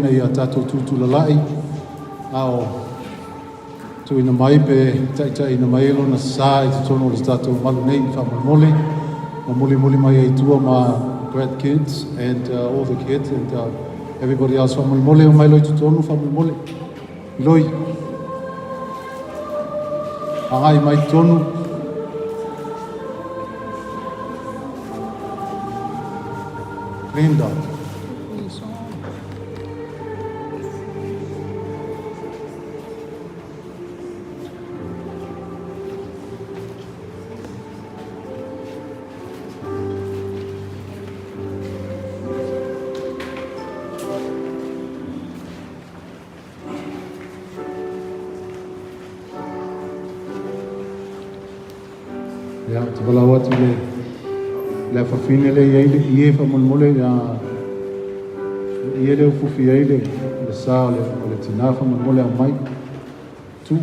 ina ia tatou tutulala'i a o tuuina mai pe taitaiina mai lona sa i totonu o le tatou malu nei. Faamolemole ma mulimuli mai ai tua ma grandkids and all the kids and everybody else. Faamolemole o mai loi totonu, faamolemole loi agai mai totonu. Linda. Ia, ou te valaau atu i le, le afafine lea i ai le ie faamolemole, ia, le ie lea ua fufi ai le, le sa o le, o le tinā faamolemole aumai. Tu,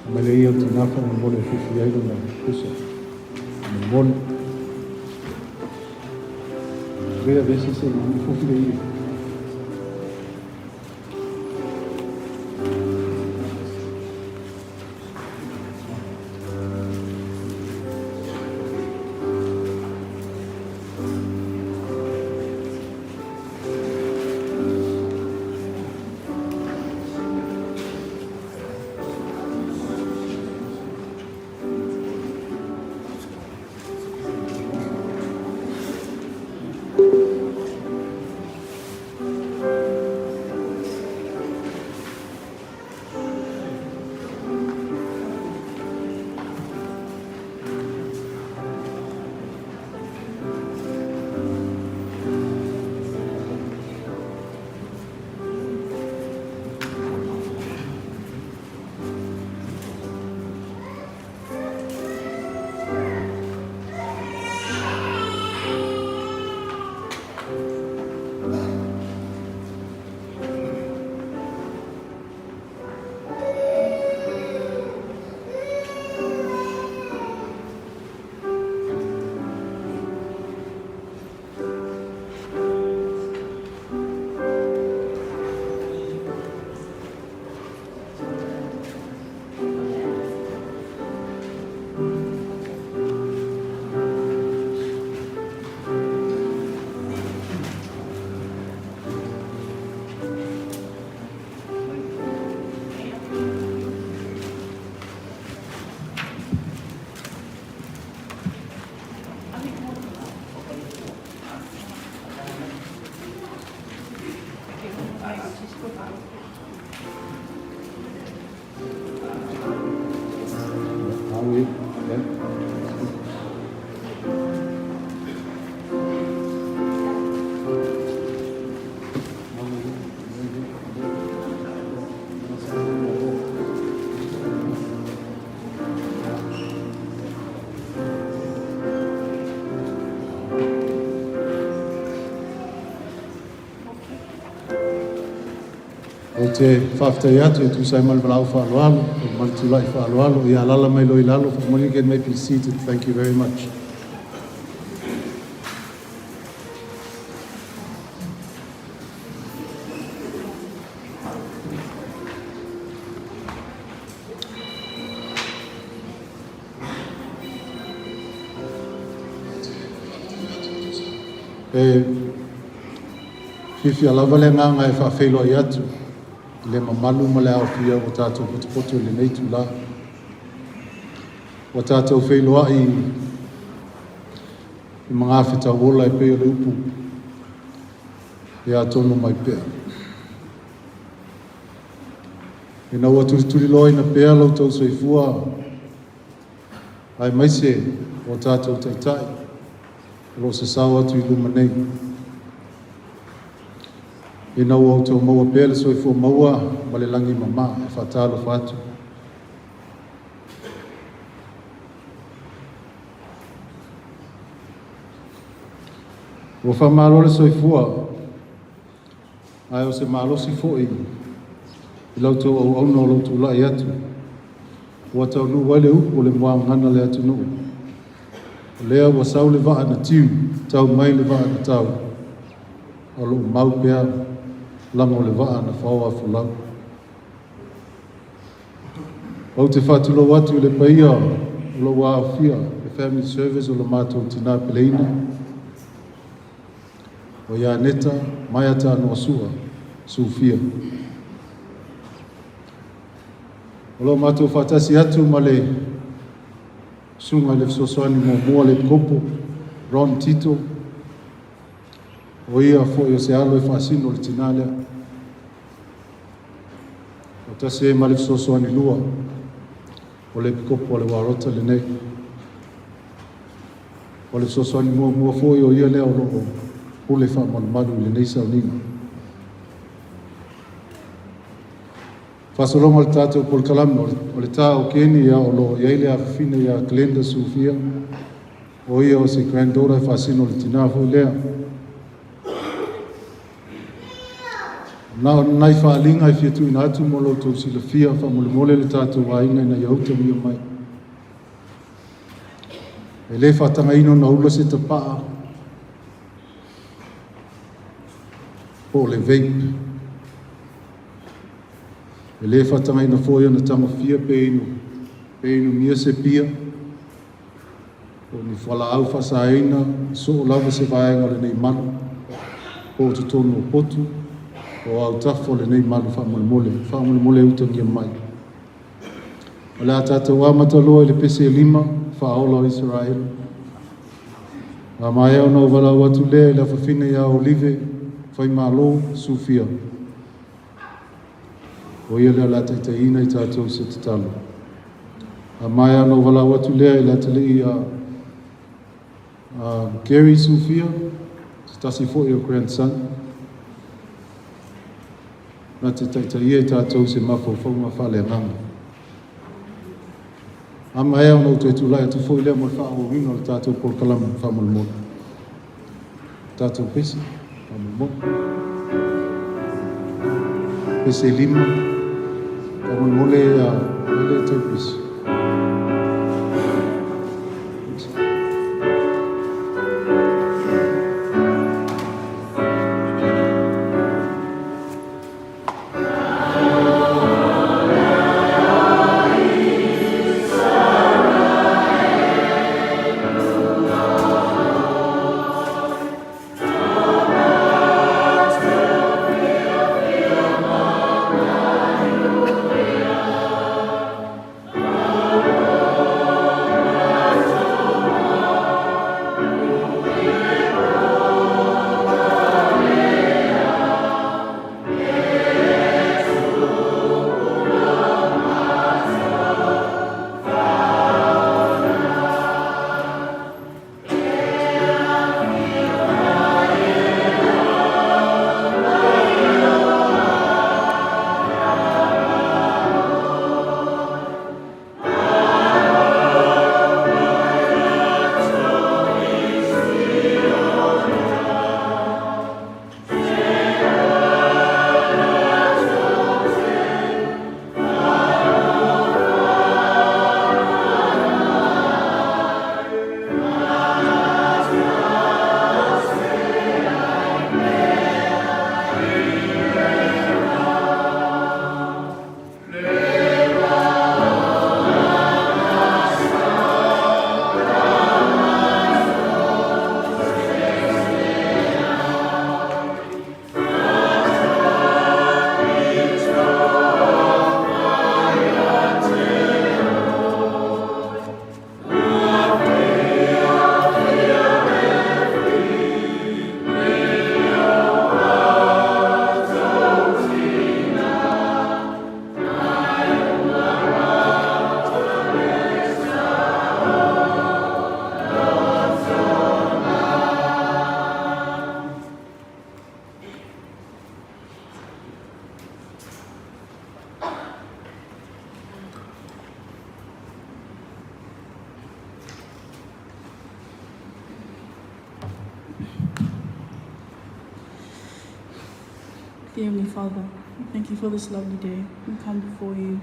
aumai le ie o le tinā faamolemole e fufi ai lona pusa. Faamolemole. Vea, vea se se, fufi le ie. Ou te faafetai atu e tusa ai ma le valaau faaaloalo, ma le tulai faaaloalo. Ia alaala mai loa i lalo, faamolemole. You may be seated. Thank you very much. E fiafia lava le agaga e faafeiloai atu i le mamalu ma le aofia ua tatou potopoto i lenei itulā. Ua tatou feiloai i magafetauola e pei o le upu ia tonu mai pea. Ina ua tulituliloaina pea lo outou soifua aemaise o tatou taitai o lo o sasao atu i luma nei. Ina ua outou maua pea le soifua maua ma le lagi mama, e faatalofa atu. Ua faamalo le soifua, ae o se malosi foi i la outou auauna o lo o tulai atu, ua taunuu ai le upu o le muagagana a le atunuu. O lea ua sau le vaa na tiu, tau mai le vaa na tau, o lo o mau pea laga o le vaa na faoa folau. Ou te faatulou atu i le paia o lo o ua aofia le Family Service o lo matou tinā peleina, o ia Neta Maiata Noasua Sufia. O lo o matou faatasi atu ma le Susuga i le Fesoasoani Muamua le Epikopo Ron Tito, o ia foi o se alo e faasino i le tinā lea. Faatasi ai ma le Fesoasoani Lua o le Epikopo a le Uarota lenei. O le Fesoasoani Muamua foi o ia lea o lo o pule faamalumalu i lenei sauniga. Faasologa o le tatou polokalame, o le tā o Keni ia o lo o i ai le afafine ia Glenda Sufia, o ia o se granddaughter e faasino i le tinā foi lea. Na o ni nai faaaliga e fia tuuina atu mo lo outou silafia faamolemole le tatou aiga ina ia utagia mai. E le faatagaina ona ula se tapaa po o le vape. E le faatagaina foi ona tagofia pe inu, pe inumia se pia, po o ni fualaau faasaina, soo lava se vaega o lenei malu, po o totonu o potu, o autafa o lenei malu faamolemole, faamolemole utagia mai. O le a tatou amata loa i le pese e lima, faaola o Isaraelu. A maea ona ou valaau atu lea i le afafine ia Olive, Faimalo, Sufia. O ia lea o le a taitaiina i tatou i se tatalo. A maea ona ou valaau atu lea i le atalii ia Gary Sufia, se tasi foi o grandson, na te taitaia i tatou i se mafaufauga faaleagaga. A maea ona ou toe tulai atu foi lea mo le faaauauina o le tatou polokalame faamolemole. Tatou pese, faamolemole. Pese lima, faamolemole ia le tau pese. Dear Heavenly Father, thank you for this lovely day. We come before you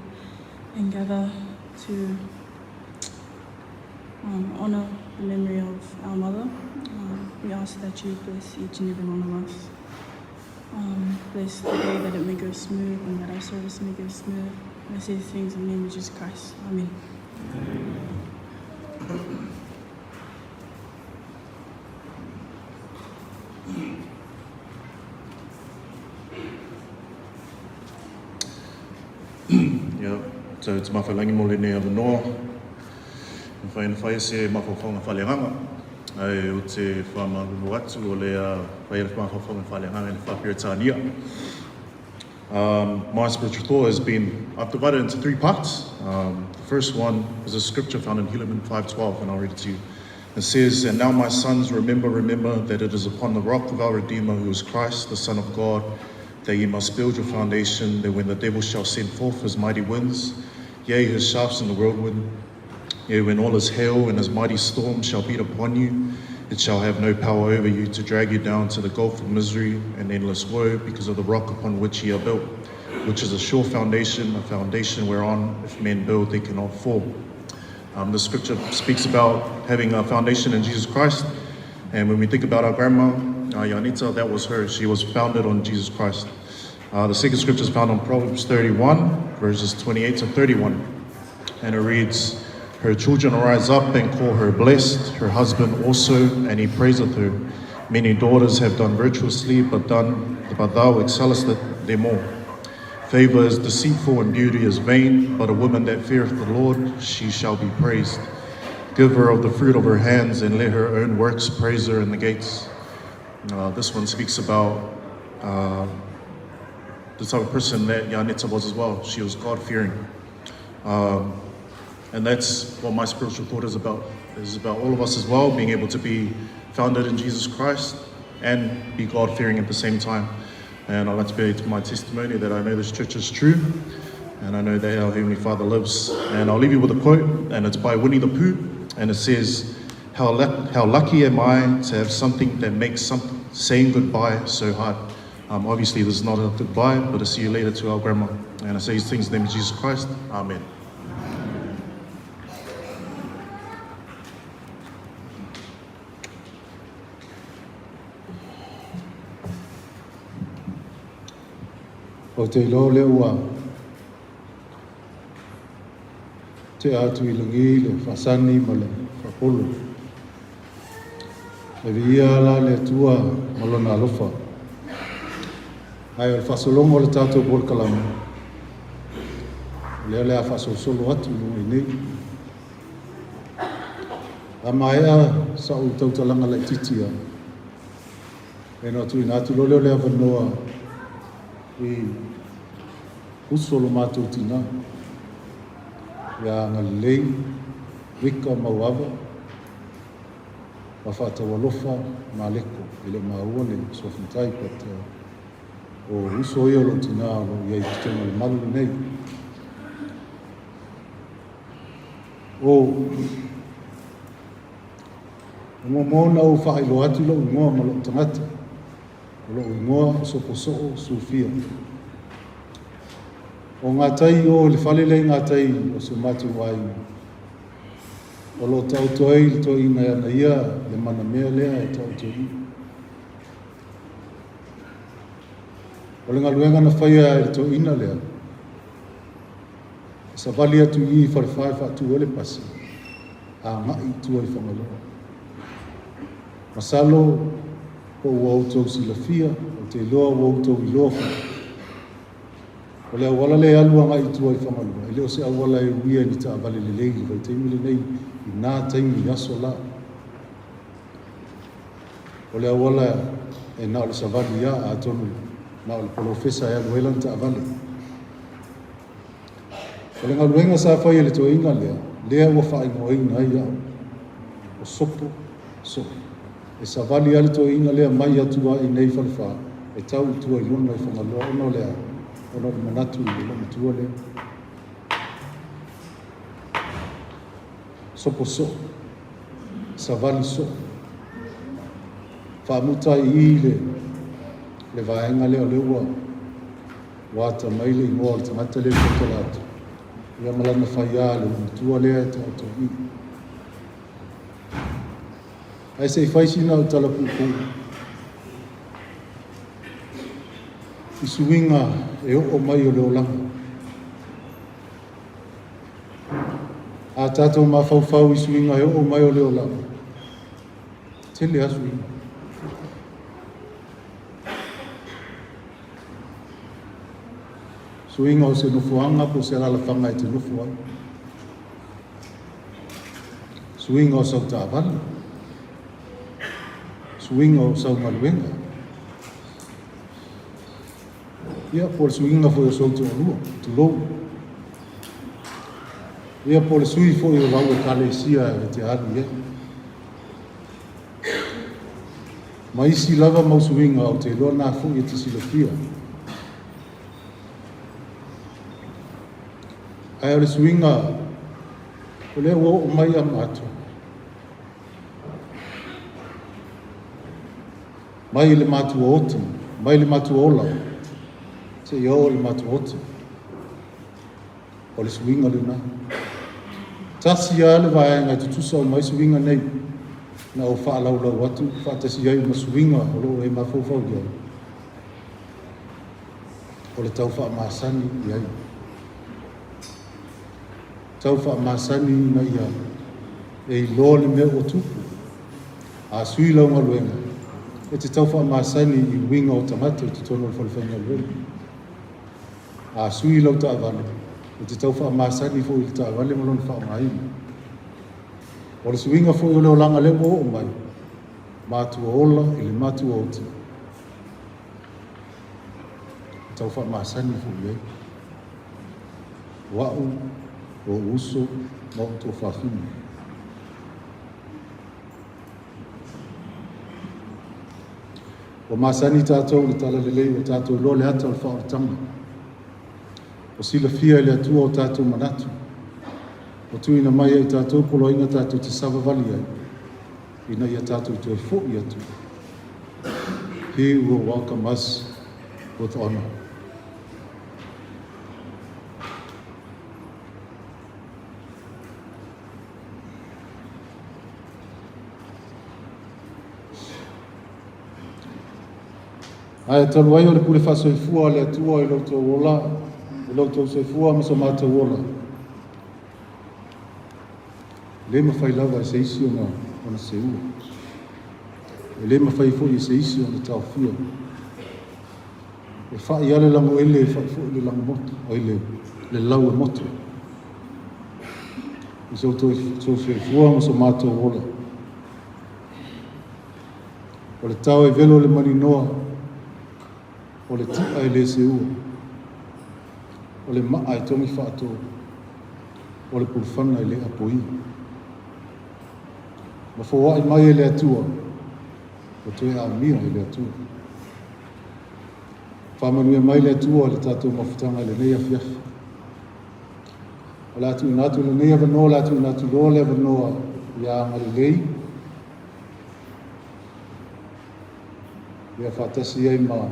and gather to um, honor the memory of our mother. Um, we ask that you bless each and every one of us. Bless the day that it may go smooth and that our service may go smooth. And I say these things in the name of Jesus Christ. Amen. Ia, so te mawhailangi mo lenei avanoa. E whai ana whai se mawhawhaunga whaleagaga. Ai o te whamalulu atu o le whai ana mawhawhaunga whaleagaga i le wha-Peretania. My spiritual thought has been, I've divided it into three parts. The first one is a scripture found in Helaman 5:12, and I'll read it to you. It says, And now my sons, remember, remember that it is upon the rock of our Redeemer, who is Christ, the Son of God, that ye must build your foundation, that when the devil shall send forth his mighty winds, yea, his shafts in the whirlwind, yea, when all his hail and his mighty storm shall beat upon you, it shall have no power over you to drag you down to the gulf of misery and endless woe, because of the rock upon which ye are built, which is a sure foundation, a foundation whereon if men build, they cannot fall. The scripture speaks about having a foundation in Jesus Christ. And when we think about our grandma, Yanita, that was her. She was founded on Jesus Christ. The second scripture is found on Proverbs 31, verses 28 to 31. And it reads, Her children arise up and call her blessed, her husband also, and he praiseth her. Many daughters have done virtuously, but thou excellest them all. Favor is deceitful and beauty is vain, but a woman that feareth the Lord, she shall be praised. Give her of the fruit of her hands, and let her own works praise her in the gates. This one speaks about the type of person that Yanita was as well. She was God-fearing. And that's what my spiritual thought is about. It's about all of us as well, being able to be founded in Jesus Christ and be God-fearing at the same time. And I'd like to bear to my testimony that I know this church is true, and I know that our Heavenly Father lives. And I'll leave you with a quote, and it's by Winnie the Pooh, and it says, How lucky am I to have something that makes saying goodbye so hard. Obviously, this is not a goodbye, but I see you later to our grandma. And I say these things in the name of Jesus Christ. Amen. Ou te iloa lea ua tea atu i lagi le faasani ma le faapolo. E viia la le Atua ma lona alofa. Ae o le faasologa o le tatou polokalame, o lea o le a faasolosolo atu i luga i nei. A maea sa'u tautalaga laitiiti ia, e ona tuuina atu loa lea o le avanoa i uso o lo matou tinā, ia agalelei Rika Mauava ma Faataualofa Maleko. E le o maua le suafa matai, but o uso ia o lou tinā o lo o i ai i totonu o le malu lenei. O muamua ona ou faailoa atu lou igoa ma lou tagata. O lou igoa o Soposoo Sufia. O gatai o le fale lea i gatai o si o matou aiga. O lo o taoto ai le toeaina e ana ia le manamea lea e taoto i i. O le galuega na faia e le toeaina lea, e savali atu i i Falefa e faatu ai le pasi, agai i tua i Fagaloa. Masalo po ua outou silafia, ou te iloa ua outou iloa foi. O le auala lea e alu agai i tua i Fagaloa, e le o se auala e uia i ni taavale lelei i le vaitaimi lenei i nā taimi i aso la. O le auala e na o le savali lava, atonu na o le polofesa e alu ai lana taavale. O le galuega sa fai e le toeaina lea, lea ua faaigoaina ai au, o Sopo Soo. E savali lava le toeaina lea mai atu lava i inei i Falefa e tau i tua i lona i Fagaloa ona o le a? Ona o le manatu i le loomatua lea. Sopo soo. Savali soo. Faamuta ai i i le vaega lea o lea ua Ua ata mai le igoa o le tagata lea i tautala atu, ia ma lana faiā le loomatua lea e taoto i i. Ae se i fai sina au tala puupuu. I suiga e oo mai o le olaga. A tatou mafaufau i suiga e oo mai o le olaga, tele lava suiga. Suiga o se nofoaga po o se alaalafaga e te nofo ai. Suiga o sau taavale. Suiga o sau galuega. Ia, po o le suiga foi o sou toalua, tulou. Ia, po o le sui foi o lau ekalesia e te alu i ai. Ma isi lava mau suiga ou te iloa na foi e te silafia. Ae o le suiga o lea ua oo mai ia matou, mai le matua oti, mai le matua ola, seia oo i le matua oti. O le suiga lena. Tasi lava le vaega e tutusa uma ai suiga nei, na ou faalaulau atu faatasi ai ma suiga o lo o e mafaufau i ai, o le tau faamasani i ai. Tau faamasani ina ia e iloa le mea ua tupu. A sui lau galuega, e te tau faamasani i uiga o tagata i totonu o le fale faigaluega. A sui lau taavale, e te tau faamasani foi i le taavale ma lona faaaogaina. O le suiga foi o le olaga lea ua oo mai, matua ola i le matua oti, e tau faamasani foi i ai. O au, o ou uso ma ou tuafafine. Ua masani tatou i le talalelei ua tatou iloa le ata o le faaolataga. Ua silafia e le Atua o tatou manatu. Ua tuuina mai ia i tatou poloaiga tatou te savavali ai, ina ia tatou toe foi atu. He will welcome us with honor. Ae talu ai o le pule faasoifua a le Atua i lo outou ola, i lo outou soifua ma so matou ola, e le mafai lava e se isi ona, ona seua. E le mafai foi e se isi ona taofia. E fai lava le lagoele, e fai foi le lagomoto, oi le, le lau e moto. I so outou soifua ma so matou ola. O le tao e velo le maninoa, o le ti'a e le seua, o le maa e togi faato, o le pulufana e le apoia. Na foai mai e le Atua, ua toe amia e le Atua. Faamanuia mai le Atua i le tatou mafutaga i lenei afiafi. O le a tuuina atu lenei avanoa, o le a tuuina atu loa le avanoa ia Agalelei, ia faatasi ai ma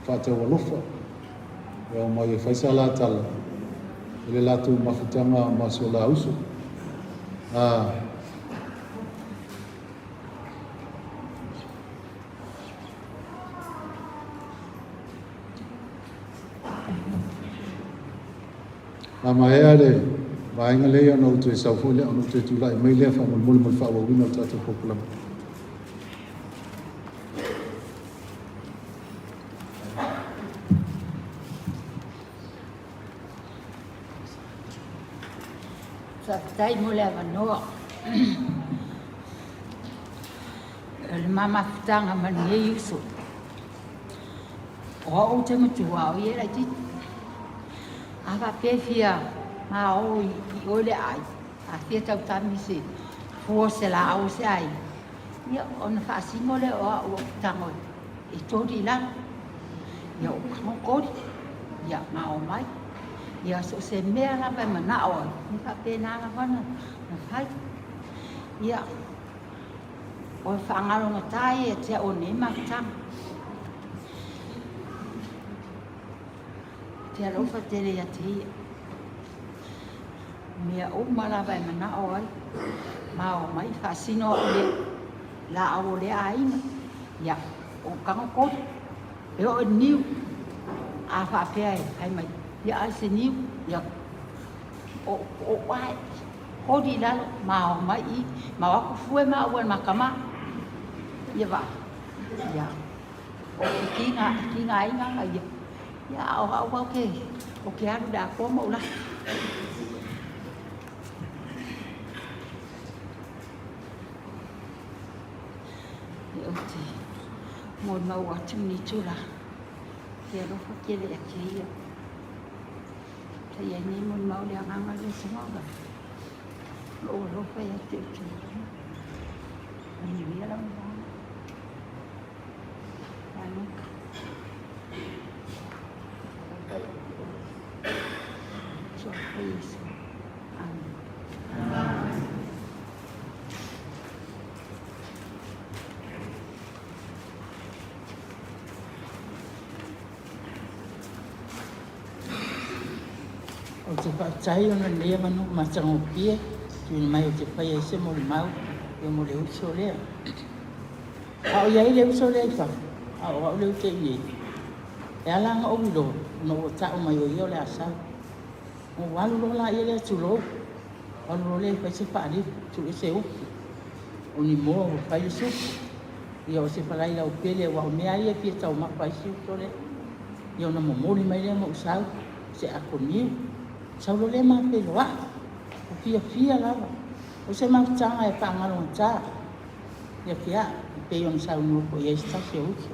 Faataualofa, e ao mai e fai sa la tala i le latou mafutaga ma so la uso. A A maea le vaega lea ona ou toe sau foi lea, ona ou toe tulai mai lea faamolemole mo le faaauauina o le tatou polokalame. Faafetai mo le avanoa. O le ma mafutaga ma lenei uso. O au ou te matua o ia e laitiiti. A faapea e fia maoo i oe le aai, a fia tautami se fua o se laau o se aiga, ia ona faasino lea o au ou tago e toli i lalo. Ia ou tago toli, ia mao mai. Ia so o se mea lava e manao ai, e faapena lava ona fai. Ia, o le faagalogata ia ia te au o lenei mafutaga. Ou te alofa tele ia te ia. O mea uma lava e manao ai, ma o mai faasino au le laau o lea aiga. Ia, ou tago toli. E oo i le niu, a faapea e fai mai, ia ai se niu, ia o o ae, holi i lalo, ma o mai i, ma o aku fue ma ua ma kama. Ia va. Ia. O ke kinga, kinga inga ia. Ia o au au ke o ke alu le akoa ma ula. E ou te molimau atu i lenei itula, ke alofa tele ia te ia. Sa i ai nei molimau le agaga lea se maula. Lou alofa ia te outou. Manuia lau malaga. Amen. Soafa Iesu. Amen. Ou te faafetai ona lenei aganuu matagofie tuuina mai ou te faia ai se molimau ia mo le uso lea. A o i ai le uso lea i fafo, a o au lea ou te i inei, e ala ona ou iloa, ona ua ta'u mai o ia o le a sau. Ona ou alu loa laia lea tulou, alu loa lea e fai se faalifu, sue se upu, o ni moa ua fai le supu, ia o se falai laupele, aua o mea lava ia e fia taumafa ai si uso lea. Ia ona momoli mai lea ma ou sau se ato niu. Sau loa lea ma feiloai. Ua fiafia lava. O se mafutaga e faagalogata ia te au, e pei ona saunoa foi i ai se tasi o uso.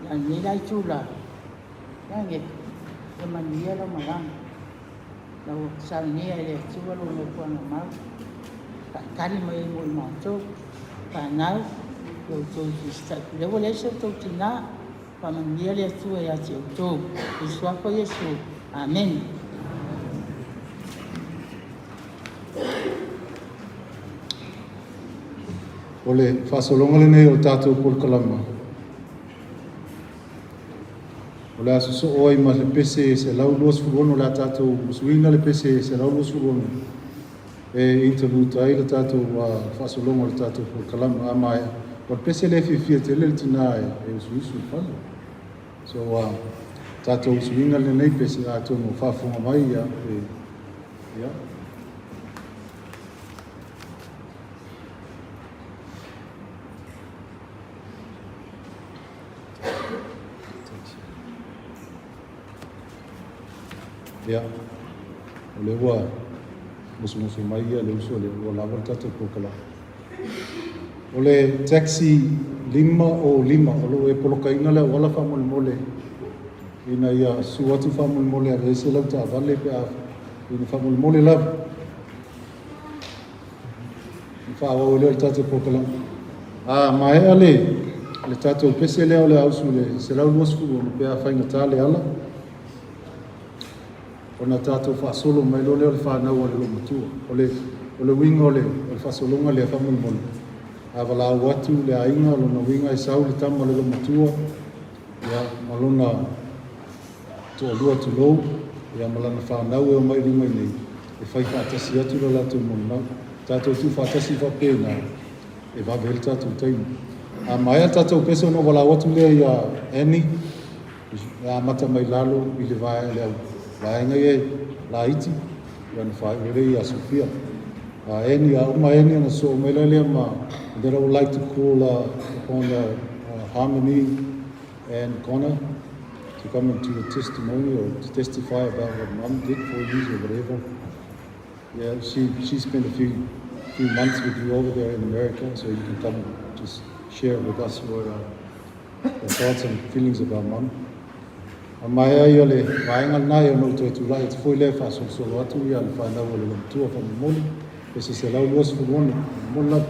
Ia a o lenei la itula, ia ia manuia lau malaga. Lau saunia e le Atua lou nofoaga mau, faatali mai ai mo i matou, fanau, i outou i lea ua leai so outou tinā, faamanuia le Atua ia te outou. I le Suafa o Iesu. Amene. O le faasologa lenei o le tatou polokalama, o le a sosoo ai ma le pese 126, o le a tatou usuina le pese 126 e interlude ai le tatou faasologa o le tatou polokalama. A maea, o le pese lea e fiafia tele le tinā e usuusu i le fale. So, tatou usuina lenei pese, atonu o faafofoga mai, ia, e, ia. Ia, o lea ua musumusu mai ia le uso lea, ua lava le tatou polokalame. O le taxi 5 o 5, o lo o e polokaina le auala faamolemole ina ia susu atu faamolemole e aveese lau taavale pe a ina faamolemole lava. Ona faaauau ai lea o le tatou polokalame. A maea le, le tatou pese lea o le ausu le 126 pe a faigata le ala, ona tatou faasolo mai loa lea o le fanau a le loomatua. O le, o le uiga o le, o le faasologa lea faamolemole, a valaau atu le aiga, lona uiga e sau le tama o le loomatua, ia, ma lona toalua tulou, ia ma lana fanau e omai i luga i nei, e fai faatasi atu le latou molimau. Tatou tuufaatasi faapena, e vave ai le tatou taimi. A maea le tatou pese ona ou valaau atu lea ia Annie, e amata mai lalo i le vae, le au vaega ia laiti, ia ona faaiu lea ia Sofia. Annie, a uma Annie ona sosoo mai la lea ma, and then I would like to call upon Harmony and Connor to come and do a testimony or to testify about what Mum did for you or whatever. Yeah, she spent a few months with you over there in America, so you can come and just share with us your thoughts and feelings about Mum. A maea ia le vaega lena ia ona ou toe tulai atu foi lea e faasolosolo atu ia le fanau a le loomatua faamolemole, pese 126, faamolemole lava.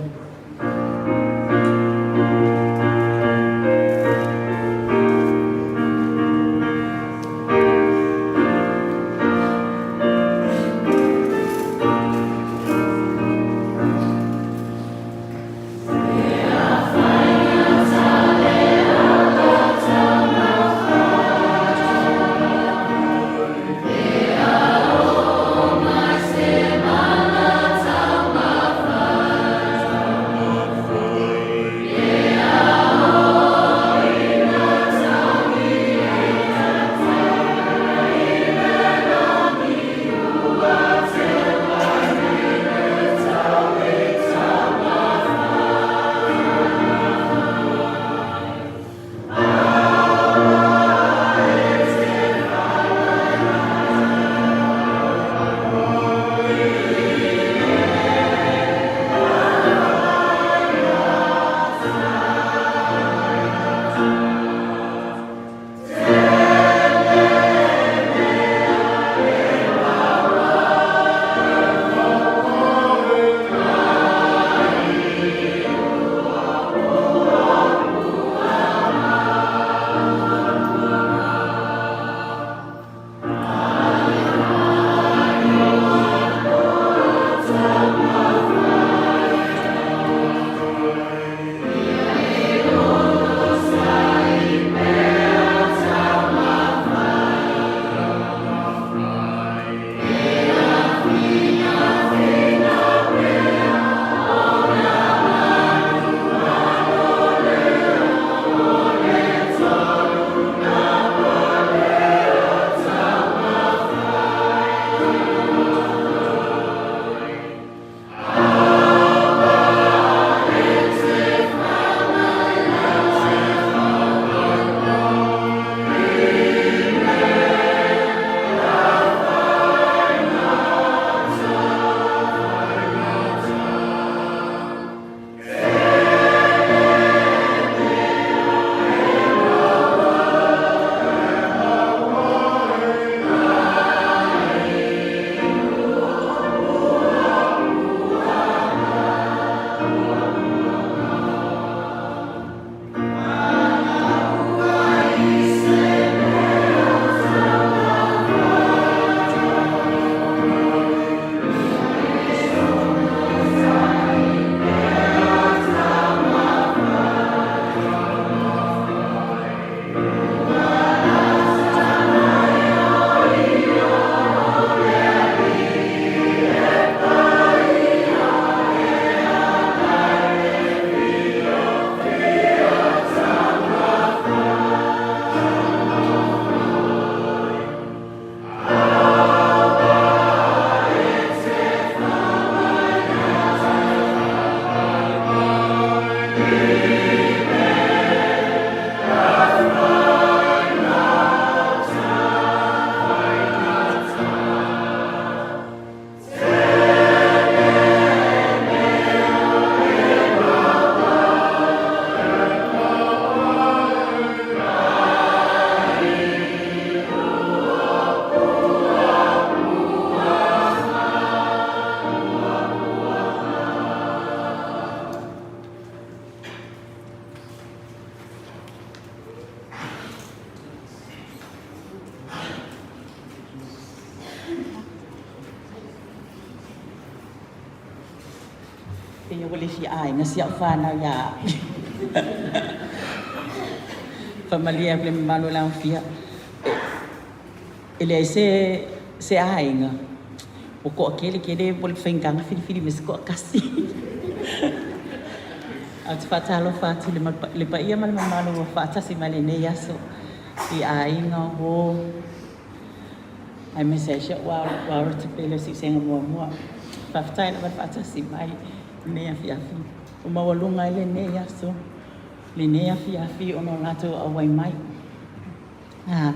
Pei ua le fia aiga si au fanau ia au. Faamalie atu i le mamalu o le aofia, e leai se se aiga ua toatele tele mo le faigata ona filifili mai se toatasi. Ae ou te faatalofa atu i le paia ma le mamalu ua faatasi mai lenei aso i aiga, uo, aemaise ai si ou aorata pele o Siuseaga muamua. Faafetai lava le faatasi mai i lenei afiafi. Ua maualuga ai lenei aso, lenei afiafi ona o latou auai mai. Ah,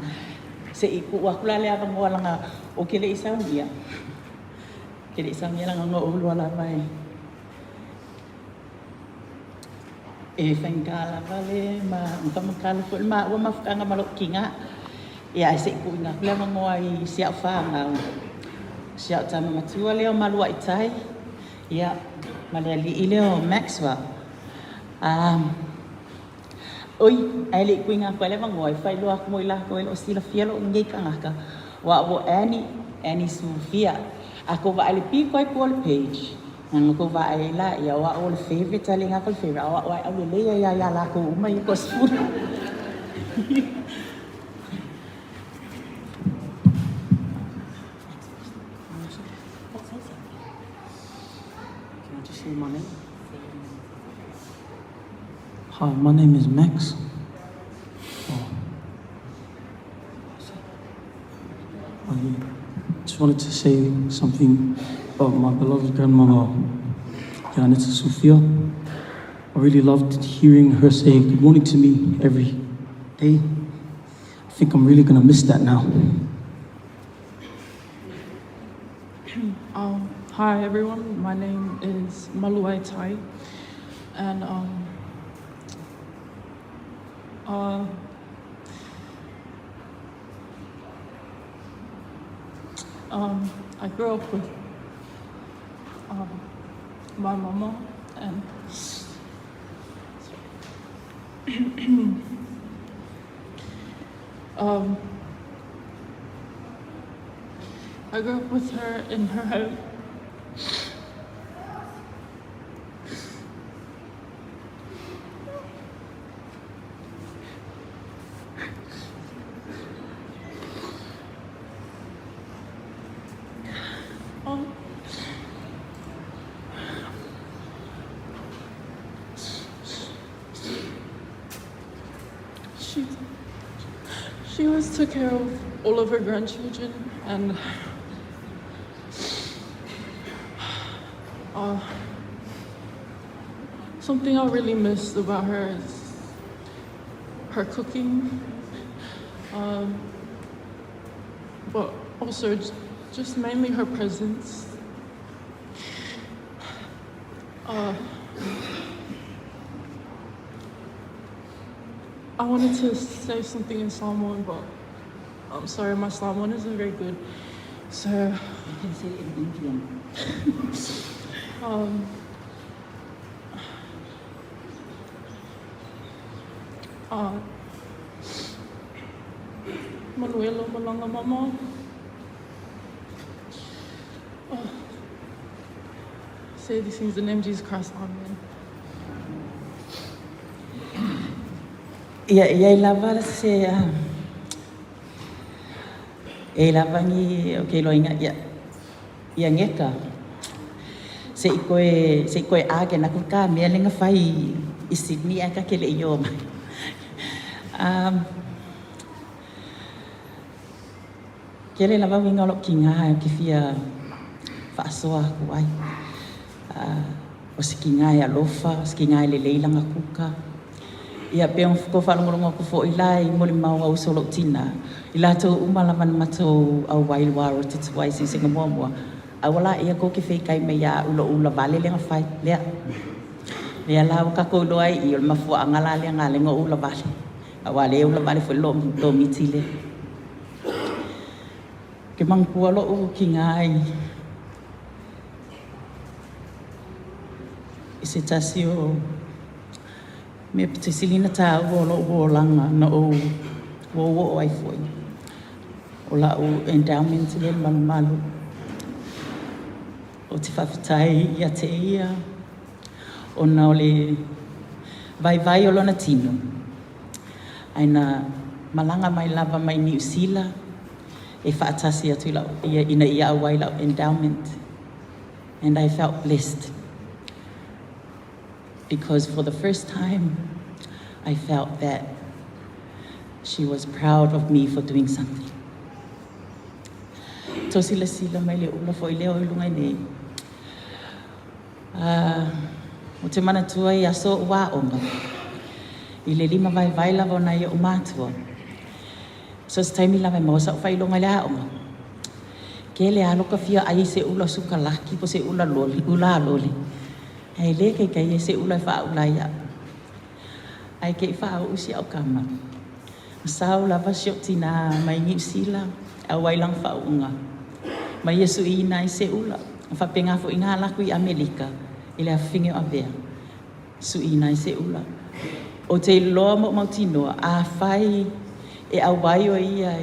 se i tuu atu la le avanoa leaga ou te le i saunia. Ou te le i saunia leaga na ou iloa lava e E faigata lava le ma faamatala foi le maua mafutaga ma lou tina. Ia ae se i tuuina atu le avanoa i si au fanau, si au tama matua lea o Maluaitai, ia, ma le alii lea o Maxwell. Um, oi, ae le i tuuina atu ai le avanoa e faailoa atu mo i latou e le o silafia lou nei tagata, ua au o Annie, Annie Sufia. A tou vaai i le pito ai tua o le page, Na tou vaai ai laia, o au o le favourite, a le gata o le favourite, a o au lava e aulelei ai lava ia latou uma ia toasefulu. Can I just say my name? Hi, my name is Max. Oh. I just wanted to say something about my beloved grandmother, Janeta Sufia. I really loved hearing her say good morning to me every day. I think I'm really going to miss that now. Hi everyone, my name is Maluai Tai, and um, I grew up with um, my mama and um, I grew up with her in her home. Um, she she always took care of all of her grandchildren and uh, something I really miss about her is her cooking, um, but also just mainly her presence. Uh, I wanted to say something in Samoan, but I'm sorry, my Samoan isn't very good. So, You can say it in Indian. uh, Manuelo Malanga Mama. Oh, say these things in the name of Jesus Christ. Amen. Ia, e i ai lava se, ah, e i ai lava ni, ou te iloaina, ia, ia Geka, se i toe, se i toe agena atu le ta mea lea na fai i Sydney ae ta te le i ō mai. Um, tele lava uiga o lou tiga ou te fia faasoa atu ai. Uh, o se tiga e alofa, o se tiga e lelei lana kuka. Ia pei ona tou faalogologo atu foi la i molimau a uso o lou tinā, i latou uma lava na matou auai i le wā o Rototuai i Siusiga muamua, aua laia tou te feitai mai ia au i lou ulavale lea na fai, lea. Lea la ua tatou iloa ai i i, o le mafuaaga la lea na ala ai ona ou ulavale, aua lea e ulavale foi le lomiti lea. Ou te manatua lou tinā i i se tasi o mea pito sili ona taua o lou olaga na ou ua ou oo ai foi. O lau endowment lea i le malumalu. Ou te faafetai ia te ia. Ona o le vaivai o lona tino, ae na malaga mai lava mai Niu Sila e faatasi atu i lau, ina ia auai i lau endowment. And I felt blessed because for the first time I felt that she was proud of me for doing something. Tou silasila mai le ula foi lea o i luga nei. Ou te manatua i aso o ou aoga, i le lima vaivai lava o nai o'u matua, so o se taimi lava e maua sa'u faailoga i le aoga. Kele lava lo'u fia ai i se ula o sukalaki po o se ula loli, ula loli, ae le kaikai ai se ula e faaula ai a'u. Ae ke i faauu si au tama, na sau lava si o'u tinā mai Niu Sila e auai lana faauuga, ma ia suiina ai se ula. Na faapena foi na alu atu i Amerika i le afafine o Avea, suiina ai se ula. Ou te iloa ma ou mautinoa, afai e auai o ia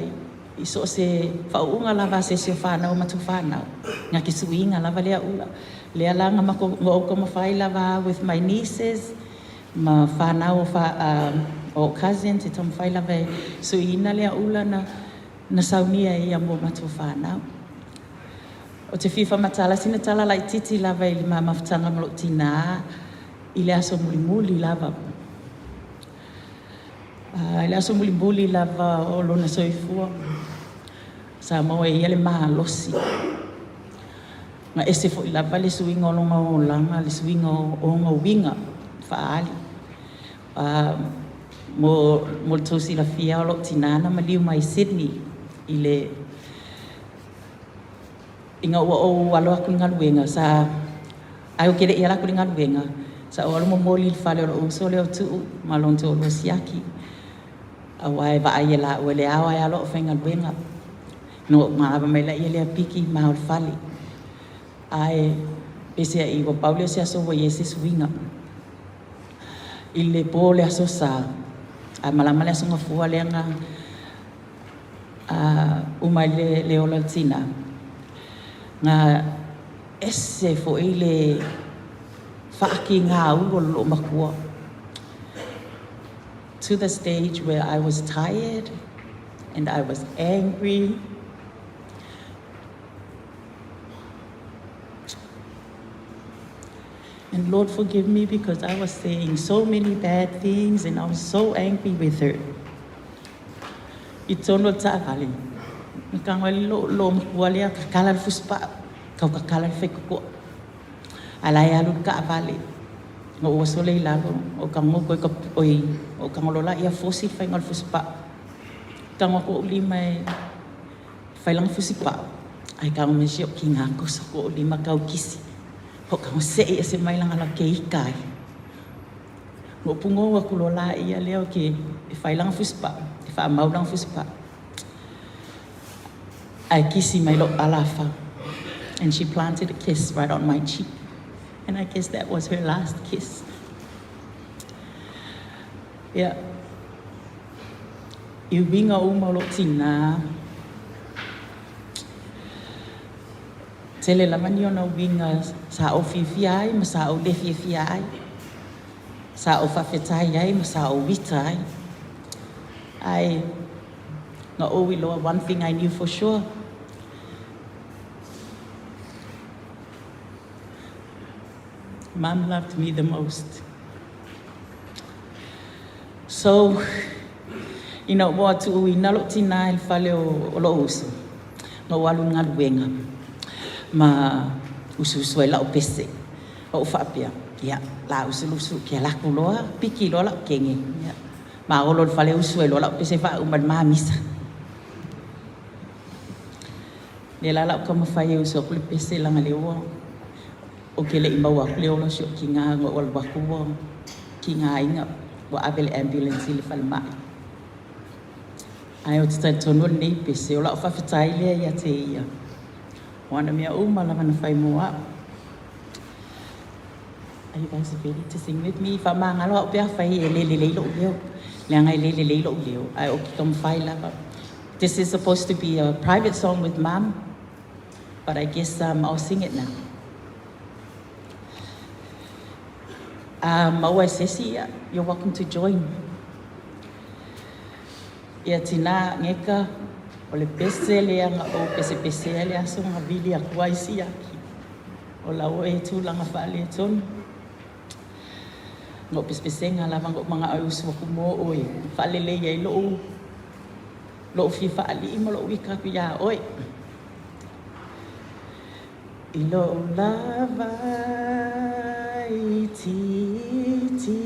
i so o se faauuga lava a se isi o fanau o matou fanau, na te suiina lava lea ula. Lea la na matou na ou taumafai lava with my nieces ma fanau o fa, o cousins e taumafai lava e suiina lea ula na na saunia e ia mo matou fanau. Ou te fia faamatala sina tala laitiiti lava i le ma mafutaga ma lou tinā i le aso mulimuli lava. I le aso mulimuli lava o lona soifua, sa maua e ia le malosi. Na ese foi lava le suiga o lona olaga, le suiga o ona uiga faaali. Mo le tou silafia o lou tinā na maliu mai Sydney i le ina ua ou alo atu i galuega sa ae ou te le i ala atu i le galuega, sa ou alu momoli i le fale o lou uso lea o Tuuu ma lona toalua siaki, aua e vaai e laua i le ao ae alo au faigaluega. Na ou manava mai lea lea piki ma o le fale. Ae peiseai ua pau lea o se aso ua i ai se suiga. I le po o le Aso Sa, a malama le Aso Gafua lea na uma ai le, le ola o le tinā, na ese foi le faakigāulu o le loomatua. To the stage where I was tired and I was angry. And Lord, forgive me because I was saying so many bad things and I was so angry with her. I totonu o le taavale, na tago ai le loomatua lea, tatala le fusipau, tau tatala le faitotoa. A o la e alu le taavale. Na ou oso lea i lalo, ou tago atu i ka, oi, ou tago loa laia fosi le faiga o le fusipau. Tago atu ou lima e fai lana fusipau, ae tago mai si ou kina toso atu ou lima tau kisi. Ou tago sei ese mai lana lau ke ika ai. Na ou pugou atu loa laia lea ou ke e fai lana fusipau, e faamau lana fusipau. Ae kisi mai lou alafa. And she planted a kiss right on my cheek. And I guess that was her last kiss. Ia, i uiga uma o lou tinā, tele lava ni ona uiga sa ou fiafia ai ma sa ou le fiafia ai, sa ou faafetai ai ma sa ou ita ai. Ae na ou iloa, one thing I knew for sure, Mom loved me the most. So, ina ua tuuina lou tinā i le fale o, o lou uso, na ou alu i le galuega ma usuusu ai lau pese. Ou faapea, ia, la usulusu ke alu atu loa, piki loa lau kege. Ia, ma olo i le fale usu ai loa lau pese faauma i le mamisa. Lea la la ou taumafai e usu atu le pese leaga lea ua ou te le i maua atu le ola o si ou tinā na ou alu atu ua tigaina ua ave le ambulance i le falemai. Ae ou te talitonu o lenei pese o lau faafetai lea ia te ia. O ana mea uma lava na fai mo au. Are you guys ready to sing with me? Faamagalo au pe afai e le lelei lou leo. Leaga e le lelei lou leo. Ae ou te taumafai lava. This is supposed to be a private song with Mom, but I guess I'll sing it now. A maua e se isi, ia, you're welcome to join. Ia tinā geka, o le pese lea na ou pesepesea i le aso na vili atu ai siaki. O la ua e tulaga faaletonu. Na ou pesepesega lava na ou manao e usu atu mo oe, e faalelei ai lou, lou fia faalii ma lou ika atu iā oe. I lou lava itiiti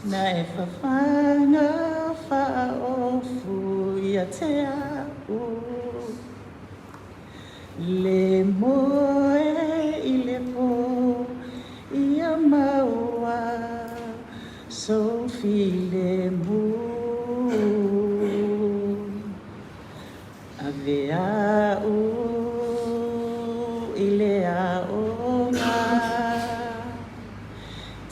Na e fafaga faaofu ia te au Le moe i le po ia maua sou filemu. Ave a'u i le aoga,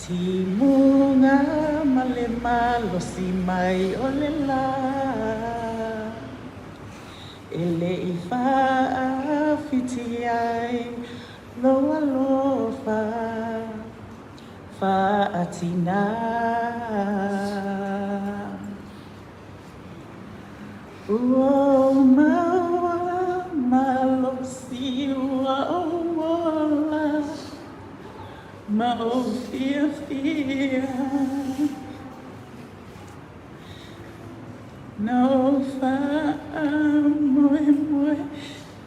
Timuga ma le malosi mai o le lā, E le i faafitia ai lou alofa faatinā. Ua ou maua malosi, ua ou ola ma ou fiafia. Na ou faamoemoe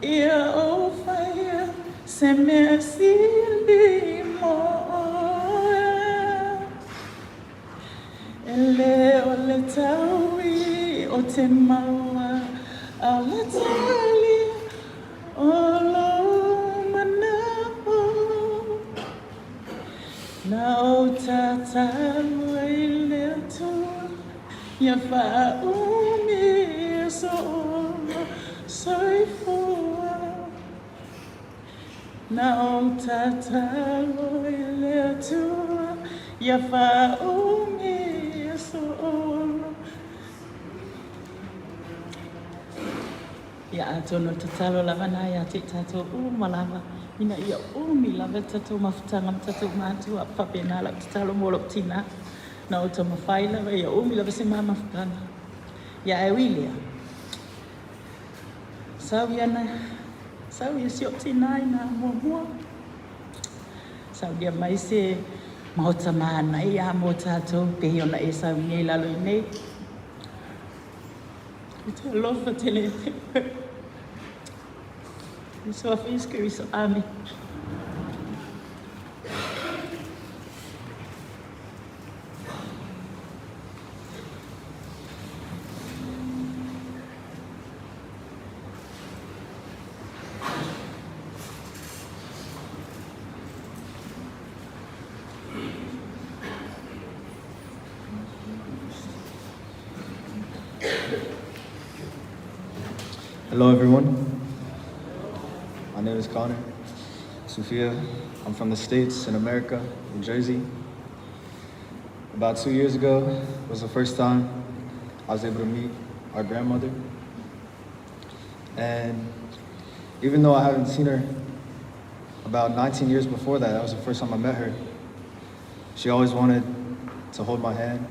ia ou faia se mea sili mo oe. E le o le taui o te maua a o le tali o lou manaʻo. Na ou tatalo i le Atua ia faaumi sou ola soifua. Na ou tatalo i le Atua ia faaumi sou ola. Ia atonu o le tatalo lava na ia te i tatou uma lava ina ia umi lava le tatou mafutaga ma tatou matua. Faapena lau tatalo mo lou tinā. Na ou taumafai lava ia umi lava se ma mafutaga. Ia ae ui lea. Sau ia na, sau ia si ou tinā i nā muamua. Saunia mai se maota manaia mo tātou pei ona e saunia i lalo i nei. Ou te alofa tele ia te oe. I le Suafa o Iesu Keriso. Amene. Hello, everyone. My name is Connor. Soufia. I'm from the States in America, New Jersey. About 2 years ago was the first time I was able to meet our grandmother. And even though I haven't seen her about 19 years before that, that was the first time I met her. She always wanted to hold my hand.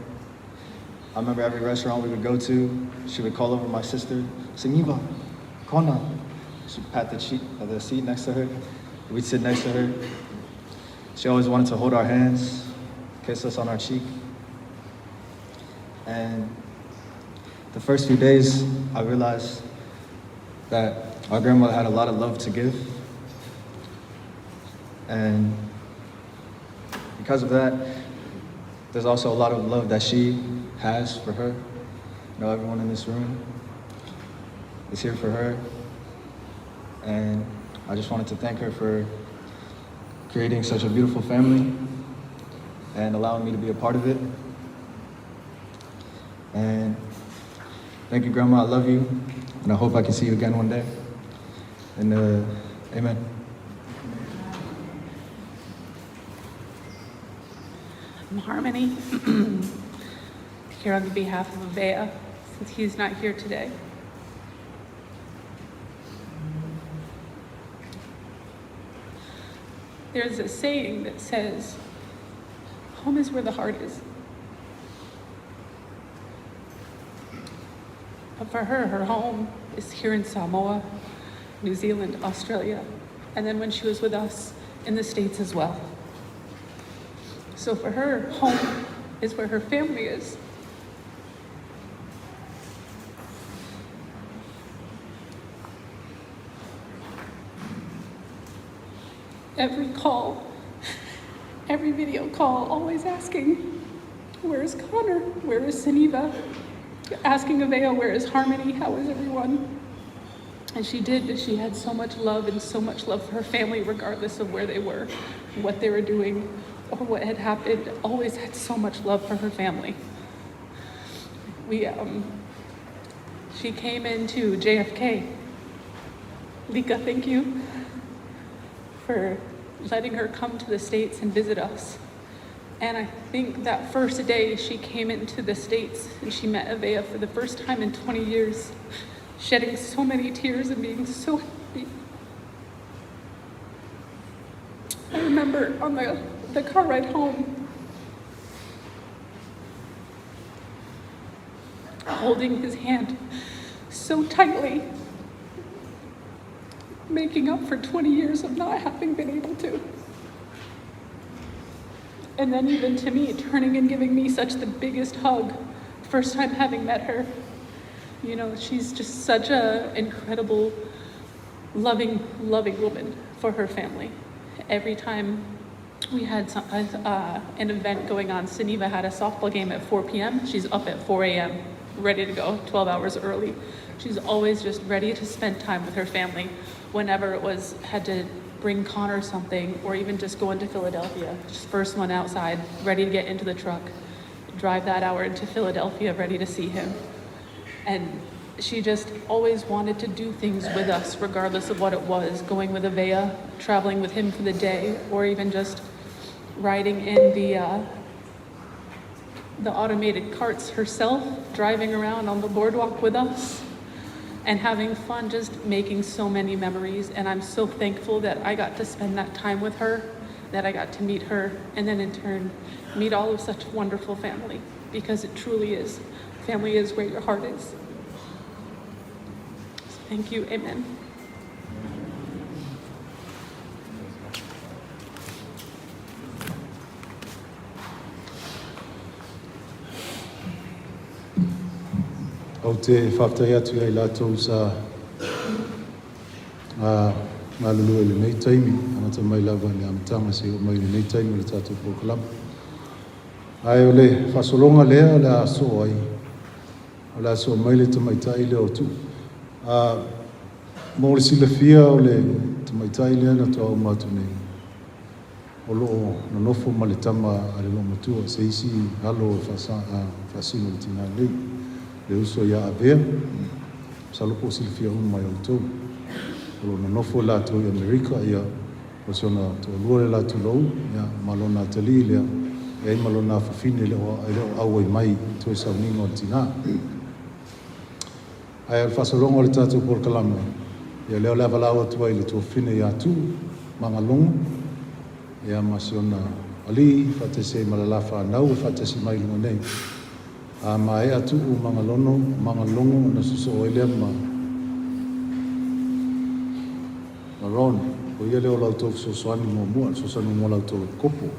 I remember every restaurant we would go to, she would call over my sister, Siniva, Kona. She'd pat the, cheek, the seat next to her. We'd sit next to her. She always wanted to hold our hands, kiss us on our cheek. And the first few days, I realized that our grandmother had a lot of love to give. And because of that, there's also a lot of love that she has for her. You know, everyone in this room is here for her. And I just wanted to thank her for creating such a beautiful family and allowing me to be a part of it. And thank you, Grandma. I love you. And I hope I can see you again one day. And amen. I'm Harmony, here on the behalf of Avea, since he's not here today. There's a saying that says, home is where the heart is. But for her, her home is here in Samoa, New Zealand, Australia, and then when she was with us in the States as well. So for her, home is where her family is. Every call, every video call, always asking, where is Connor? Where is Siniva? Asking Avea, where is Harmony? How is everyone? And she did. She had so much love and so much love for her family, regardless of where they were, what they were doing, or what had happened. Always had so much love for her family. She came into JFK. Lika, thank you for letting her come to the States and visit us. And I think that first day she came into the States and she met Avea for the first time in 20 years, shedding so many tears and being so happy. I remember on the car ride home, holding his hand so tightly, making up for 20 years of not having been able to. And then even to me, turning and giving me such the biggest hug, first time having met her. She's just such an incredible, loving, loving woman for her family. Every time we had an event going on, Siniva had a softball game at 4 p.m. She's up at 4 a.m., ready to go, 12 hours early. She's always just ready to spend time with her family whenever it was, had to bring Connor something, or even just go into Philadelphia. Just first one outside, ready to get into the truck, drive that hour into Philadelphia, ready to see him. And she just always wanted to do things with us, regardless of what it was, going with Avea, traveling with him for the day, or even just riding in the automated carts herself, driving around on the boardwalk with us, and having fun, just making so many memories. And I'm so thankful that I got to spend that time with her, that I got to meet her, and then in turn, meet all of such a wonderful family, because it truly is. Family is where your heart is. So thank you, amen. Ou te faafetai atu ia i latou sa galulue i lenei taimi, amata mai lava i le amataga seia oo mai i lenei taimi o le tatou polokalame. Ae o le faasologa lea o le a soo ai, o le a soo mai le tamaitai lea o Tu'u. Mo le silafia o le tamaitai lea na toa uma atu nei, o loo nonofo ma le tama a le loomatua, se isi alo e faasino le tinā nei, le uso ia Avea, masalo po o silafia uma e outou. O loo nonofo latou i Amerika, ia, o si ona toalua le la tulou, ia, ma lona atalii lea, e ai ma lona afafine e le o auai mai i toe sauniga o le tinā. Ae o le faasologa o le tatou polokalame, ia lea o le a valaau atu ai le tuafafine ia Tu'u Magalogo, ia ma si ona alii faatasi ai ma le la fanau e faatasi mai i luga nei. A maea Tu'u Magalono, Magalogo ona sosoo ai lea ma Ron, o ia lea o la outou fesoasoani muamua, le fesoasoani muamua la outou e kopo.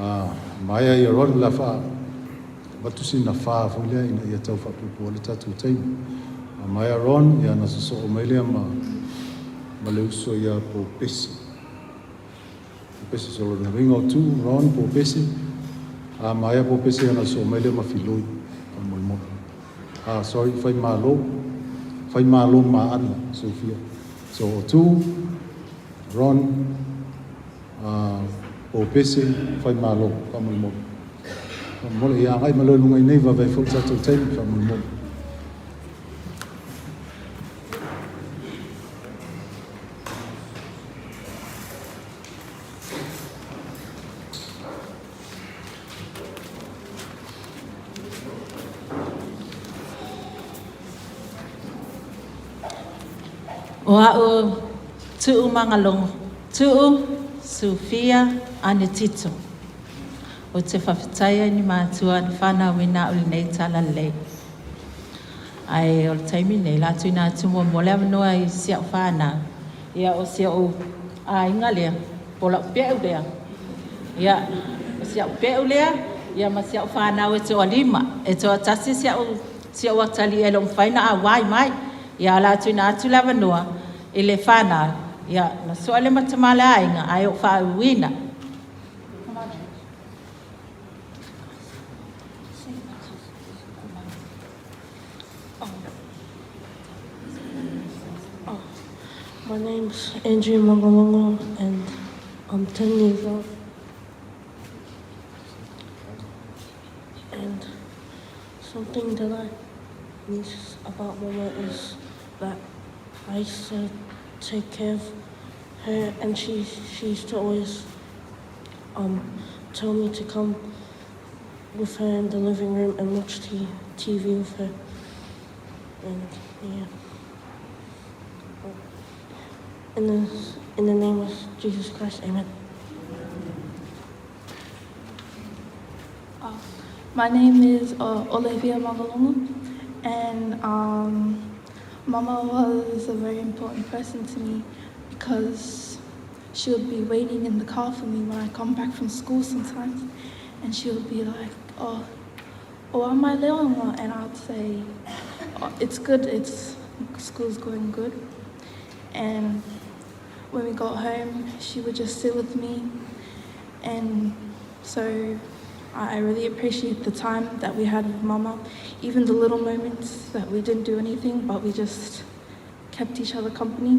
A maea ia Ron, la faavatu sina fa foi lea ina ia tau faapuupuu ai le tatou taimi. A maea Ron, ia na sosoo mai lea ma le uso ia Popese. Popese so lona uiga o Tu'u, Ron, Popese. A maea Popese ona sosoo mai lea ma Filoi, faamolemole. Ah, sorry, Faimalo. Faimalo Maana, Sofia. So o Tu'u, Ron, Popese, Faimalo, faamolemole. Faamolemole, ia agai ma loa i luga i nei, vave ai foi le tatou taimi, faamolemole. O a'u Tu'u Magalogo. Tu'u Sufia Anetito. Ou te faafetaia i ni matua na fanauina a'u i lenei talalelei. Ae o le taimi lenei o le a tuuina atu muamua le avanoa i si a'u fanau, ia o si o'u aiga lea, po o la'u pe'u lea, ia o si a'u pe'u lea, ia ma si a'u fanau e toalima. E toatasi si a'u atalii e le o mafai ona auai mai. Ia ae o le a tuuina atu le avanoa i le fanau, ia ona soa lea ma le tama o le aiga ae ou faauiuina. My name's Andrew Mangalongo and I'm 10 years old. And something that I miss about Mama is that I used to take care of her and she, she used to always um, tell me to come with her in the living room and watch t- TV with her. And yeah. In the, in the name of Jesus Christ, amen. My name is Olivia Magalongo, and Mama was a very important person to me because she would be waiting in the car for me when I come back from school sometimes, and she would be like, "Oh, oh, am I leonga?" And I'd say, oh, "It's good. It's school's going good." And when we got home, she would just sit with me, and so I really appreciate the time that we had with Mama, even the little moments that we didn't do anything, but we just kept each other company.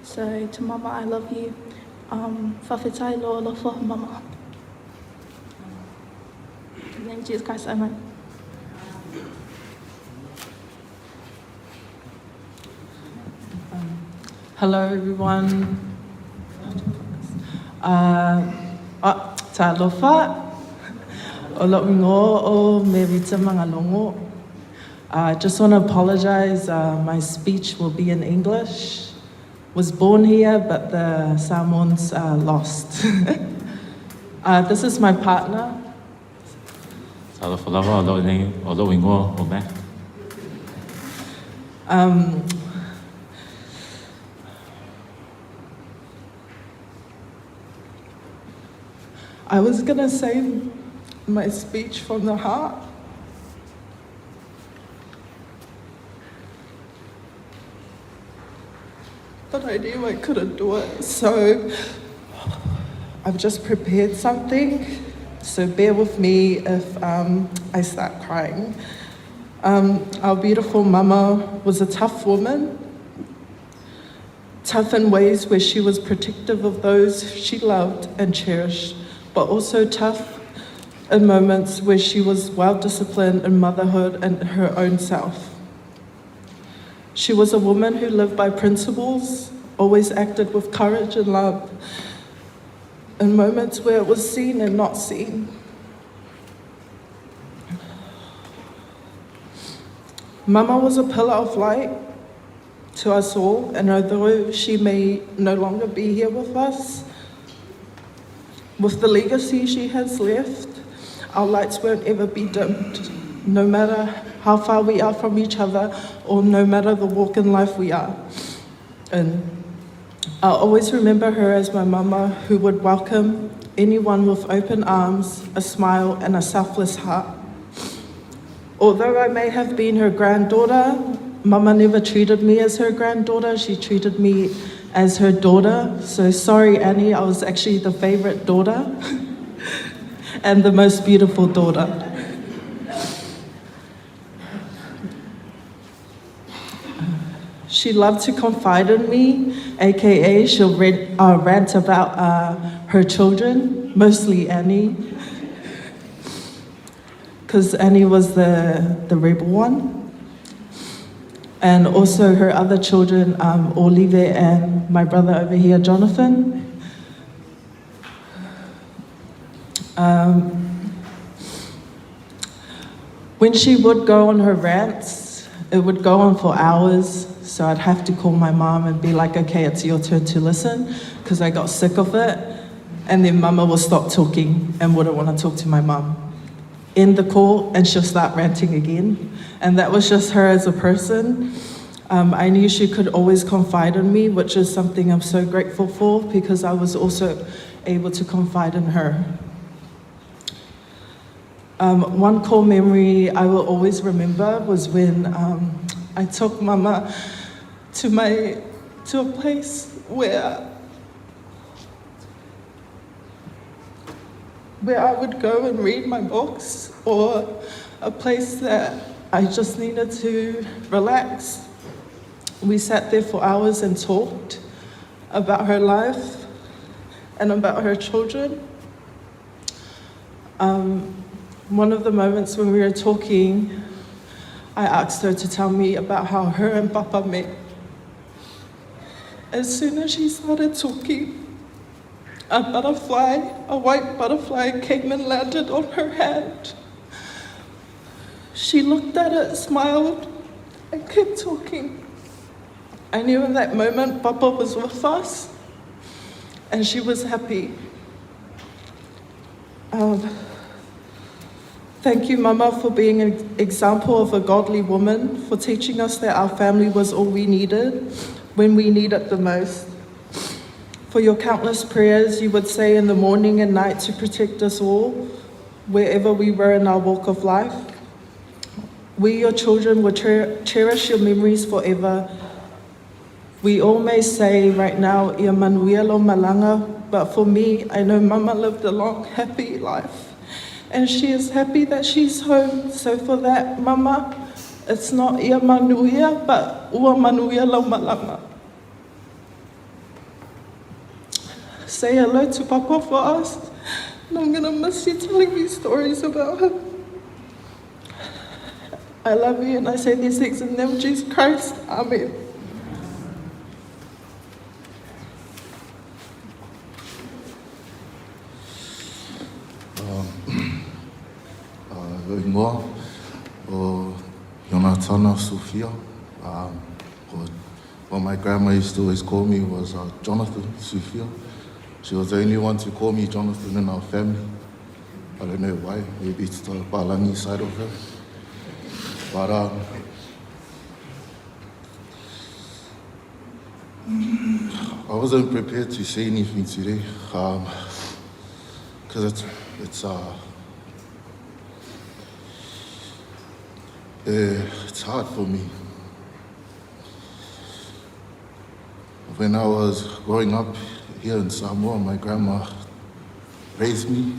So to Mama, I love you. Fafetai lo alofa, Mama. In the name of Jesus Christ, amen. Hello, everyone. Talofa. O lo'u igoa o Merita Magalongo. I just want to apologize. My speech will be in English. Was born here, but the Samoans lost. This is my partner. Talofa lava o lou o lou igoa o Matt. I was going to say my speech from the heart. But I knew I couldn't do it, so I've just prepared something. So bear with me if I start crying. Our beautiful mama was a tough woman, tough in ways where she was protective of those she loved and cherished, but also tough in moments where she was well disciplined in motherhood and her own self. She was a woman who lived by principles, always acted with courage and love in moments where it was seen and not seen. Mama was a pillar of light to us all, and although she may no longer be here with us, with the legacy she has left, our lights won't ever be dimmed, no matter how far we are from each other or no matter the walk in life we are in. I'll always remember her as my mama who would welcome anyone with open arms, a smile, and a selfless heart. Although I may have been her granddaughter, Mama never treated me as her granddaughter. She treated me as her daughter. So sorry, Annie, I was actually the favorite daughter and the most beautiful daughter. She loved to confide in me, aka she'll rant about her children, mostly Annie, because Annie was the rebel one. And also her other children, Olive and my brother over here, Jonathan. When she would go on her rants, It would go on for hours, so I'd have to call my mom and be like, okay, it's your turn to listen, because I got sick of it. And then mama will stop talking and wouldn't want to talk to my mom. End the call, and she'll start ranting again. And that was just her as a person. I knew she could always confide in me, which is something I'm so grateful for because I was also able to confide in her. One core memory I will always remember was when I took mama to my to a place where where I would go and read my books or a place that I just needed to relax. We sat there for hours and talked about her life and about her children. One of the moments when we were talking, I asked her to tell me about how her and Papa met. As soon as she started talking, a butterfly, a white butterfly, came and landed on her hand. She looked at it, smiled, and kept talking. I knew in that moment Papa was with us, and she was happy. Thank you, Mama, for being an example of a godly woman, for teaching us that our family was all we needed when we need it the most. For your countless prayers you would say in the morning and night to protect us all, wherever we were in our walk of life. We, your children, will cherish your memories forever. We all may say right now, Ia manuia lou malaga, but for me, I know Mama lived a long, happy life. And she is happy that she's home. So for that, Mama, it's not Ia manuia, but Ua manuia lou malaga. Say hello to Papa for us. And I'm gonna miss you telling me stories about him. I love you, and I say these things in the name of Jesus Christ. Amen. Lou ingoa o Ionatana Sofia. Or what my grandma used to always call me was Jonathan Sofia. She was the only one to call me Jonathan in our family. I don't know why. Maybe it's the Palangi side of her. But I wasn't prepared to say anything today because it's hard for me. When I was growing up here in Samoa, my grandma raised me.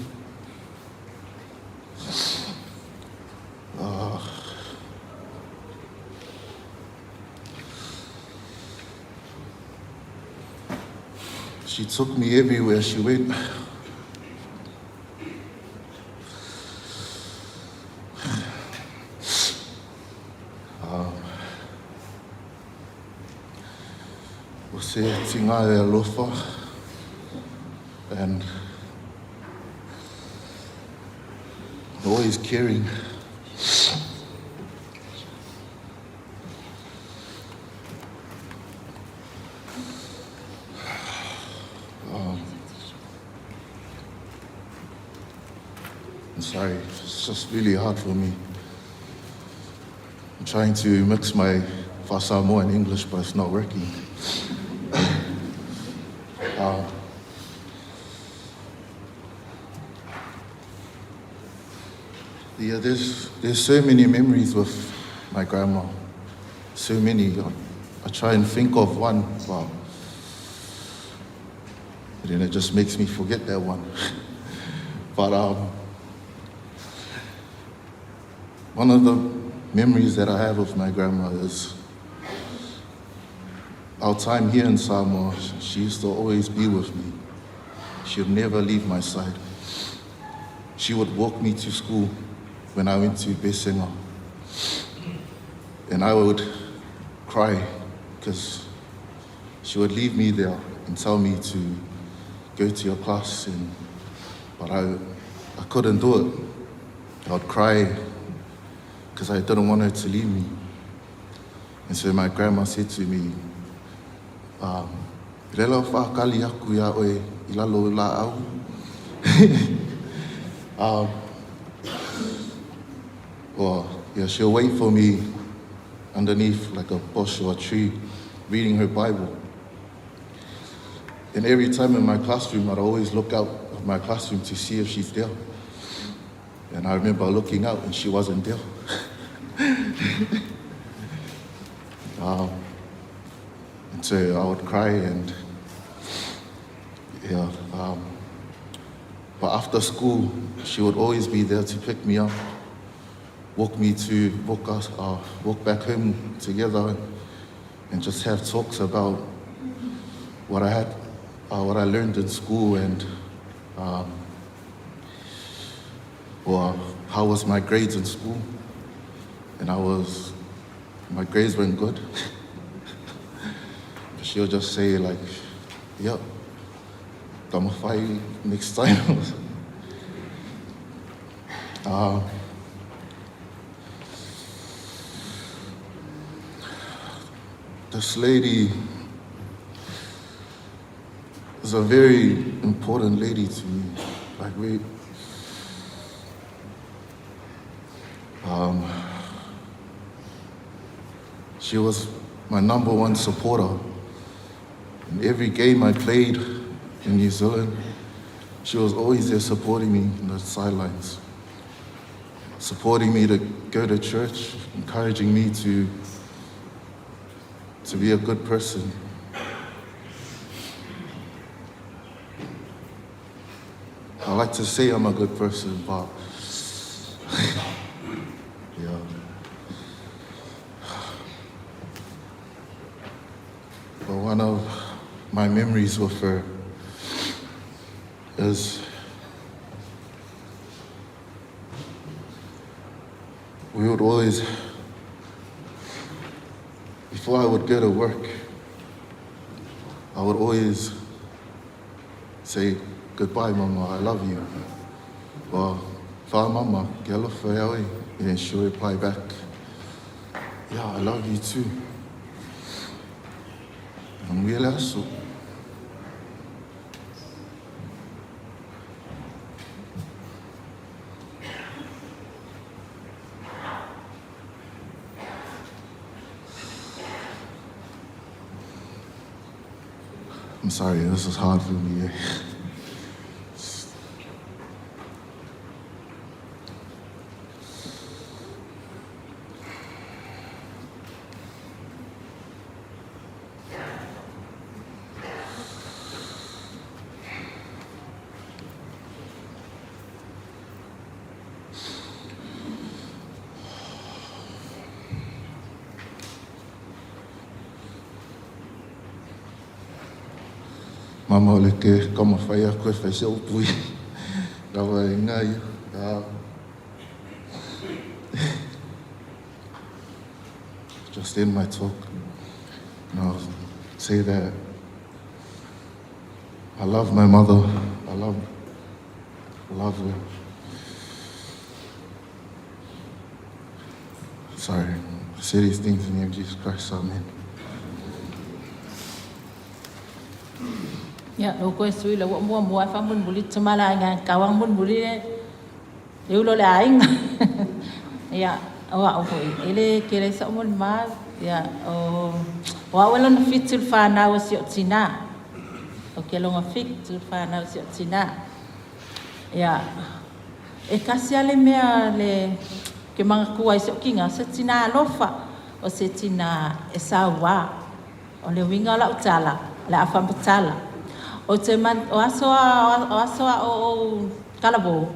She took me everywhere she went. O se tiga e alofa and always caring. I'm sorry, it's just really hard for me. I'm trying to mix my Fa'asamoa and English, but it's not working. Yeah, there's so many memories with my grandma. So many. I try and think of one, but then it just makes me forget that one. But one of the memories that I have of my grandma is our time here in Samoa. She used to always be with me. She would never leave my side. She would walk me to school when I went to Besenga. And I would cry because she would leave me there and tell me to go to your class, but I couldn't do it. I would cry because I didn't want her to leave me. And so my grandma said to me, um, Lela o whakali aku ia oe i lalo o la au. well, yeah, she'll wait for me underneath like a bush or a tree reading her Bible. And every time in my classroom, I'd always look out of my classroom to see if she's there. And I remember looking out and she wasn't there. and so I would cry and, yeah. but after school, she would always be there to pick me up, walk me to, walk us, walk back home together and just have talks about what I had, what I learned in school and or how was my grades in school. And I was, my grades weren't good. But she'll just say like, yep, I'm fight next time. this lady is a very important lady to me. Like we, she was my number one supporter. In every game I played in New Zealand, she was always there supporting me in the sidelines, supporting me to go to church, encouraging me to, to be a good person. I like to say I'm a good person, but yeah. But one of my memories with her is we would always, before I would go to work, I would always say, goodbye, mama, I love you. Well, fa mama, ke alofa ia oe. And then she'll reply back, yeah, I love you too. Manuia le aso. I'm sorry, this is hard for me. eh? Mama o le ke kama whai aku e whai se upui. Rawa e ngai. Just end my talk. And I'll say that I love my mother. I love, love her. Sorry. I say these things in the name of Jesus Christ. Amen. Ia, lo koe sui la ua mua mua e faamulimuli tama le aiga e kau mulimuli le le ulo o le aiga. Ia, o a'u fo'i, e lē kele ai sa'u molimau. Ia, o o a'u e lona fitu i le fanau a si o'u tinā. O ke loga fitu i le fanau a si o'u tinā. Ia, e kasi a le mea le ke magatua ai si o'u kiga, o se tinā alofa, o se tinā e sauā. O le uiga o la'u tala, o le a faamatala. O te man, o aso a, o aso a o ou talavou,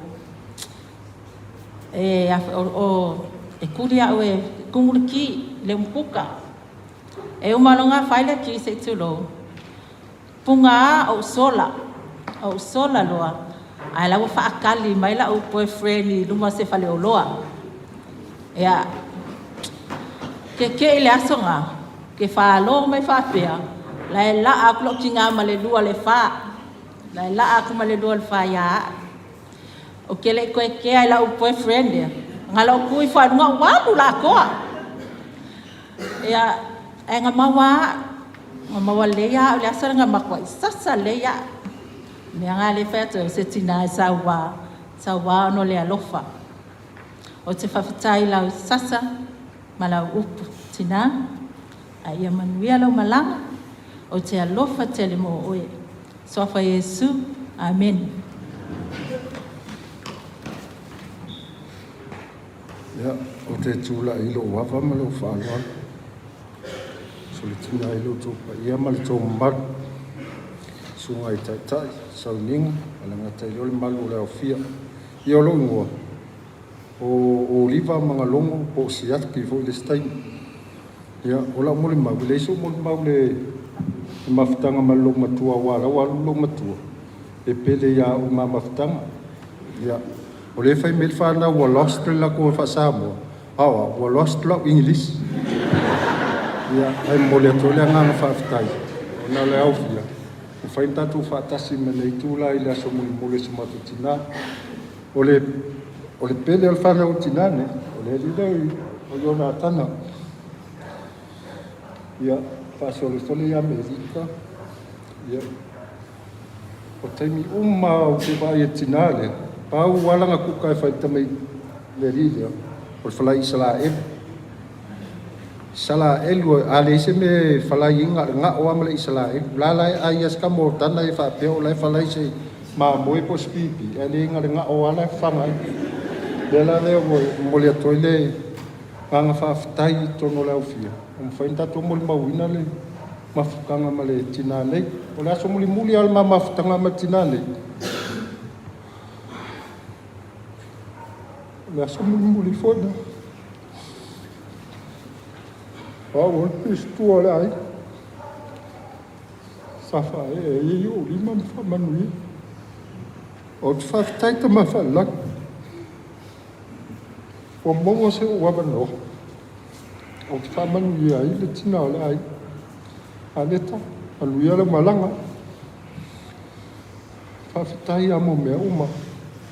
e, o, o, e kuli a'u e kumu le ki, le umukuka. E uma loga fai le ki se'i tulou. Puga a ou sola, ou sola loa, ae la ua faakali mai la'u boyfriend i luma o se faleoloa. Ia, keke'i le aso gā, ke fālō mai faapea, la e la'a aku lo'u tigā ma le lua le fā. La e la'a aku ma le lua le fā iā a'u. O ke le'i koe kea i la'u boyfriend lea, ga la'u ku ifo a i luga ou alu la atoa. Ia, ae na maua lava au, na maua lelei lava au i le aso lea na matuai sasa lelei au. O le mea lena lea e fai atu ai, o se tina e saua, saua ona o le alofa. Ou te faafetai i lau sasa ma lau upu tina, a ia manuia lau malaga, ou te alofa tele mo oe. Suafa Iesu, Amene. Ia, ou te tulai i lou ava ma lou faaaloalo, solitina ai lo outou paia ma le tou mamalu, susuga i taitai, sauniga, ma le gata i lea o le malu o le aofia. Ia o lou igoa, o Oliva Magalogo po o Siaki foi le isi taimi. Ia, o lau molimau, e leai sou molimau i le mafutaga ma le loomatua aua o la ua alu le loomatua, e pele ia au i ma mafutaga. Ia, o lea e fai mai le fanau ua lost le latou faa-Samoa, a o au, ua lost lau Igilisi. Ia, ae momoli atu ai le agaga faafetai ona o le aofia, ua mafai ona tatou faatasi mai lenei itula i le aso mulimuli o si o matou tina. O le pele o le fanau a le tina lenei, o le alii lea o Ionatana. Ia, faasolosolo ia Amerika. Ia, o taimi uma lava ou te vaai i le tina lea, pau lava lana kuka e fai i le tamaiti, le alii lea, o le falai Isaraelu. Isaraelu, a leai se mea e falai ai, na o le gao lava ma le Isaraelu. O la la e ai lava si tama o Tana e faapea o la e falai se mamoe po o se pipi, ae leai na o le gao lava la e fafaga ai. O le mea la lea ua momoli atu ai le agaga faafetai i totonu o le aofia, ua mafai ona tatou molimauina le mafutaga ma le tina nei. O le aso mulimuli lava o le ma mafutaga ma le tina nei, o le aso mulimuli foi lea. O au o le pistua o le aiga. Sa faaee ai ou lima ma faamanuia. Ou te faafetai tama faalelagi. Ua maua se ou avanoa ou te faamanuia ai le tina o le aiga. Aleta, manuia lau malaga. Faafetai lava mo mea uma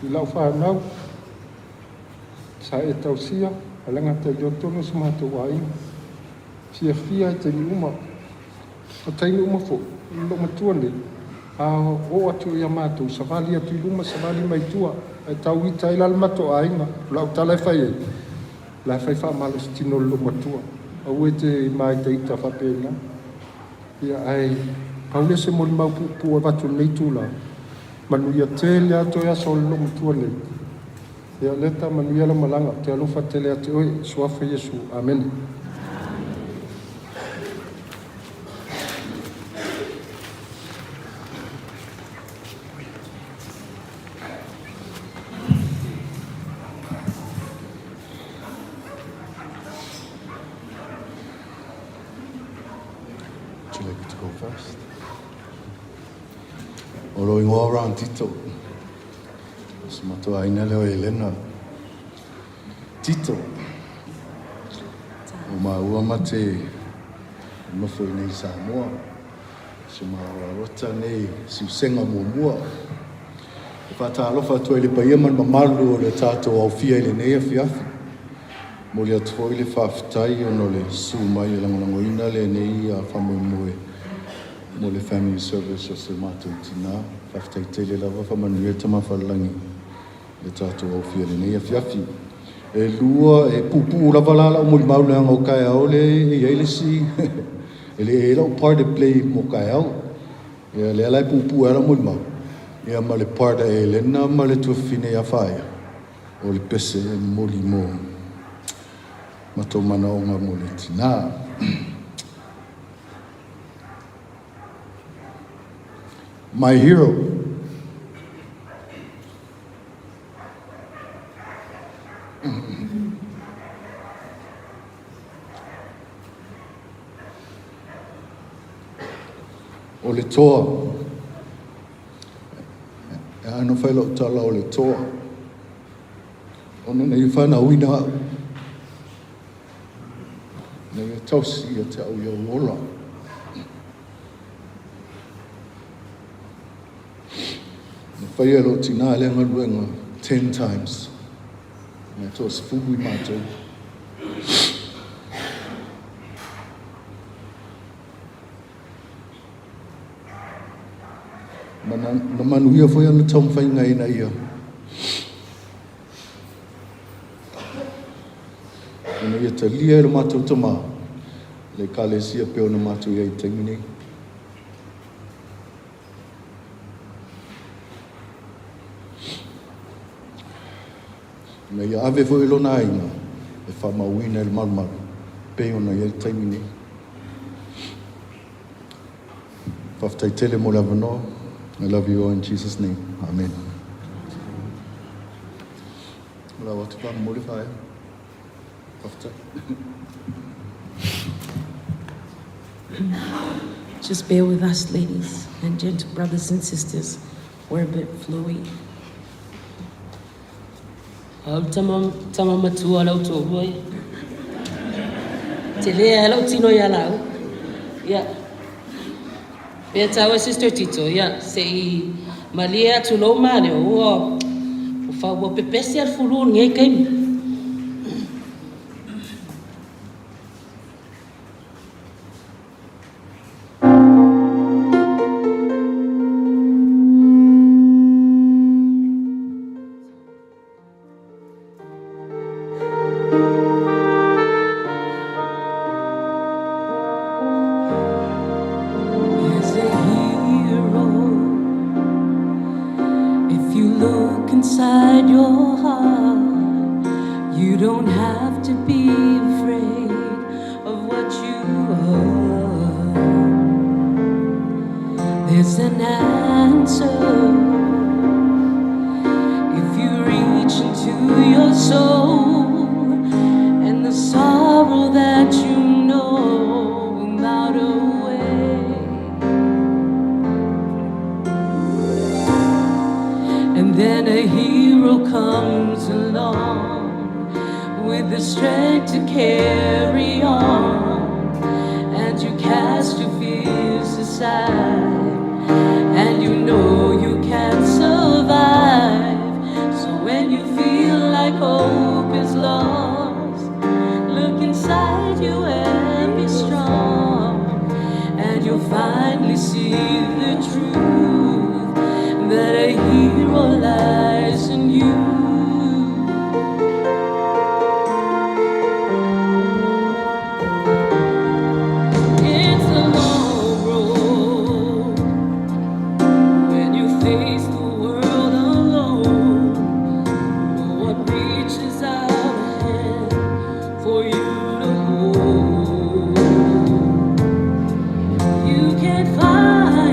i lau fanau sa e tausia, a le gata i lea o totonu o si matou aiga. Fiafia i taimi uma. O taimi uma foi, o lou matua nei, a oo atu ia matou, savali atu i luma, savali mai tua, ae tau ita ai la le matou aiga. O lau tala e fai ai, o la e fai faamalositino le loomatua. Aua e te māitaita faapena. Ia, ae pau lea o se molimau puupuu e avatu i lenei itula, manuia tele lava toe aso o le loomatua nei. Ia, Leta, manuia lau malaga, ou te alofa tele ia te oe. Suafa Iesu. Amene. Would you like me to go first? O lou igoa o Ron Tito. O si matou aiga lea o Elena. Tito. O māua ma te nofo i nei Samoa. Si o māua rota nei siusega muamua. E faatalofa atu ai i le paia ma le mamalu o le tatou aofia i lenei afiafi. Momoli atu foi le faafetai ona o le susu mai e lagolagoina lenei faamoemoe mo le Family Service o si o matou tina. Faafetai tele lava, faamanuia Tama Falelagi i le tatou aofia i lenei afiafi. E lua, e puupuu lava la lau molimau leaga o taeao le e i ai le isi, e le i ai lau part e play mo taeao. Ia lea la e puupuu ai lau molimau, ia ma le part a Elena ma le tuafafine ia Whaea. O le pese e momoli mo matou manaoga mo le tina. My hero. O le toa. E ano fai lou tala o le toa. Ona nei fanauina au. Nei e tausi ia te au i ou ola. Na faia e lou tina lea galuega 10 times. Mea toasefulu i matou. Ma na manuia foi ana taumafaiga ina ia ina ia talia e lo matou tamā le Ekalesia pei ona matou i ai i le taimi nei. Ina ia ave foi i lona aiga e faamauina i le malumalu pei ona i ai le taimi nei. Faafetai tele mo le avanoa. I love you all in Jesus name. Amen. O lau atu faamolemole faea. Faafetai. Just bear with us, ladies and gentle brothers and sisters. We're a bit fluey. Au tama, tama matua lau toalua ia. Te lea lau tino ia lau. Ia. Pea tāua Sister Tito, ia, se i malie atu lou male, ua, ua, ua pepesi a le fulu o lenei taimi. As a hero, if you look inside your heart, you don't have to be afraid of what you are. There's an answer if you reach into your soul, and the sorrow that you know will melt away. And then a hero comes along with the strength to carry on. And you cast your fears aside, and you know you can survive. So when you feel like hope is lost, look inside you and be strong, and you'll finally see the truth that a hero lies in you. It's a long road when you face the world alone. No one reaches out a hand for you to hold. You can't find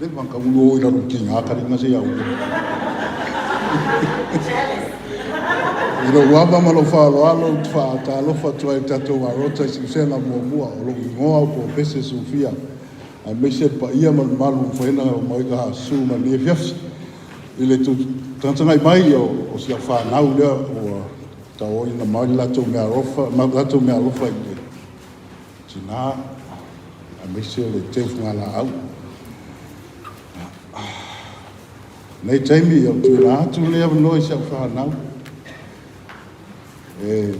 Leva ka ulu o i lalo ki ngā karinga se iau. I lou ava ma lou faaaloalo ou te faatalofa atu ai i le tatou Arota i Siusega muamua o lou igoa o Polopese Sufia aemaise le paia ma le mamalu ua mafai ona omai ka susu mai lenei afiafi i le tagatagai mai o si au fanau lea ua taoina mai le latou meaalofa ma latou meaalofa i le tina aemaise o le teu fagalaau. Nei taimi o tuuina atu le avanoa i si au fanau e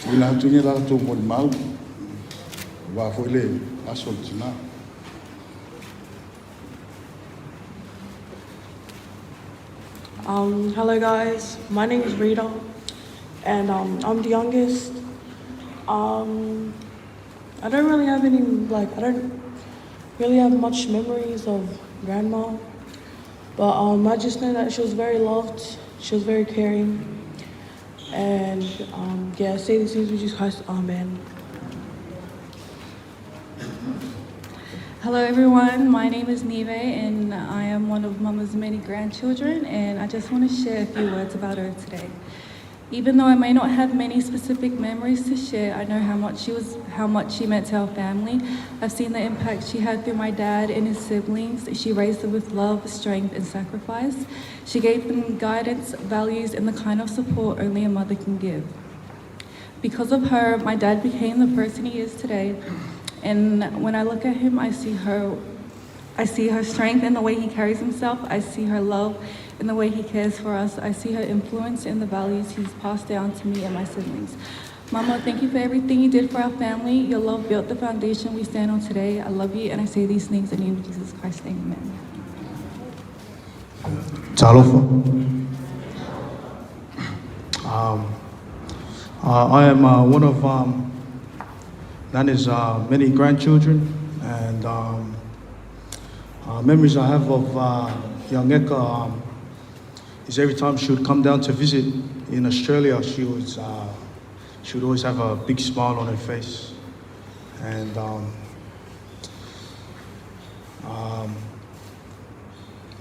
tuuina atu ni latou molimau aua foi le aso o le tina. Hello guys, my name is Rita and I'm the youngest. I don't really have any, like, I don't really have much memories of grandma, but I just know that she was very loved, she was very caring, and yeah, say these things with Jesus Christ, amen. Hello everyone, my name is Nive and I am one of Mama's many grandchildren, and I just want to share a few words about her today. Even though I may not have many specific memories to share, I know how much she was how much she meant to our family. I've seen the impact she had through my dad and his siblings. She raised them with love, strength, and sacrifice. She gave them guidance, values, and the kind of support only a mother can give. Because of her, my dad became the person he is today. And when I look at him, I see her I see her strength in the way he carries himself. I see her love in the way he cares for us. I see her influence in the values he's passed down to me and my siblings. Mama, thank you for everything you did for our family. Your love built the foundation we stand on today. I love you, and I say these things in the name of Jesus Christ. Amen. Talofa. I am one of Nana's many grandchildren, and memories I have of young Eka is every time she would come down to visit in Australia, she would always have a big smile on her face, and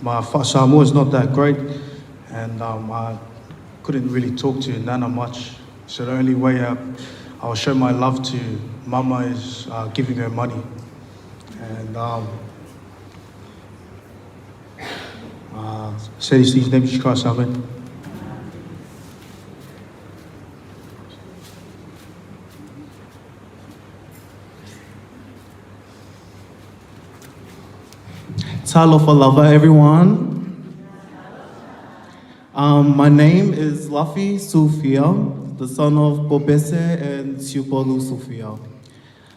my Samoa is not that great, and I couldn't really talk to Nana much. So the only way I'll show my love to Mama is giving her money. And say these things in the name of Jesus Christ, Amen. Talofa lava, everyone. My name is Lafi Sufia, the son of Bobese and Siupolu Sufia.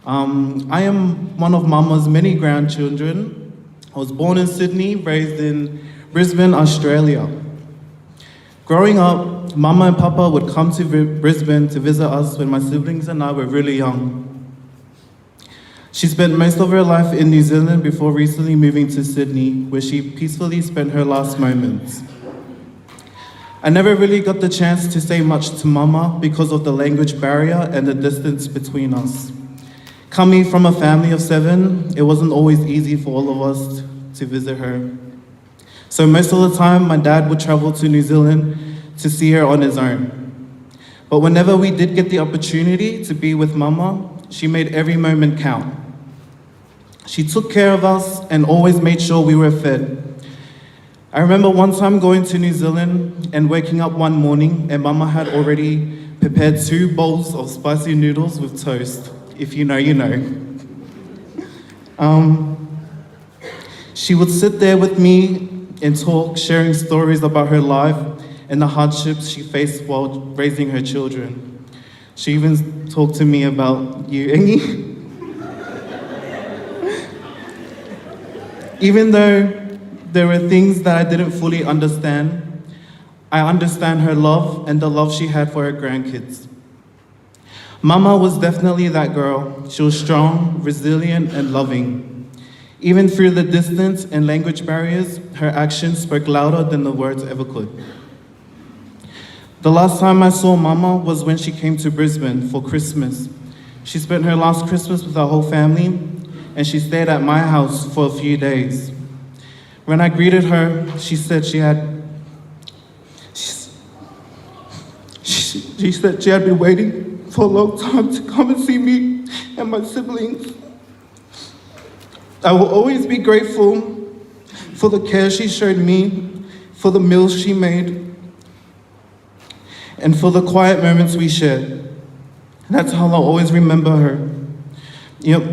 I am one of Mama's many grandchildren. I was born in Sydney, raised in Brisbane, Australia. Growing up, Mama and Papa would come to Brisbane to visit us when my siblings and I were really young. She spent most of her life in New Zealand before recently moving to Sydney, where she peacefully spent her last moments. I never really got the chance to say much to Mama because of the language barrier and the distance between us. Coming from a family of 7, it wasn't always easy for all of us to visit her. So most of the time, my dad would travel to New Zealand to see her on his own. But whenever we did get the opportunity to be with Mama, she made every moment count. She took care of us and always made sure we were fed. I remember one time going to New Zealand and waking up one morning and Mama had already prepared 2 bowls of spicy noodles with toast. If you know, you know. She would sit there with me and talk, sharing stories about her life and the hardships she faced while raising her children. She even talked to me about you, Engi. Even though there were things that I didn't fully understand, I understand her love and the love she had for her grandkids. Mama was definitely that girl. She was strong, resilient, and loving. Even through the distance and language barriers, her actions spoke louder than the words ever could. The last time I saw Mama was when she came to Brisbane for Christmas. She spent her last Christmas with our whole family, and she stayed at my house for a few days. When I greeted her, she said she had she, she said she had been waiting for a long time to come and see me and my siblings. I will always be grateful for the care she showed me, for the meals she made, and for the quiet moments we shared. That's how I'll always remember her. Yep.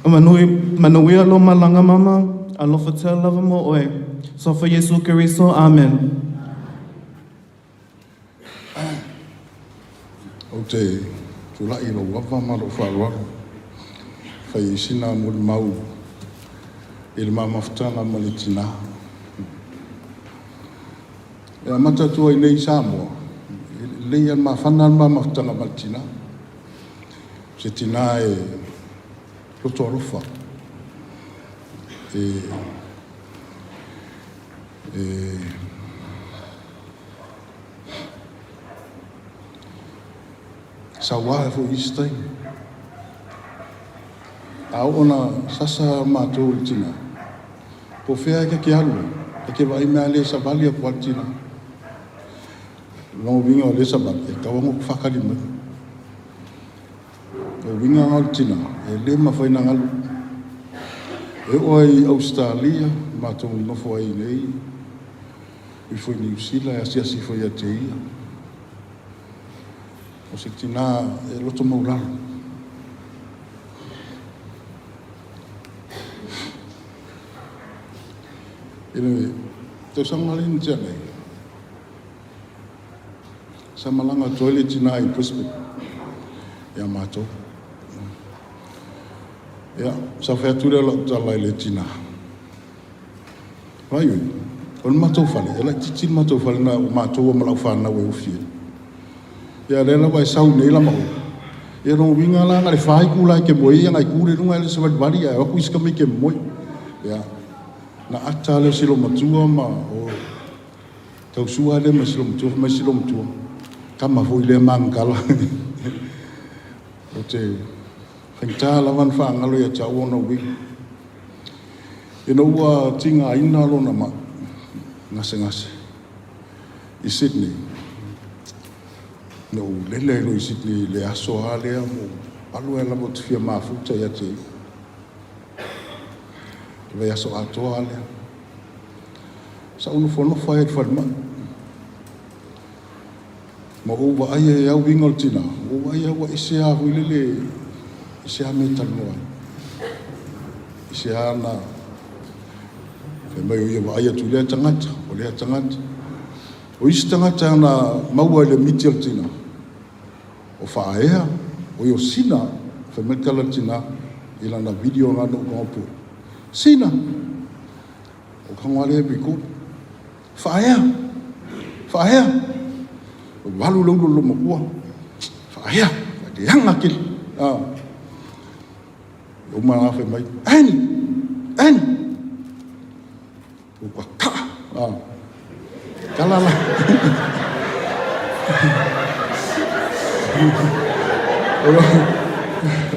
Manuia lo malanga mama, alofa te lava mo oe. Sofa Yesu Keriso, amen. Ou te tulai i lou ava ma lou faaaloalo e fai ai sina molimau i le ma mafutaga ma le tinā. E amata atu ai nei i Samoa, e lelei lava le mafana le ma mafutaga ma le tinā. O se tinā e loto alofa, e, e Saua ai foi i isi taimi. A oo ina sasa matou i le tina, po o fea e ke alu ai, e ke vaai mea lea e savali atu lava le tina. O lona uiga o lea e savali, e tatau lava ona ou faatali mai. O uiga na o le tina, e le mafai ona galu. E oo lava i Ausetalia, matou nonofo ai nei, ifo i Niu Sila e asiasi ifo ia te ia. O se tinā e loto maulalo. I le tausaga lea na tea nei, sa malaga atu ai le tinā i Brisbane ia matou. Ia, sa fai atu lea o lau tala i le tinā. Vai oi, o le matou fale, e laitiiti le matou fale na o matou ma lau fanau e ofi ai. Ia lea lava e sau nei la ma oe. Ia lona uiga la na le fa itula e te moe ai, ia na e tu i le luga e le savalivali ae o atu isi tamaiti e moe. Ia, na ata lea o si loomatua ma o tausua lea ma si loomatua, fai mai si loomatua, tama foi lea magagala. Ou te faigata lava ona faagalo ia te au ona uiga. Ina ua tigaina lona mai gasegase i Sydney, na ou lele ai loa i Sydney i le aso lava lea ma ou alu ai lava ou te fia mafuta ia te ia. Le vaiaso atoa lava lea. Sa ou nofonofo ai i le falemai. Ma ou vaai ai lava uiga o le tina, ua ou vaai lava ua ese lava foi lele i se a mea e talanoa ai. I se a na fai mai o ia vaai atu i lea tagata, o lea tagata. O isi tagata na maua i le miti o le tina, o Faaea, o ia o Sina, fai mai le tala a le tina i lana video na na ou tago pue. Sina! O ka ngā lea record. Faaea! Faaea! Walu le ulu o le loomatua. Faaea! Leaga tele. Ah. Uma la fai mai, Annie! Annie! Ua kaa. Ah. Tala la.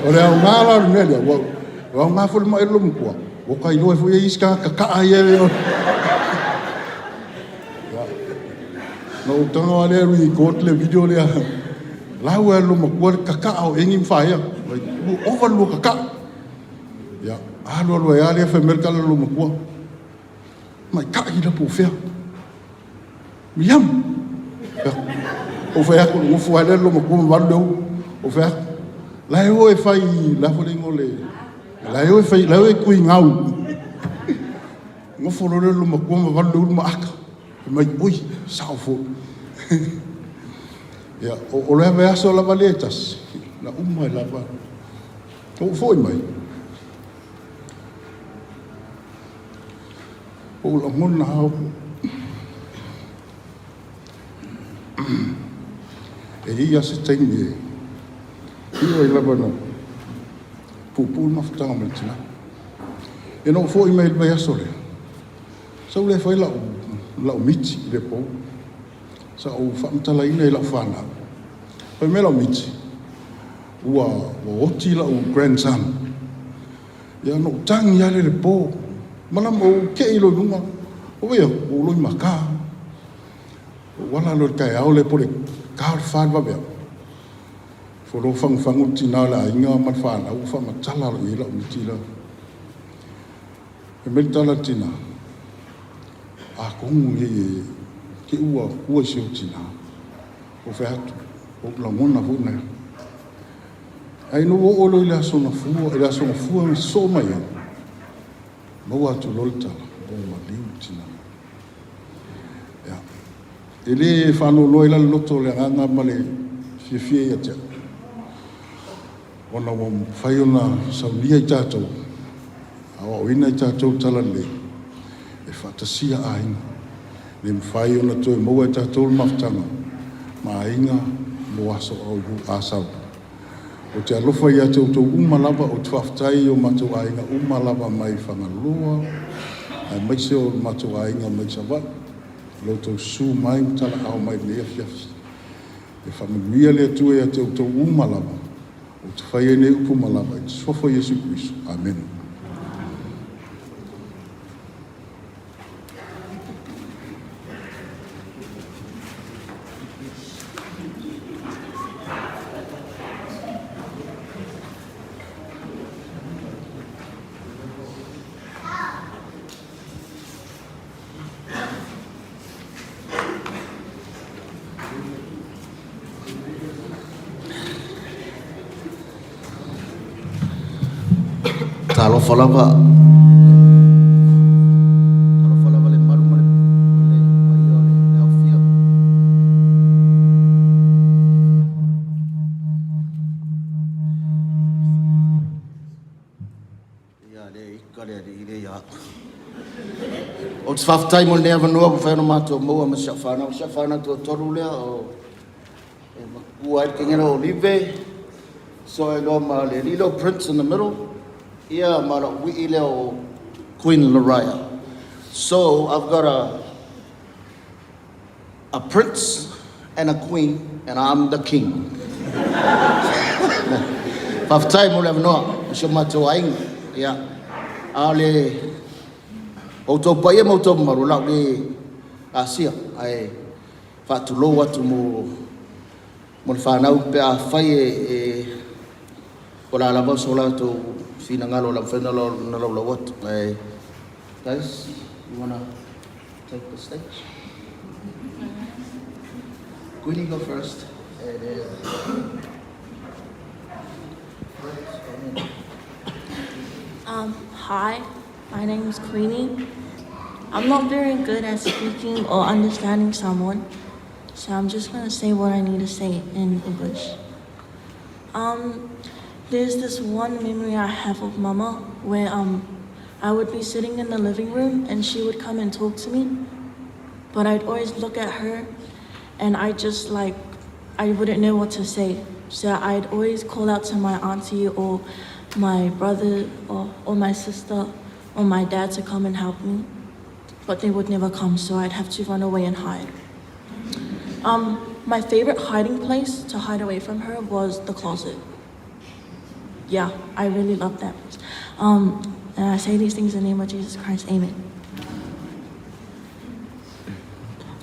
O le aoga la o le mea lea, ua aoga foi le mai o le loomatua. Ua ka iloa ai foi e isi tagata kakaa ia e Na ou tago lava lea record le video lea. Lau e le matua le kakaa o Eni ma Faea. Ua ova le lua kakaa. Ia, alu alu ai lava lea fai mai le tala a le matua. Mai kai la po o fea. Miliamu. Ou fai atu, nofo lava lea le loomatua ma valu le ulu. Ou fai atu, la e o e fai, la foi le igoa o le, la e o e fai, la e o e kui gau. Nofo loa lea le loomatua ma valu le ulu ma aka. Fai mai, oi, sao foi. Ia, o le vaiaso lava lea e tasi, na uma ai lava. Ou foi mai. Ou lagona au e i ai lava se taimi e iu ai lava ina puupuu le mafutaga ma le tina. Ina ua foi mai i le vaiaso lea, sa ou le fai lau, lau miti i le po. Sa ou faamatalaina i lau fanau. Fai mai lau miti, ua, ua oti lau grandson. Ia na ou tagi lava lea i le po. Malama ou kei loa i luga, ua vaai atu, ua ou loimata. Ou ala loa i le taeao lea po o le ta o le fa i le vaveao, ifo loa fagufagu le tina o le aiga ma le fanau ua faamatala loa i ai lau miti la. Fai mai le tala a le tina, atonu ne i te i ua tua i si ou tina. Ou fai atu, o ou lagona foi na. Ae ina ua oo loa i le aso Gafua, i le aso Gafua na sosoo mai ai, maua atu loa le tala, ua maliu le tina. Ia, e le faanoanoa ai la le loto o le agaga ma le fiafia ia te au, ona ua mafai ona saunia i tatou, aoaoina i tatou le talalelei, e faatasia aiga. Le mafai ona toe maua e tatou le mafutaga ma aiga mo aso a sau. Ou te alofa ia te outou uma lava, ou te faafetai i o matou aiga uma lava mai Fagaloa, aemaise o le matou aiga mai Savaii, lo outou susu mai ma talaao mai i lenei afiafi. E faamanuia le Atua ia te outou uma lava, ou te fai ai nei upu ma lava i le suafa o Iesu Keriso. Amene. Talofa lava. Talofa lava le malu ma le le paia o le le aofia. Ia le ika le alii le ia au. Ou te faafetai mo lenei avanoa ua mafai ona matou maua ma si au fanau. Si au fanau toatolu lea o e matua ai le kegela o Olive, so ai loa ma le alii lea o Prince in the middle, ia ma lou wii lea o Queen Lariah. So I've got a a prince and a queen and I'm the king. Faafetai mo le avanoa o si o matou aiga. Ia, a o le outou paia ma outou mamalu, o le a ou le asia, ae faatulou atu mo mo le fanau pe afai e, e o le a lava so latou finagalo o le a mafai ona laulau atu. Ae, guys, you wanna take the stage? Queenie go first. And then Hi, my name is Queenie. I'm not very good at speaking or understanding someone, so I'm just going to say what I need to say in English. There's this one memory I have of Mama where I would be sitting in the living room and she would come and talk to me, but I'd always look at her and I just like, I wouldn't know what to say. So I'd always call out to my auntie or my brother or my sister or my dad to come and help me, but they would never come, so I'd have to run away and hide. My favorite hiding place to hide away from her was the closet. Yeah, I really loved that place. And I say these things in the name of Jesus Christ. Amen.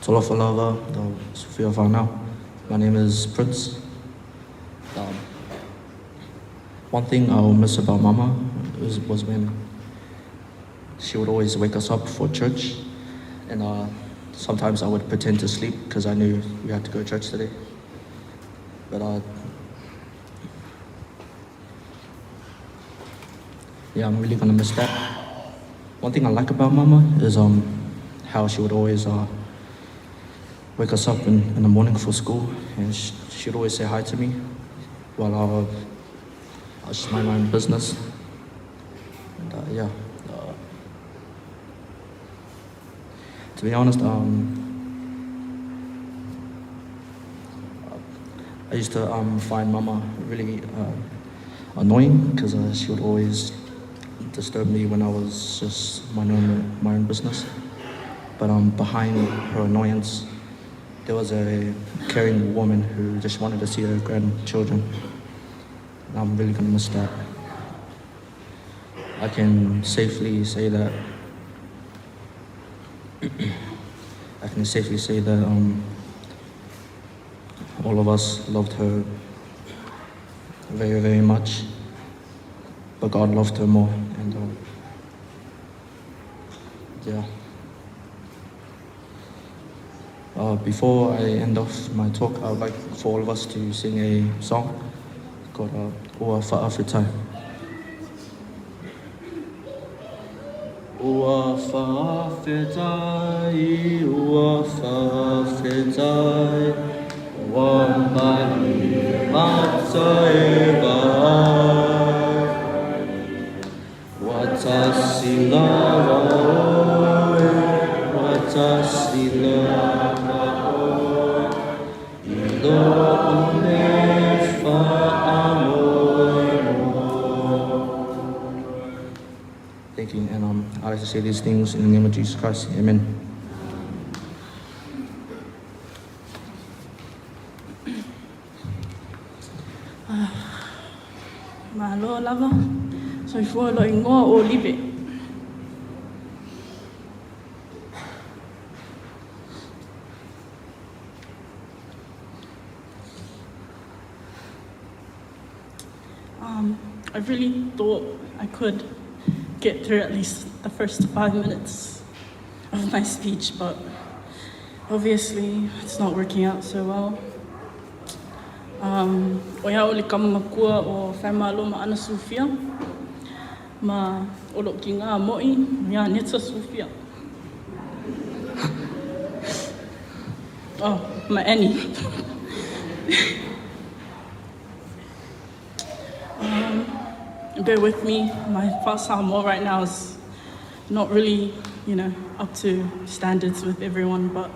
Talofa lava, Sophia whanau. My name is Prince. One thing I will miss about Mama was when she would always wake us up for church, and sometimes I would pretend to sleep because I knew we had to go to church today. But yeah, I'm really gonna miss that. One thing I like about Mama is how she would always wake us up in the morning for school, and she'd always say hi to me while I was just mind my own business. And yeah, to be honest, I used to find Mama really annoying because she would always disturb me when I was just my own business. But behind her annoyance, there was a caring woman who just wanted to see her grandchildren. And I'm really gonna miss that. I can safely say that I can safely say that um, all of us loved her very, very much, but God loved her more. And um, yeah. Uh, before I end off my talk, I would like for all of us to sing a song called uh, Ua Fa'afetai. Ua fa'afetai, ua fa'afetai, ua malie mata e vaai. Ua tasi lava oe, ua tasi lava oe, i lo'u nei fa'amoemoe. Thank you, and um, I'd like to say these things in the name of Jesus Christ. Amen. Malo lava. Soifua lou igoa o Olive. Um, I really thought I could get through at least the first 5 minutes of my speech, but obviously it's not working out so well. Um, ʻo ia au le kama makua o Faimalo ma Ana Sufia, ma o loʻu kīgā moʻi iā Neta Sufia. Oh, ma Annie. Um, bear with me, my Samoa right now is not really, you know, up to standards with everyone, but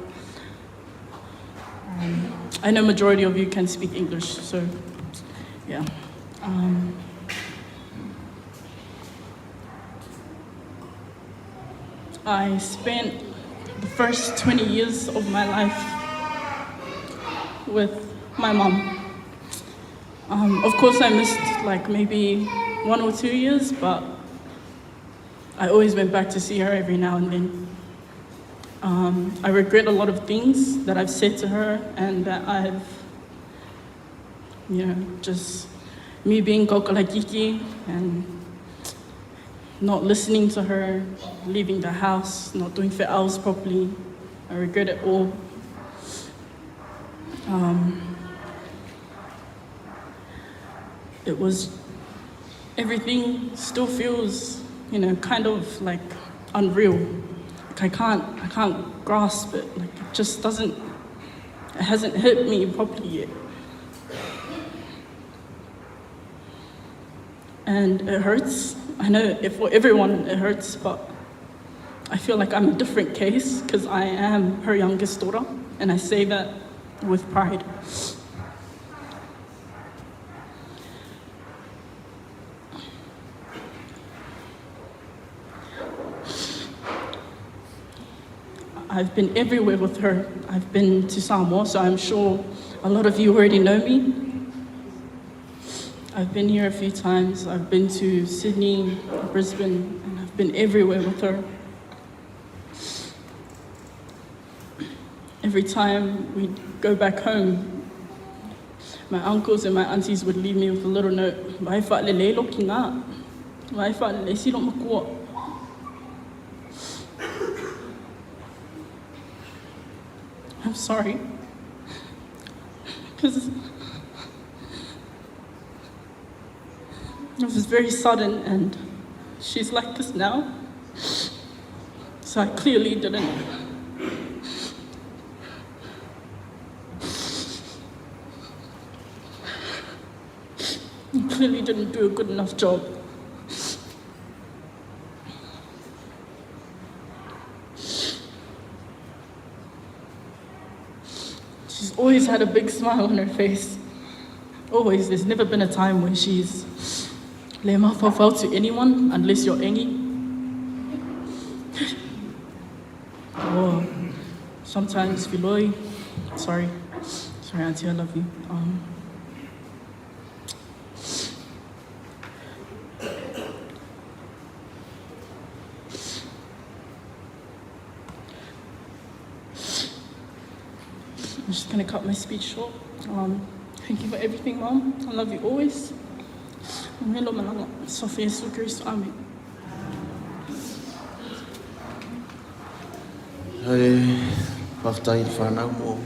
um, I know majority of you can speak English, so yeah. Um, I spent the first 20 years of my life with my mom. Um, of course, I missed like maybe 1 or 2 years, but I always went back to see her every now and then. I regret a lot of things that I've said to her and that I've, just me being kakalakiki and not listening to her, leaving the house, not doing fe'aus properly. I regret it all. It was, everything still feels, kind of like unreal. Like I can't grasp it. Like it just doesn't, it hasn't hit me properly yet. And it hurts. I know for everyone it hurts, but I feel like I'm a different case because I am her youngest daughter, and I say that with pride. I've been everywhere with her. I've been to Samoa, so I'm sure a lot of you already know me. I've been here a few times. I've been to Sydney, Brisbane, and I've been everywhere with her. Every time we'd go back home, my uncles and my aunties would leave me with a little note. Vai whaalelei lo ki ngā. Vai whaalelei si lo makua. I'm sorry. Because it was very sudden and she's like this now. So I clearly didn't. I clearly didn't do a good enough job. She's always had a big smile on her face. Always. There's never been a time where she's le mafaufau to anyone unless you're Engi. Or sometimes Filoi. Sorry. Sorry, Auntie, I love you. I'm just going to cut my speech short. Um, thank you for everything, Mom. I love you always. Sophia Amen. E faafetai i le whanau mo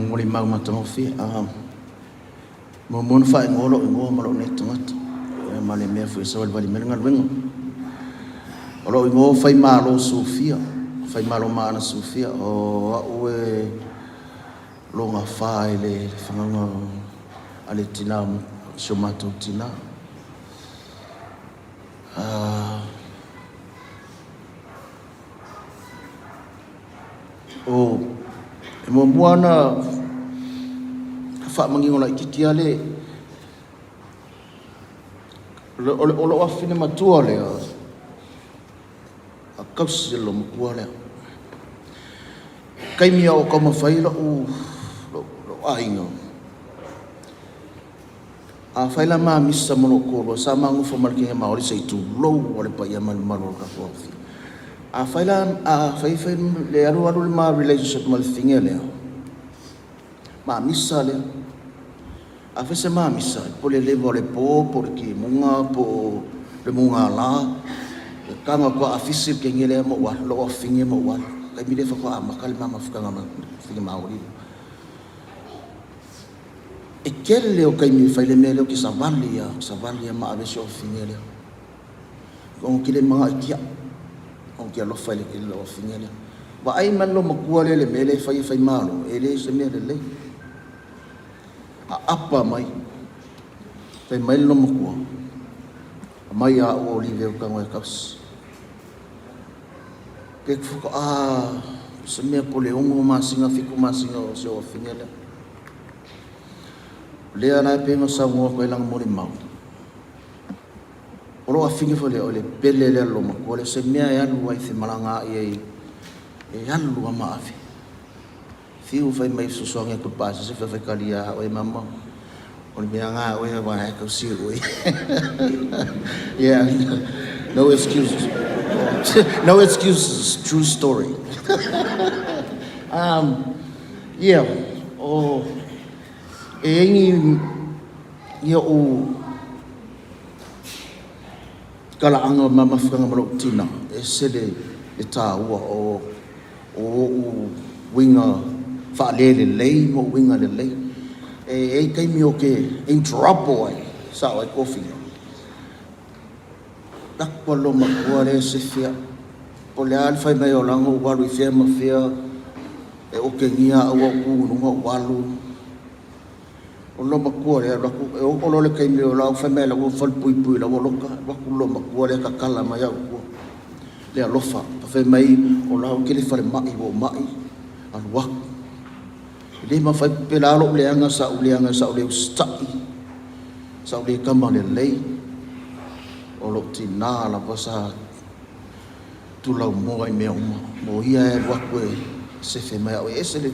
molimau matagofie. Muamua ona faaigoa lou igoa ma lou nei tagata, ia ma le mea foi e savalivali mai le galuega. O lou igoa o Faimalo Sufia, Faimalo Maana Sufia, o au e logafa i le fagauga a le tina, si o matou tina. O, e muamua ona faamanino laitiiti lava le, o lou afafine matua lea, a tausi e le loomatua lea. Taimi a o taumafai lou aiga, Afai la ma misa ma lou toalua, sa ma nofo ma le kenya maori se i tulou a le paia ma le mamalu o le tatou aofia. Afai la, afai fai le alu alu le ma relationship ma le fine lea, ma misa lea. Afai se ma misa, po le leva o le po, po le kimuga, po le mugala, e kanga kua afisi le kenya lea ma ou alu, lou afine ma ou alu. Taimi lea faatoa amata le ma mafutaga ma le fine maori lea. E tele o taimi e fai le mea lea ou te savali a, savali a ma ave si ou afine lea. Ona ou te le manao e tiai. Ona ou te alofa i le tele o lou afine lea. Vaai mai le loomatua lea i le mea lea e fai e Faimalo, e le o se mea lelei. Aapa mai, fai mai le loomatua, aumai a au olive ou tago e tausi. Pe faatoa se mea po o le 6 masina, 7 masina o si ou afine lea. O lea la e pei ona saunoa atu ai lana molimau, o lou afine foi lea, o le pele lea a le loomatua lea, o se mea e alu ai femalagaai ai, e alu lava ma ave. Fiu fai mai fesoasoani atu i le pasese fai faitalia a oe mama, o le mea lena a oe aua e tausi e oe. Yeah, no excuses. No excuses, true story. Yeah, o, e i ai ni, ni oʻu talaaga ma mafutaga ma lou tina, e ese le, le taua o, o oʻu uiga faalelelei ma oʻu uiga lelei. E i ai taimi ou te in trouble ai, sao ai tofiga. Lako lou matua lea e sefe au. Po o le a le fai mai o lana ou alu i fea ma fea, e otegia au ae ou tu i luga ou alu. O le loomatua lea, alu atu, e oo loa i le taimi o la e fai mai o la e ua falepuipui o la e ua loka, alu atu le loomatua lea tatala mai au i tua. Le alofa, fai mai o la e ua tele falemai ua ou mai, alu atu. E le mafai pe la lou leaga sa ou leaga sa ou le usitai, sa ou le tama lelei, o lou tina lava sa tulaumoa i mea uma. Mo ia e alu atu e sefe mai au e ese le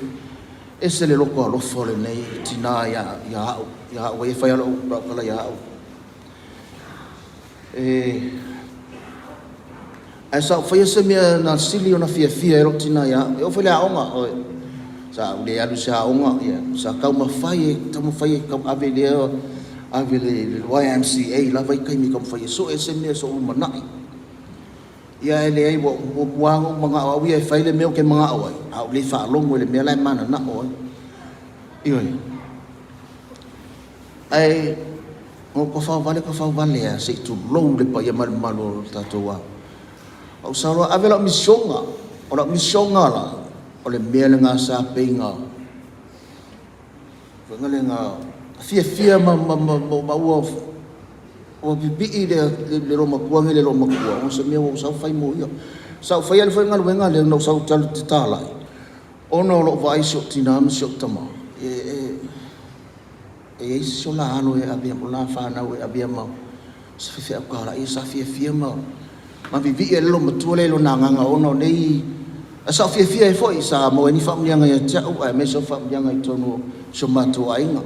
ese le loto alofa o lenei tina ia ia au, ia au ai e fai lava lau tala ia au. E Ae sa ou faia se mea na sili ona fiafia ai lou tina ia au. E oo foi i le aoga, oi, sa ou le alu i se aoga, ia, sa taumafai e, taumafai e tau ave i lea, ave i le YMCA lava i taimi e taumafai e sue se mea so'u lumanai. Ia ae leai, ua, ua muamua lava ona ou manao au ia e fai le mea ou te manao ai, a ou le faalogo i le mea la e mananao ai. Ioe. Ae na ou tafaovale tafaovale lava se i tulou le paia ma le mamalu o le tatou ao. Ou sau loa ave lau misioga. O lau misioga la, o le mea lena sa pei na foi na le na fiafia ma ma ma ma ua ua pipii le le loomatua nei i le loomatua ona o se mea ua ou sau fai mo ia. Sa ou faia le foi galuega lea na ou sau ou te alu ou te talai ona o lou vaai i si ou tina ma si ou tama e e E i ai si o la alo e avea, o la fanau e avea ma se faifeau talai sa fiafia ma ma vivii ai le loomatua lea i lona agaga ona o nei ae sa ou fiafia ai foi sa maua ai ni faamanuiaga ia te au aemaise o faamanuiaga i totonu o si o matou aiga.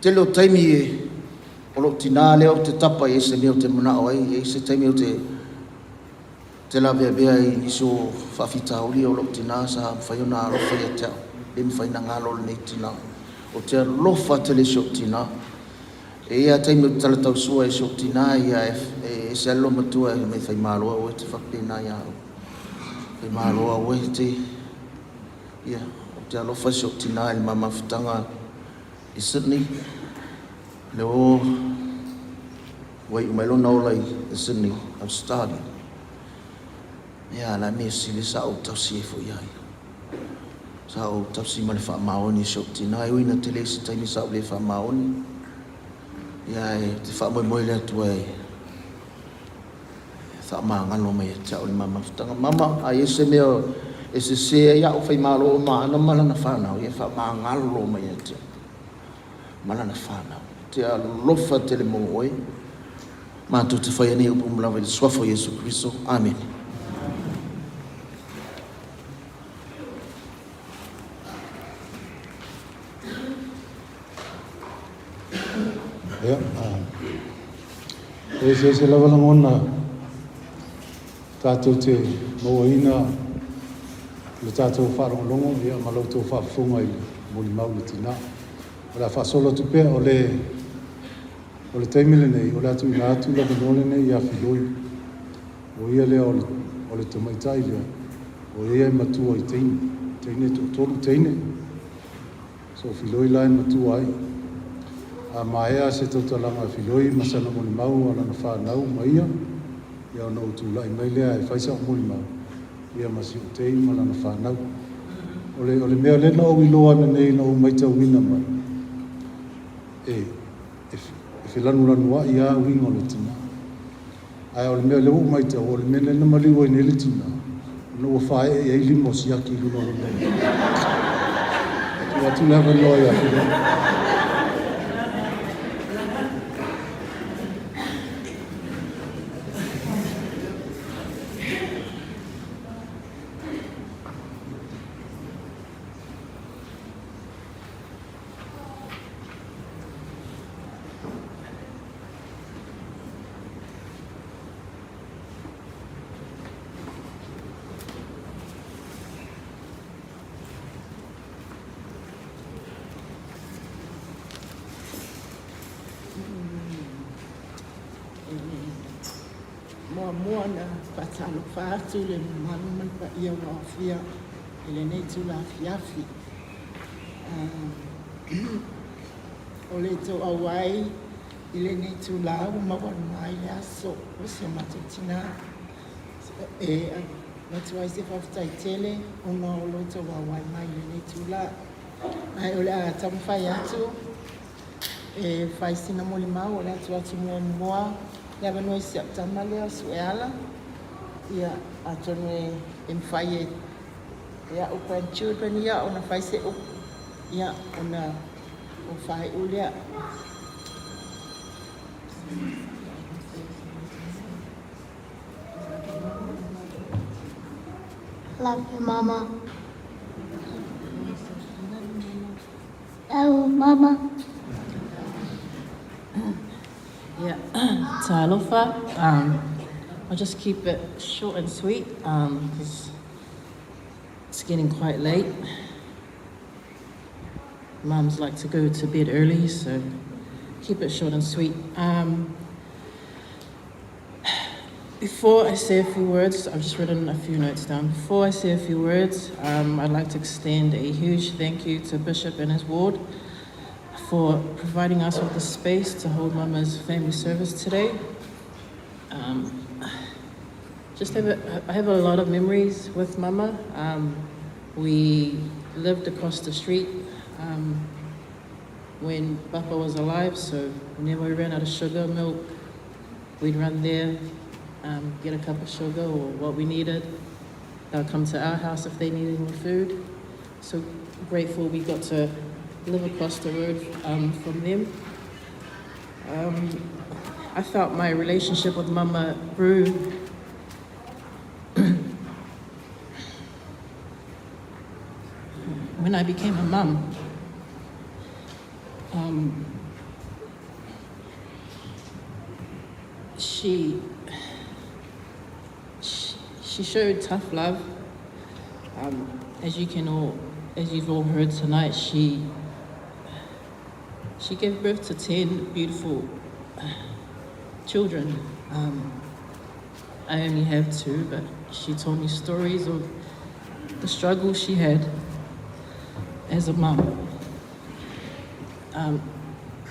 Tele o taimi o lou tina lea ou te tapa i ai i se mea ou te manao ai, e i ai se taimi ou te te laveavea ai i nisi o faafitauli o lou tina sa mafai ona alofa ia te au. Le mafai ona galo lenei tina. Ou te alofa tele i si ou tina. E i ai lava taimi ou te talatau sua i si ou tina, ia e ese lava le loomatua e mai Faimalo aua e te faapena ia au. Faimalo aua e te, ia, ou te alofa i si ou tina i le ma mafutaga i Sydney. Le o ua iu mai lona ola i Sydney, Australia. Ia, la mea sili sa ou tausi ai foi ia ia. Sa ou tausi ma le faamaoni i si ou tina, e ui ina tele isi taimi sa ou le faamaoni, ia ae ou te faamoemoe i le Atua e faamagalo mai ia te au le ma mafutaga. Mama, a i ai se mea e sese ai a'u Faimalo o Maana ma lana fanau, ia faamagalo mai ia te au ma lana fanau. Ou te alofa tele mo oe. Matou te faia nei upu uma lava i le Suafa o Iesu Keriso. Amene. Ia, e eseese lava lagona tatou te mauaina le tatou faalogologo ia ma la outou faafofoga i le molimau i le tina. O le a faasolo atu pea, o le O le taimi lenei, o le a tuuina atu le avanoa lenei ia Filoi, o ia lea o le, o le tamaitai lea, o ia e matua i teine, teine e toatolu teine. So o Filoi la e matua ai. A maea se tautalaga a Filoi ma sana molimau a lana fanau ma ia, ia ona ou tulai mai lea e fai sa'u molimau, ia ma si ou tei ma lana fanau. O le, o le mea lea na ou iloa ananei na ou maitauina mai, e, e, e felanulanua'i lava uiga o le tinā. Ae o le mea lea ua ou maitau, o le mea lea na maliu ai nei le tinā, ona ua faaee i ai lima o siaki i luna o lona ivi. Tuu atu le avanoa ia Filipe. Muamua ona faatalofa atu i le mamalu ma le paia ua aofia i lenei itula afiafi. O le tou auai i lenei itula ua maualuga ai le aso o si o matou tina e avatu ai se faafetai tele ona o lo outou auai mai i lenei itula. Ae o le a taumafai atu e fai sina molimau o le a tuu atu muamua le avanoa i si au tama lea o Sueala. Ia, atonu e mafai e e a'u grandchildren ia ona fai se upu ia ona ou faaiu lea. Love you, Mama. Love you, Mama. Yeah, talofa. I'll just keep it short and sweet because it's getting quite late. Mums like to go to bed early, so keep it short and sweet. Before I say a few words, I've just written a few notes down. Before I say a few words, I'd like to extend a huge thank you to Bishop and his ward for providing us with the space to hold Mama's family service today. Just have a, I have a lot of memories with Mama. We lived across the street when Papa was alive, so whenever we ran out of sugar, milk, we'd run there, get a cup of sugar or what we needed. They'll come to our house if they needed any food. So grateful we got to live across the road from them. I felt my relationship with Mama grew when I became a mum. She, she showed tough love, as you can all As you've all heard tonight, she she gave birth to 10 beautiful children. Um, I only have two, but she told me stories of the struggle she had as a mum. Um,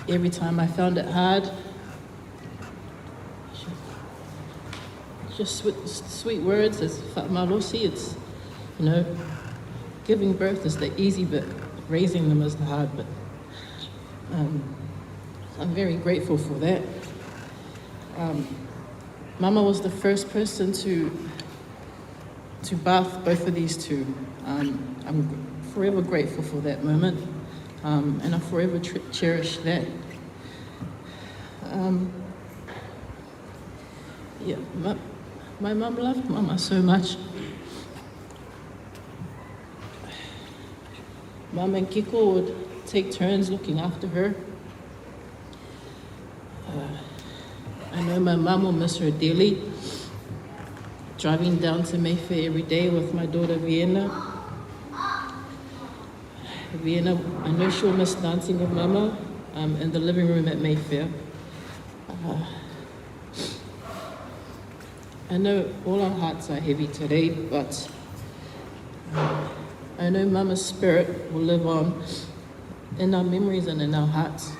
every time I found it hard, she, just sweet, sweet words as Malosi, it's, you know, giving birth is the easy bit, raising them is the hard bit. Um, I'm very grateful for that. Um, Mama was the first person to to bath both of these two. Um, I'm forever grateful for that moment, um, and I forever cherish that. Um, yeah, my, my mum loved Mama so much. Mum and Kiko would take turns looking after her. Uh, I know my mum will miss her dearly. Driving down to Mayfair every day with my daughter Vienna. Vienna, I know she'll miss dancing with Mama um, in the living room at Mayfair. Uh, I know all our hearts are heavy today, but uh, I know Mama's spirit will live on in our memories and in our hearts.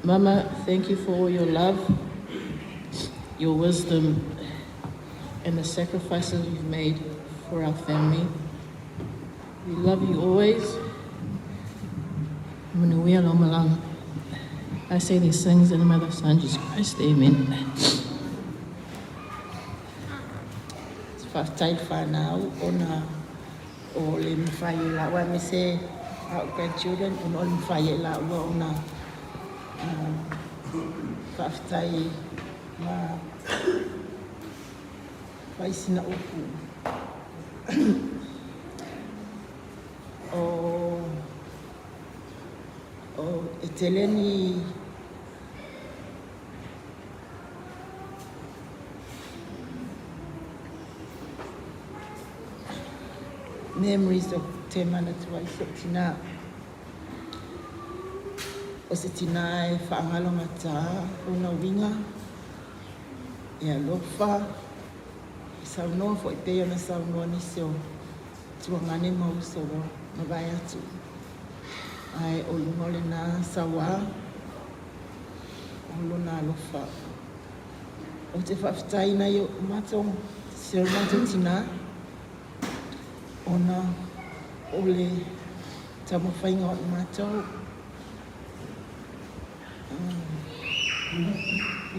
Mama, thank you for all your love, your wisdom, and the sacrifices you've made for our family. We love you always. I say these things in the name of the Son, Jesus Christ. Amen. Faafetai i le fanau ona o le mafai e laua aemaise a'u grandchildren ona o le mafai e laua ona faafetai ma fai sina upu o o e tele ni Memories of te manatua i so'u tinā. O se tinā e whaangalogatā lona uiga, e alofa, e saunoa fo'i pei ona saunoa nisi o tuagane ma uso ua mavae atu. Ae o luga o lenā sauā, o lona alofa. Ou te faafetai i o matou, si o matou tinā, ona o le taumafaiga o i matou,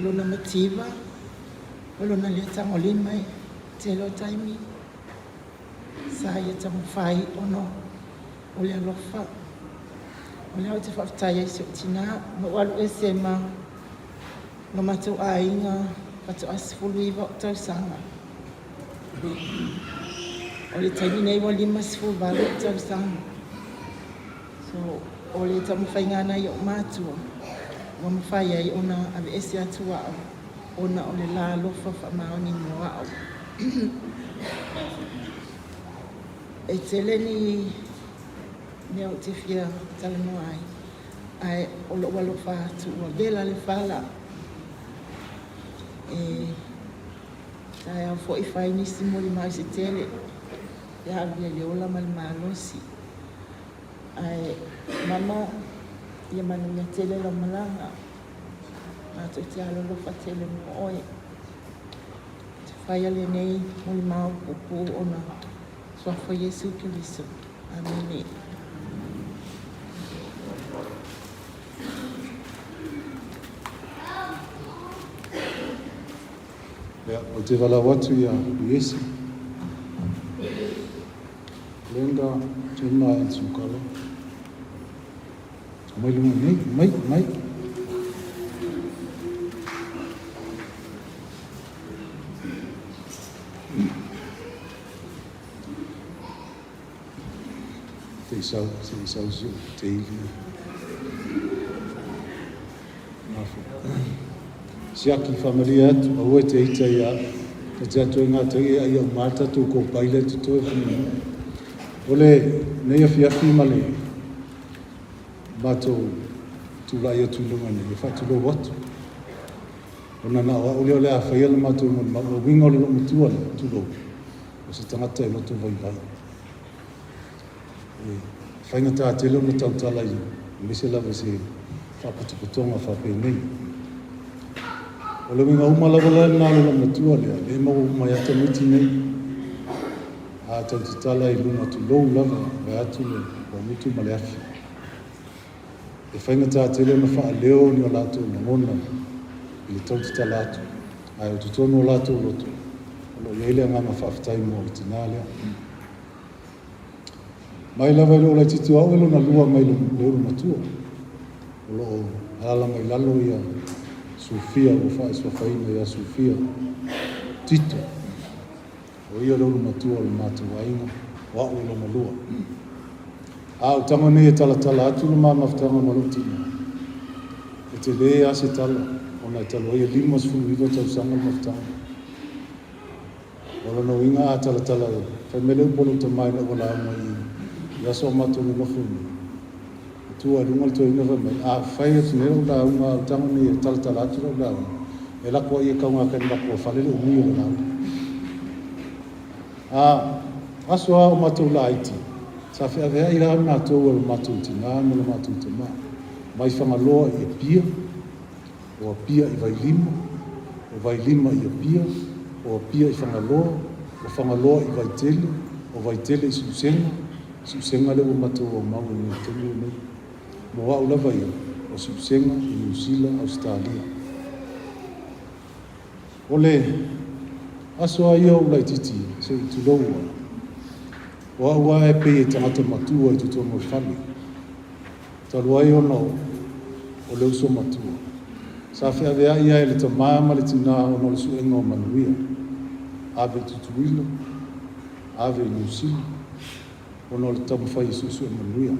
lona mativa, o lona le tagolima i tele o taimi, sa ia taumafai ona o le alofa. O lea ou te faafetai ai i si ou tinā, na ou alu ese ma lo matou aiga faatoa 19 ou tausaga. O le taimi nei ua 58 ou tausaga. So, o le taumafaiga lena i ou matua, ua mafai ai ona aveese atu a'u ona o le la alofa faamaoni mo a'u. E tele ni mea ou te fia talanoa ai, ae o lo'u alofa atu ua vela le fala. E taeao fo'i fai nisi molimau se tele pe a alu ai le ola ma le malosi. Ae mama, ia manuia tele lau malaga. Matou te alolofa tele mo oe. Te faia lenei molimau puupuu ona Suafa Iesu Keriso. Amene. Ia, ou te valaau atu iā Iesi, Glenda, Jenna and Sukalo. Mai lunga nei, mai, mai. Te i sau, te i sau si o te ili. Ngāwha. Siaki whamaria atu, aua te ita ia, ta te atu e ngā tau e ai au māta tō kō paila te toi whanau. O lenei afiafi ma le matou tulai atu i luga nei e faatulou atu, ona na o au lea o le a faia le matou molimau. O le uiga o le loomatua lea, tulou, o se tagata e loto vaivai. E faigata tele ona tautala i aemaise lava i se faapotopotoga faapenei. O le uiga uma lava la lena o le loomatua lea, lea e maua uma ai lava tamaiti nei. A tautatala i luga tulou lava, vaeatu le uamutu ma le afi. E faigata tele ona faaleo ni o latou lagona i le tautatala atu, ae o totonu o latou loto, o lo o i ai le agaga faafetai mo le tinā lea. Mai lava i lou laitiiti o au e lona lua mai le ulu matua, o lo o alaala mai lalo ia Sufia ua faaisuafaina ia Sufia Tito. O ia le ulu matua o le matou aiga, o au e lona lua. A o tago nei e talatala atu le ma mafutaga ma lou tina, e tele lava se tala, ona e talu ai e 59 tausaga le mafutaga. O lona uiga a talatala, fai mai le upu a lou tama ina ua lauga i aso o matou nonofo nei, e tu lava i luga le toeaina fai mai, a fai atu nei lau lauga, a o tago nei e talatala atu lau lauga, e lako ai e kauga kai le matua fale le umi o le lauga. A aso lava o matou laiti, sa feaveai la matou e lo matou tinā ma lo matou tamā, mai Fagaloa i Apia, o Apia i Vailima, o Vailima i Apia, o Apia i Fagaloa, o Fagaloa i Vaitele, o Vaitele i Siusega, Siusega lea ua matou aumau ai nei i le taimi lenei. Mo au lava ia, o Siusega i Niu Sila, Ausetalia. O le aso lava ia o ou laitiiti, se i tulou lava, o au lava e pei e tagata matua i totonu o le fale, talu ai ona o le uso matua. Sa feaveai lava e le tamā ma le tinā ona o le suega o manuia, ave i Tutuila, ave i Niu Sila, ona o le taumafai e suesue manuia.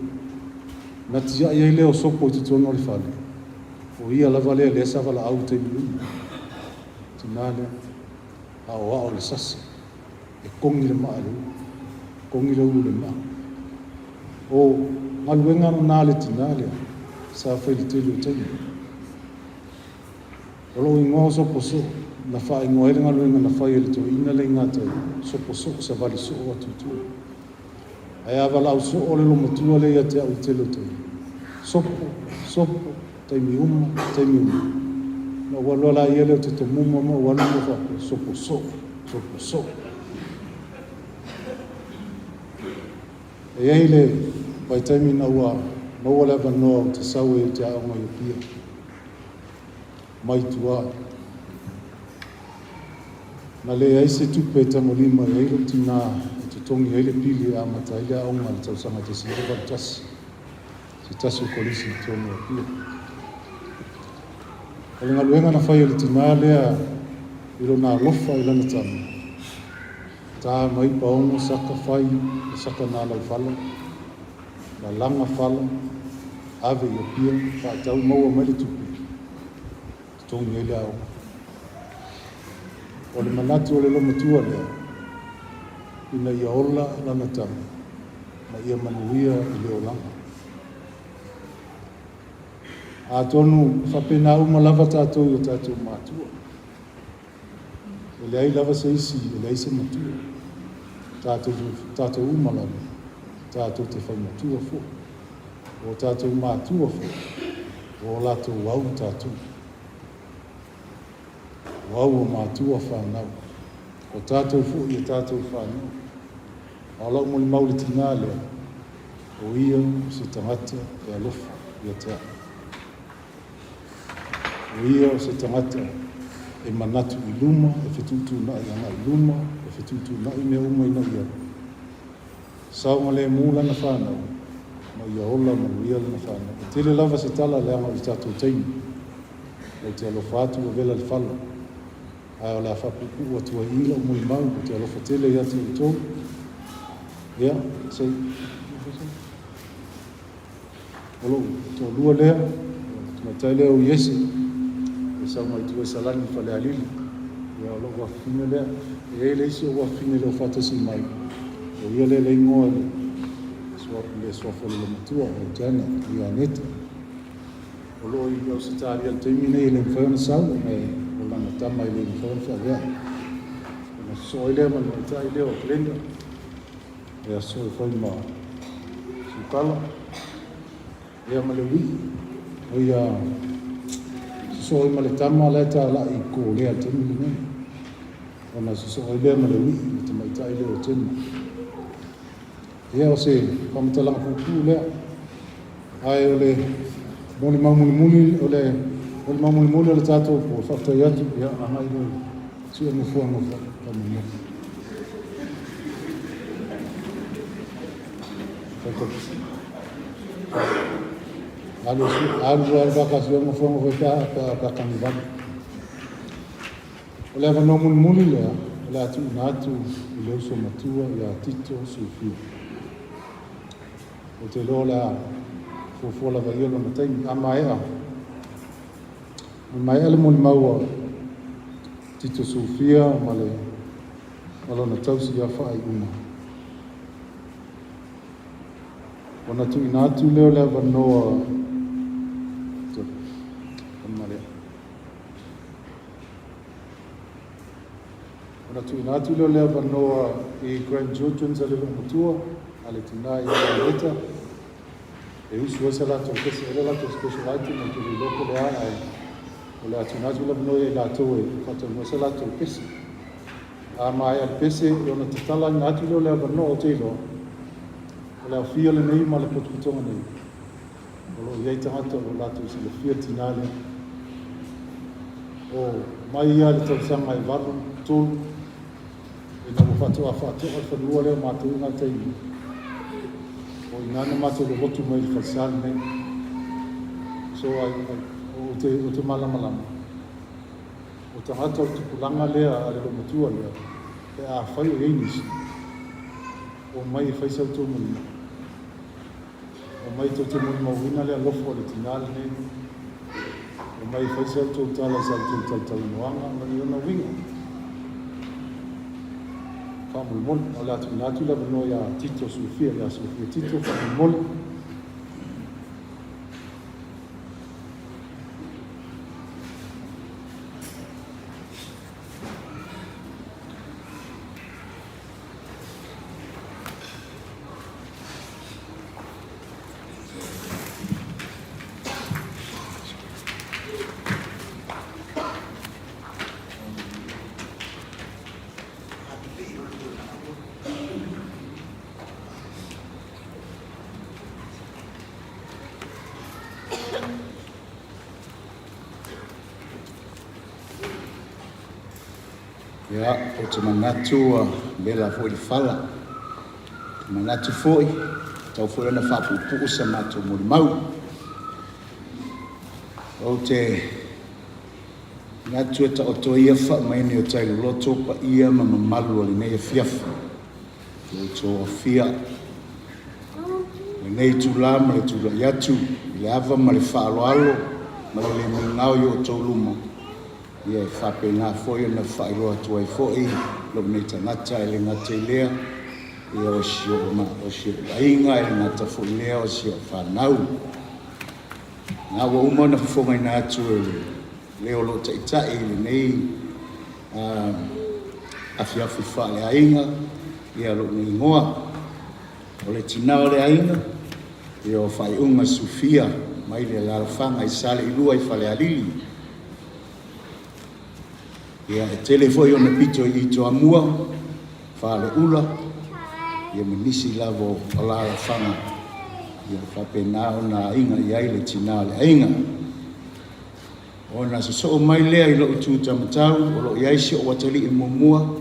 Na tiai ai lea o Sopo i totonu o le fale, o ia lava lea lea sa valaau i taimi uma. Tinā lea, a o ao le sasa, e kogi le maa i le ulu, kogi le ulu i le maa. O galuega lena a le tinā lea, sa fai i le tele o taimi. O lou igoa o Sopo Soo, na faaigoa ai le galuega na fai e le toeaina lea i gatai, Sopo Soo, savali soo atu i tua. Ae a valaau soo le loomatua lea ia te au i le tele o taimi. Sopo, sopo, taimi uma, taimi uma. Na ou alu lava laia lea ou te tomumu ma ou alu ma faapea, sopo soo, sopo soo. E i ai le vaitaimi ina ua maua le avanoa ou te sau ai ou te aoga i Apia, mai tua. Na leai se tupe e tagolima i ai lou tinā e totogi ai le pili e amata ai le aoga i le tausaga 1981, se tasi o kolisi i totonu o Apia. O le galuega na fai e le tinā lea i lona alofa i lana tama, tā mai paogo saka fai e saka nā laufala, lalaga fala, ave i Apia, faatau maua mai le tupe, totogi ai le aoga. O le manatu o le loomatua lea, ina ia ola lana tama ma ia manuia i le olaga. Atonu e faapena uma lava tatou i o tatou matua. E leai lava se isi, e leai se matua. Tatou, tatou uma lava, tatou te fai matua foi. O tatou matua foi, o o latou au tatou. O au o matua whanau. O tatou foi e tatou whanau. A o lau molimau i le tinā lea, o ia o se tagata e alofa ia te au. O ia o se tagata e manatu i luma, e fetuutuunai agai i luma, e fetuutuunai mea uma ina ia saogalemu lana fanau ma ia ola manuia lana fanau. E tele lava se tala leaga o le tatou taimi. Ou te alofa atu ua vela le fala, ae o le a faapuupuu atu ai i i lau molimau, ou te alofa tele ia te outou. Ia, se i. O lou toalua lea, o le tamaitai lea o Iese, e sau mai tua i Salani i Falealili. Ia, o lou afafine lea. E i ai le isi ou afafine e le o faatasi mai, o ia lea le igoa le suafa o le loomatua o Janet, ia Aneta. O lo o i Ausetalia i le taimi nei e le mafai ona sau ona o lana tama e le mafai ona feaveai. Ona sosoo ai lea ma le tamaitai lea o Glenda, e aso e fai ma Sukala, ia ma le uii, o ia sosoo ai ma le tama la e talai i Kolea i le taimi lenei. Ona sosoo ai lea ma le uii, le tamaitai lea o Gemma. Ia o se faamatalaga puupuu lea. Ae o le molimau mulimuli o le molimau mulimuli o le tatou po, faafetai atu, ia agai loa i si ou nofoa nofo faamolemole. Alu alu alu faatasi o nofoa nofo pe a pe a kanivali. O le avanoa mulimuli lea o le a tuuina atu i le uso matua ia Tito Sufia. Ou te iloa o le a fuafua lava ia lona taimi. A maea, a maea le molimau a Tito Sufia ma le ma lona tausi ia Faaiuga, ona tuuina atu lea o le avanoa Ona tuuina atu lea o le avanoa i grandchildren a le loomatua, a le tina ia Leta, e usu ai sa latou pese, o le latou special item, ou te le iloa po o le a, ae o le a tuuina atu le avanoa ia i latou e faataunua ai sa latou pese. A maea le pese, ona tatalaina atu lea o le avanoa, ou te iloa, o le aofia lenei ma le potopotoga nei, O lo o i ai tagata o lo o latou silafia le tinā lea. O mai ia le tausaga e 8, 3, ina ua faatoa faatoa le fanua lea o matou i ngā taimi, o i ina na matou lolotu mai i le falesa lenei. So, I, I, ou te, ou te malamalama, o tagata o le tupulaga lea a le loomatua lea, pe afai o i ai nisi, omai e fai sa outou molimau. Omai tou te molimauina le alofa o le tinā lenei. Omai e fai sa outou tala i sa outou talatalanoaga ma ni ona uiga. Faamolemole, o le a tuuina atu le avanoa iā Tito Sofia, iā Sofia Tito, faamolemole. Ia, ou te manatu ua vela foi le fala. Ou te manatu foi, tatau foi ona faapuupuu sa matou molimau. Ou te manatu e taoto ia faamaene o tai loloto paia ma mamalu o lenei afiafi. Lo outou afia lenei itulā ma le tulai atu i le ava ma le faaaloalo ma le le migao i outou luma. Ia e faapena foi ona faailoa atu ai foi lou nei tagata e le gata i lea, ia o si ou, o si ou aiga, e le gata foi i lea o si ou fanau. Na ua uma ona fofogaina atu e le o loo taitai i lenei afiafi faaleaiga, ia lou nei igoa. O le tina o le aiga, ia o faaiuga Sufia mai le alaalafaga i Saleilua i Falealili. Ia, e tele foi ona pito i Toamua, Faleula, ia ma nisi lava o alaalafaga, ia faapena ona aiga i ai le tina o le aiga. Ona sosoo mai lea i lou tu taumatau, o lo o i ai si ou atalii muamua,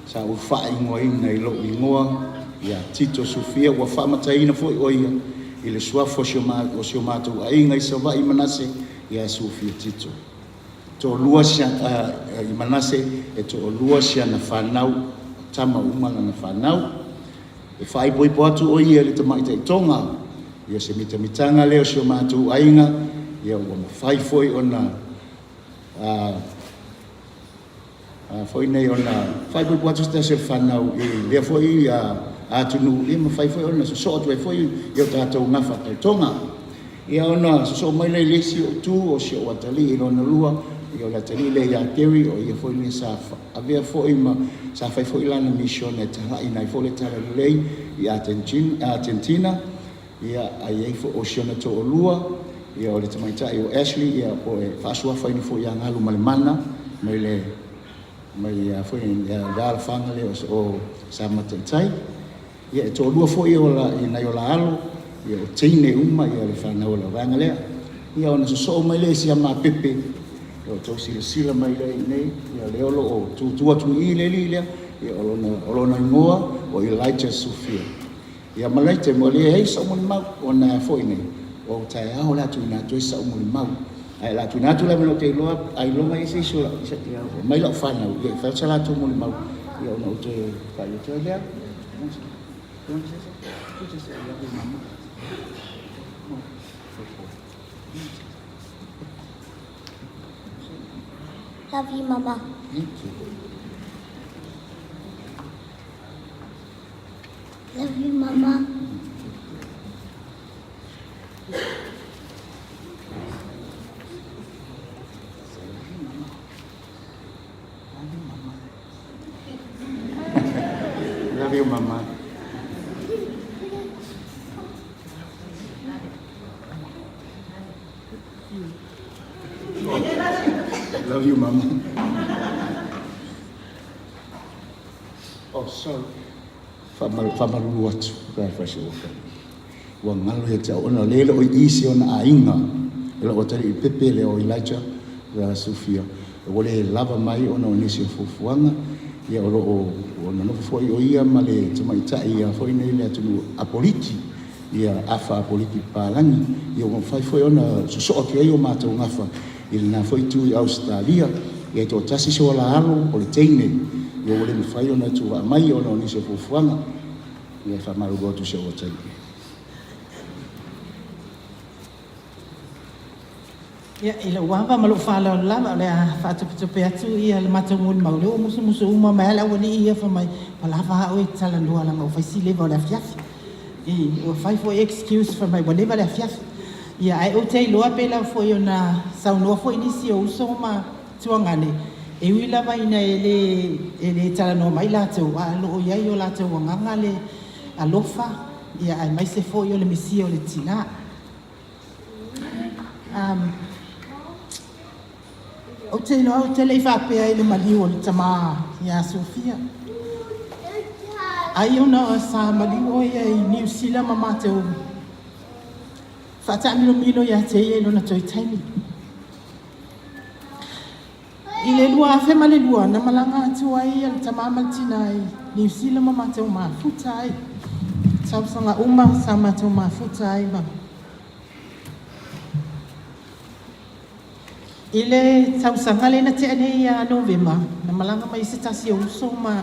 sa ou faaigoaina i lou igoa ia Tito Sufia, ua faamataina foi o ia i le suafa o si o matou aiga i Savaii i Manase ia Sufia Tito. Toalua si i Manase e toalua si ana fanau, o tama uma lana fanau. E faaipoipo atu o ia i le tamaitai Toga, ia se mitamitaga lea o si o matou aiga, ia ua mafai foi ona foi nei ona faaipoipo atu se tasi o le fanau i lea foi atunuu, ia mafai foi ona sosoo atu ai foi i o tatou gafatautoga. Ia ona sosoo mai lea i le isi ou itu, o si ou atalii lona lua, ia o le atalii lea ia Gary, o ia foi lea sa avea foi ma sa fai foi lana misione e tala'ina ai foi le Talalelei i Atetina. Ia a i ai foi o si ona toalua, ia o le tamaitai o Ashley, ia po o e faasuafaina foi ia Galumalemana mai le mai le foi le alaalafaga lea o Samataitai. Ia e toalua foi o la i nai o la alo, ia o teine uma ia le fanau o le vaega lea. Ia ona sosoo mai lea i si ama pepe, ia o tou silasila mai lea i inei, ia lea o lo o tutu atu i i le alii lea, ia o lona igoa o Elijah Sufia. Ia ma le taimi ua leai sa'u molimau, ona e foi nei, ua ou taeao o le a tuuina atu ai sa'u molimau. Ae o le a tuuina atu le avanoa ou te iloa ailoga i ai se isi o lau, mai lau fanau ia e fai atu sa latou molimau, ia ona ou toe faaiu atu ai lea. You want to say something? You just say I love you, mama. Love you, Mama. Thank you. Love you, Mama. Love you, Mama. Love you, Mama. Oh, sorry. Faamalulu atu, ua galo ia te au, ona o lea e le o i i si ona aiga, e le o atalii pepe lea o Elijah Sufia, ua le lava mai ona o nisi o fuafuaga, ia o lo o nonofo foi o ia ma le tamaitai ia foi nei le atunuu Apoliki, ia Afa Apoliki Papalagi, ia ua mafai foi ona sosoo atu ai o matou gafa i lena foi itu i Ausetalia. Ia e toatasi si o la alo o le teine, ia ua le mafai ona tuuvaa mai ona o nisi o fuafuaga, ia e faamalulu atu i si ou atalii. Ia, i lou ava ma lou faaaloalo lava, o le a faatopetope atu ia le matou molimau, lea ua musumusu uma mai lava le aualii ia fai mai, ua lava a oe e te talanoa leaga ua fai si leva o le afiafi. I, ua fai foi excuse fai mai ua leva le afiafi. Ia, ae ou te iloa pei lava foi ona saunoa foi nisi o uso ma tuagane, e ui lava ina e le, e le talanoa mai latou, ae o lo o i ai i o latou agaga le alofa, ia, aemaise foi o le misia o le tina. Um, ou te iloa ou te le i faapea i le maliu o le tamā iā Sofia. Ai ona sa maliu o ia i Niu Sila ma matou faataamilomilo ia te ia i lona toe taimi. I le 2002, na malaga atu ai le tamā ma le tinā i Niu Sila ma matou mafuta ai. Tausaga uma sa matou mafuta ai ma. I le tausaga lea na tea nei ia Novema, na malaga mai se tasi o uso ma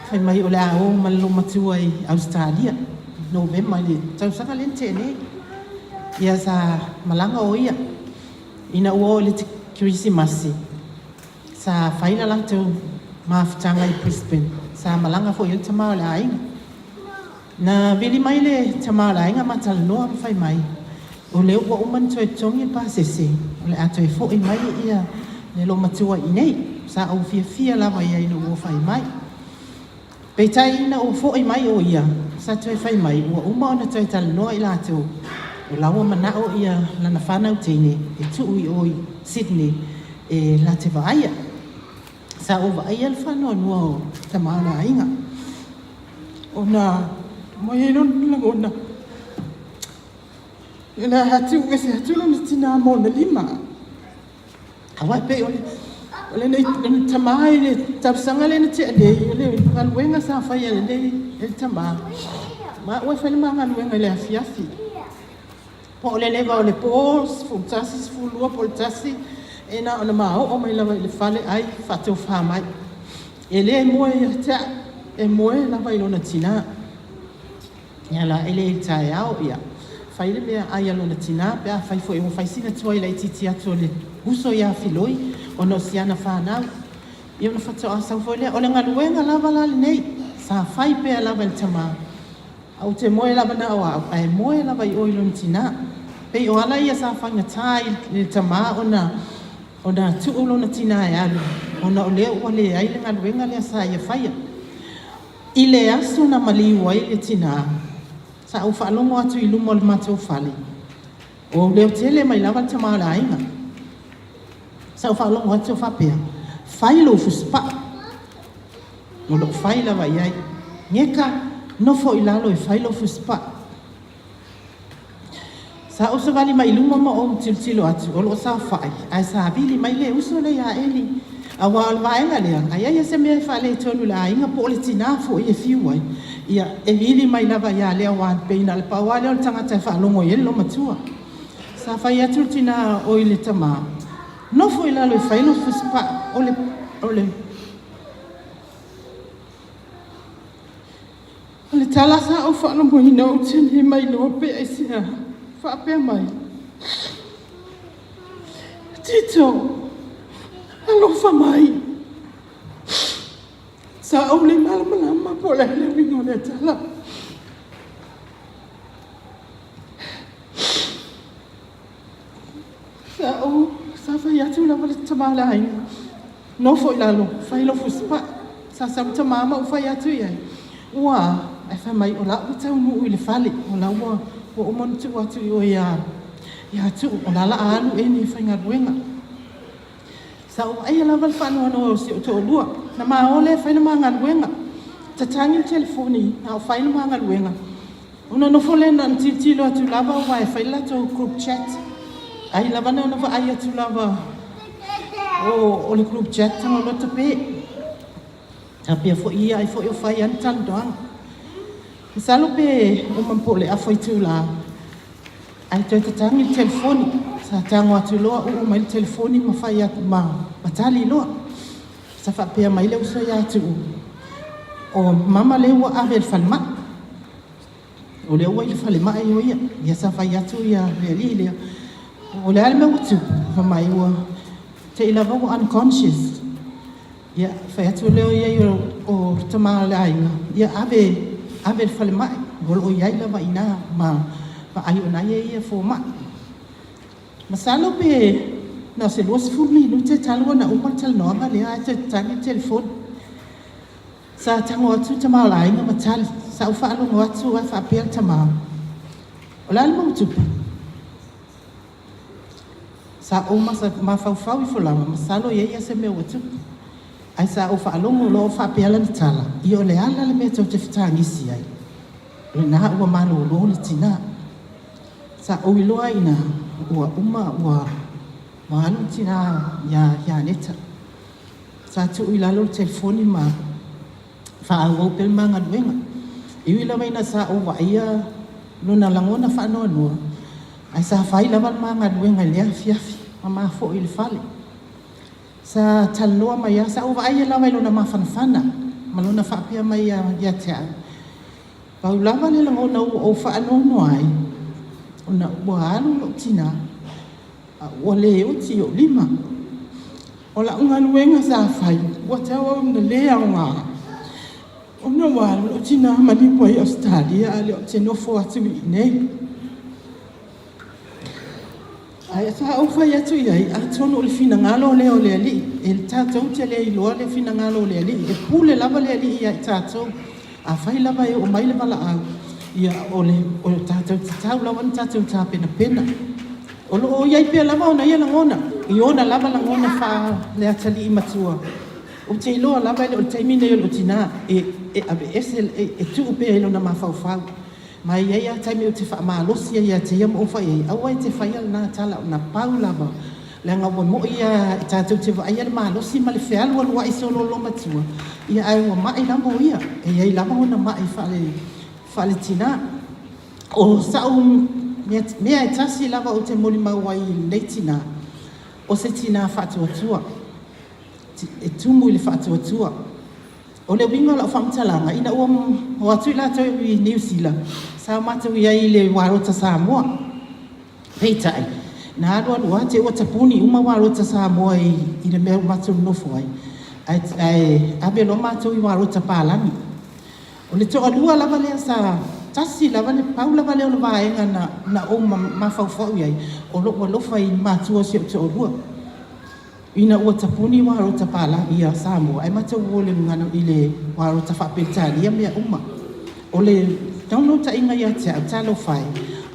fai mai o le a o ma le loomatua i Ausetalia, Novema i le tausaga lea na tea nei. Ia sa malaga o ia. Ina ua oo i le Kerisimasi, sa fai la latou mafutaga i Brisbane, sa malaga foi ai le tama o le aiga. Na vili mai le tama o le aiga ma talanoa ma fai mai, o lea ua uma ona toe totogi le pasese, o le a toe foi mai ia le loomatua i inei. Sa ou fiafia lava ia ina ua fai mai. Peitai ina ua foi mai o ia, sa toe fai mai ua uma ona toe talanoa i latou, o la ua manao ia lana fanau teine e tuu i o i Sydney e la te vaaia. Sa ou vaaia le faanoanoa o tama o le aiga ona mai ai lona lagona e le atu ese atu lona tina ma ona lima. Aua e pei o le, o lenei tamā i le tausaga lea na tea nei, o le galuega sa faia e lenei e le tamā, ma au e fai le ma galuega i le afiafi. Po o le leva o le po, 11, 12 po o le 1, e na ona ma oo mai lava i le fale ai faatofa mai. E le moe ia te au, e moe lava i lona tinā. Ia la e le i taeao, ia, fai le mea ai a lona tinā, pe afai foi ua fai sina tuai laitiiti atu o le uso ia Filoi ona o si ana fanau, ia ona faatoa sau foi lea. O le galuega lava la lenei Sa fai pea lava e le tamā, Ae ou te moe lava na o au, ae moe lava i o i lona tinā. Pei o ala ia sa faigata i le tamā ona ona tuu lona tinā e alu, ona o lea ua leai le galuega lea sa ia faia. I le aso na maliu ai le tinā, sa ou faalogo atu i luma o le matou fale, ua leo tele mai lava le tamā o le aiga. Sa ou faalogo atu o faapea, Fai lou fusipaa. O lo o fai lava i ai. Geka, nofo i lalo e fai lou fusipaa. Sa ou savali mai i luma ma ou tilotilo atu, o lo o saofai, ae savili mai le uso lea ia Eli. Aua o le vaega lea, a i ai se mea e faaletonu i le aiga po o le tinā foi e fiu ai, ia, e vili mai lava ia Lea aua pei na o le pau lava lea o le tagata e faalogo i ai le loomatua. Sa fai atu le tinā oi le tamā, Nofo i lalo e fai lou fusipaa, o le, o le, O le tala sa ou faalogoina ou te le mailoa pe aisea, faapea mai, Tito, alofa mai. Sa ou le malamalama po o le a le uiga o lea tala. Sa ou sa fai atu lava le tama o le aiga, nofo i lalo, fai lou fusipaa. Sa sau le tama ma ou fai atu i ai, ua a? Ae fai mai, o la ua taunuu i le fale, o la ua ua uma ona tuu atu i o ia ia Tuu, o la o le a alu Eni e faigaluega. Sa ou vaaia lava le faanoanoa o si ou toalua, na ma o lea e fai le ma galuega. Tatagi le telefoni a o fai le ma galuega. Ona nofo lea na ona tilotilo atu lava aua e fai le latou group chat. Ai lava na ona vaai atu lava o le group chat tagolota pe. Faapea foi ia ai foi o fai lava ni talanoaga. Masalo pe uma po o le afa itula ae toe tatagi le telefoni. Sa tago atu loa uu mai le telefoni ma fai atu ma tali loa. Sa faapea mai le uso ia Tuuu, o mama lea ua ave i le falemai. O lea ua i le falemai o ia. Ia sa fai atu ia le alii lea, o le a le mea ua tupu? Fai mai ua te i lava ua unconscious. Ia fai atu lea o i ai o le tama o le aiga, ia ave, ave i le falemai, o lo o i ai lava i ina ma vaai o na e i ai fomai. Masalo pe na o se 20 minute talu ona uma le talanoaga lea ae toe tatagi le telefoni. Sa tago atu le tama o le aiga ma tali. Sa ou faalogo atu ae faapea le tama, O le a le mea ua tupu? Sa ou mafaufau ifo lava, masalo e i ai lava se mea ua tupu. Ae sa ou faalogo loa o faapea lana tala, ia o le a la le mea tou te fetagisi ai? O lena ua malolo le tina. Sa ou iloa ai i ina ua uma ua alu le tina ia Ianeta. Sa tuu i lalo le telefoni ma faaauau pea le ma galuega. E ui lava ina sa ou vaaia lona lagona faanoanoa, ae sa fai lava le ma galuega i lea afiafi ma ma foi i le fale. Sa talanoa mai lava, sa ou vaaia lava i lona mafanafana ma lona faapea mai ia te au, Pau lava le lagona ua ou faanoanoa ai, ona ua alu lou tinā, a ua le oti i ou lima. O lau galuega sa fai, ua tauau ina le aoga, ona ua alu lou tinā maliu ai i Ausetalia a o lea ou te nofo atu i inei. Ae sa ou fai atu i ai, atonu o le finagalo lea o le Alii, e tatou te le iloa le finagalo o le Alii, e pule lava le Alii ia i tatou. Afai lava e oo mai le valaau, ia o le o le tatou tatau lava ona tatou tapenapena. O lo o i ai pea lava ona ia lagona, i ona lava lagona faale-atalii matua, ou te iloa lava e le o le taimi lenei o lou tinā e e aveese e tuu pea i lona mafaufau. Ma e i ai lava taimi ou te faamalosi ai ia te ia ma ou fai i ai, aua e te faia lena tala, na pau lava, leaga ua moi lava tatou te vaaia le malosi ma le fealualuai solo o le loomatua, ia ae ua mai lava o ia, e i ai lava ona mai faale, faaletina. O sa'u mea, mea e tasi lava ou te molimau ai i lenei tina, o se tina faatuatua, e tumu i le faatuatua. O le uiga o lau faamatalaga, ina ua o atu i latou i Niu Sila, sa o matou i ai i le Ualota Samoa. Peitai, na alu alu lava te i ua tapuni uma Ualota Samoa i le mea ua matou nonofo ai, ae ave loa matou i Ualota Palagi. O le toalua lava lea sa tasi lava le pau lava lea o le vaega na na ou mafaufau i ai, o lou alofa i matua o si ou toalua. Ina ua tapuni uarota palagi ia Samoa, ae matou o i le gagana i le uarota faa-Peretania mea uma. O le naunautaiga ia te au, talofa e,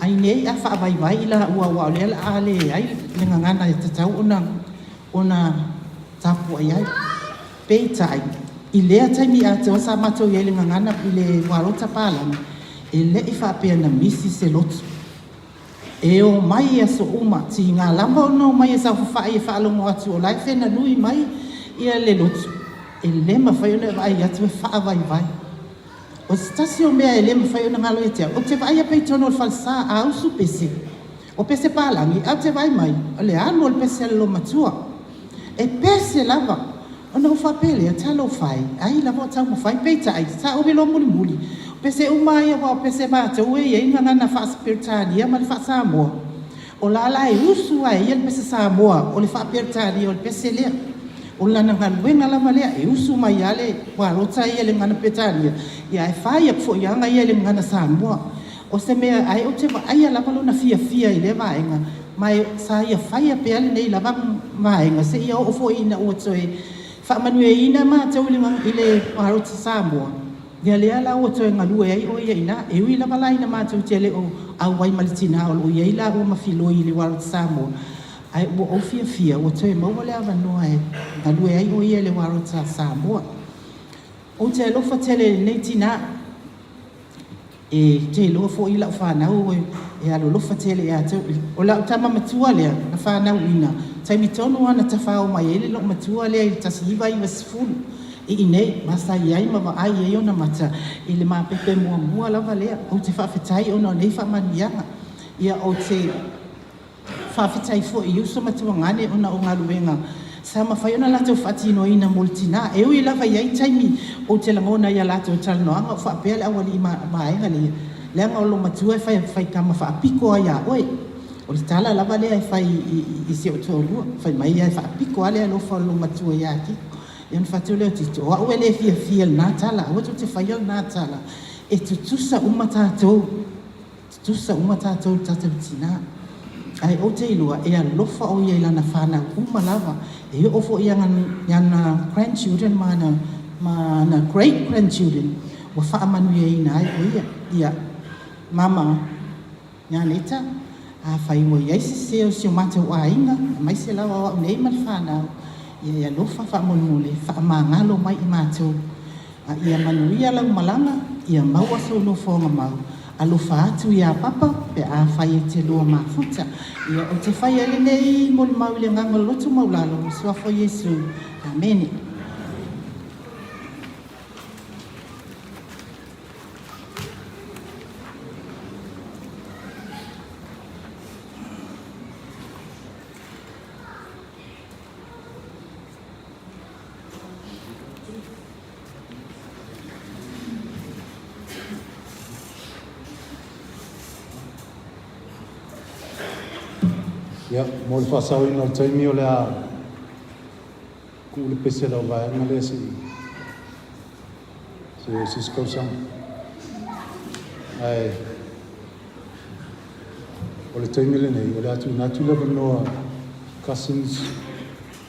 ai nei a faavaivai i laua aua o lea o le a leai le gagana e tatau ona ona tapuai ai. Peitai, i lea taimi atoa sa matou i ai i le gagana i le uarota palagi, e le i faapea na misi se lotu. E omai i aso uma, tiga lava ona omai e saofafai e faalogo atu o la e fenalui mai ia le lotu, e le mafai ona e vaai atu e faavaivai. O se tasi o mea e le mafai ona galo ia te au, ou te vaaia pea i totonu o le falesa, a usu pese, o pese palagi, ae ou te vaai mai, o le alu o le pese a le loomatua. E pese lava! Ona ou faapea lea, Talofa e, ai lava o taumafai. Peitai, sa ou iloa mulimuli, o pese uma lava ia aua o pese a matou e i ai gagana faa-Peretania ma le faa-Samoa, o la la e usu lava e ia le pese Samoa, o le faa-Peretania o le pese lea. O lana galuega lava lea, e usu mai lava le ualota ia i le gagana Peretania, ae fai atu foi lava ia i le gagana Samoa. O se mea, ae ou te vaaia lava lona fiafia i lea vaega, ma sa ia faia pea lenei lava vaega seia oo foi ina ua toe faamanuiaina matou i le Palota Samoa, ia lea la ua toe galue ai o ia i ina. E ui lava la ina matou te le o auai ma le tina o lo o i ai laua ma Filoi i le Palota Samoa, ae ua ou fiafia ua toe maua le avanoa e galue ai o ia i le Palota Samoa. Ou te alofa tele i lenei tina. E te iloa foi lau fanau e alolofa tele ia te au. O lau tama matua lea na fanauina, taimi tonu lava na tafao mai ai le loomatua lea i le 1990 i inei, ma sa i ai ma vaai ai ona mata i le mapepe muamua lava lea. Ou te faafetai ona o nei faamanuiaga. Ia ou te Faafetai foi i uso ma tuagane ona o galuega sa mafai ona latou faatinoina mo le tina. E ui lava e i ai taimi ou te lagona i a latou talanoaga o faapea le aualii vaega lea, leaga o lo matua e fai faitama faapiko lava ia oe. O le tala lava lea e fai i si ou toalua, fai mai e faapiko lava le alofa o lo matua ia Tito. Ia ona fai atu lea o Tito, o au e le fiafia i lena tala, aua tou te faia lena tala, e tutusa uma tatou. Tutusa uma tatou i le tatou tina. Ae ou te iloa e alofa o ia i lana fanau uma lava, e oo foi i ana grandchildren ma ana great grandchildren ua faamanuiaina ai o ia. Ia, Mama Nyaneta, afai ua i ai se sese o si o matou aiga, aemaise lava o au nei ma le fanau, ia e alofa faamolemole, faamagalo mai i matou. A ia manuia lau malaga, ia maua sou nofoaga mau. Alofa atu iā Papa pe afai e te lua mafuta. Ia, ou te fai ai lenei molimau i le agaga o le loto maualalo, i le Suafa o Iesu. Amene. Ia, mo le faasaoina o le taimi o le a tuu le pese lau vaega lea se i se se isi tausaga. Ae o le taimi lenei, o le a tuuina atu le avanoa cousins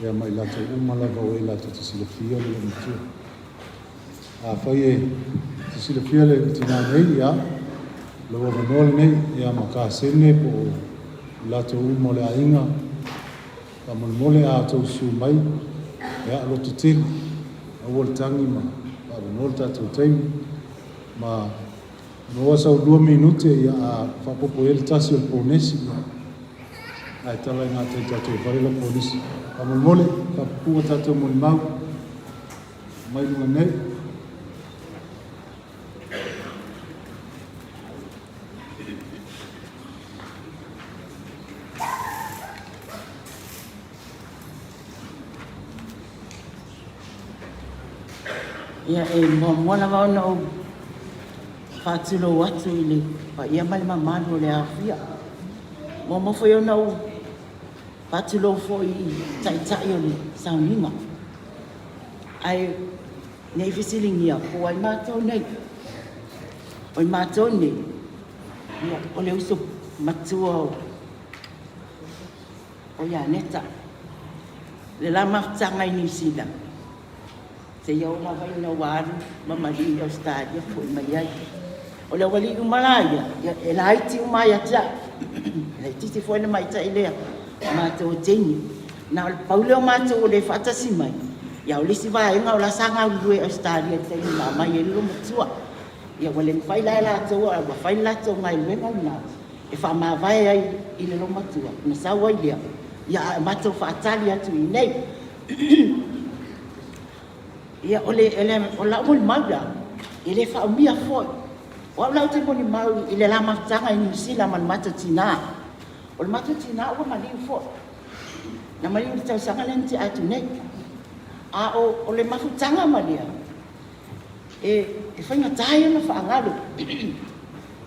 ia ma i latou uma lava o e latou te silafia le loomatua. Afai e te silafia le tina nei, ia, lou avanoa lenei, ia ma kasene po o i latou uma o le aiga, faamolemole a outou susu mai, ia, lototele, aua le tagi ma faaavanoa le tatou taimi, ma maua sau 2 minute ia a faaopoopo i ai le tasi o le ponesi, ia, ae tala i gata i tatou fale la ponesi. Faamolemole, faapupuu a tatou molimau mai luga nei. Ia, e muamua lava ona ou faatulou atu i le paia ma le mamalu o le aofia. Muamua foi ona ou faatulou foi i Taitai o le sauniga. Ae ne i fesiligia po o ai matou nei. O i matou nei, ia, o le uso matua o, o Ianeta. Le la mafutaga i Niu Sila, seia oo lava ina ua alu ma maliu i Ausetalia fo'i mai ai. O le aualii uma la ia, ia e laiti uma lava ia te a'u. E laitiiti foi le tamaitai lea o matou o teine. Na o le pau lea o matou o lea e faatasi mai, ia a o le isi vaega o la sa galulue i Ausetalia i le taimi na aumai ai le loomatua. Ia ua le mafai la e latou a ua fai le latou galuega lena e faamavae ai i le loomatua ona sau ai lea, ia ae matou faatali atu i inei. Ia o le o lau molimau la, e le faaumia foi. O au la ou te molimau i le la mafutaga i Niu Sila ma le matou tina. O le matou tina ua maliu foi. Na maliu i le tausaga lea na tea atu nei. A o le mafutaga ma lea, e faigata ia ona faagalo.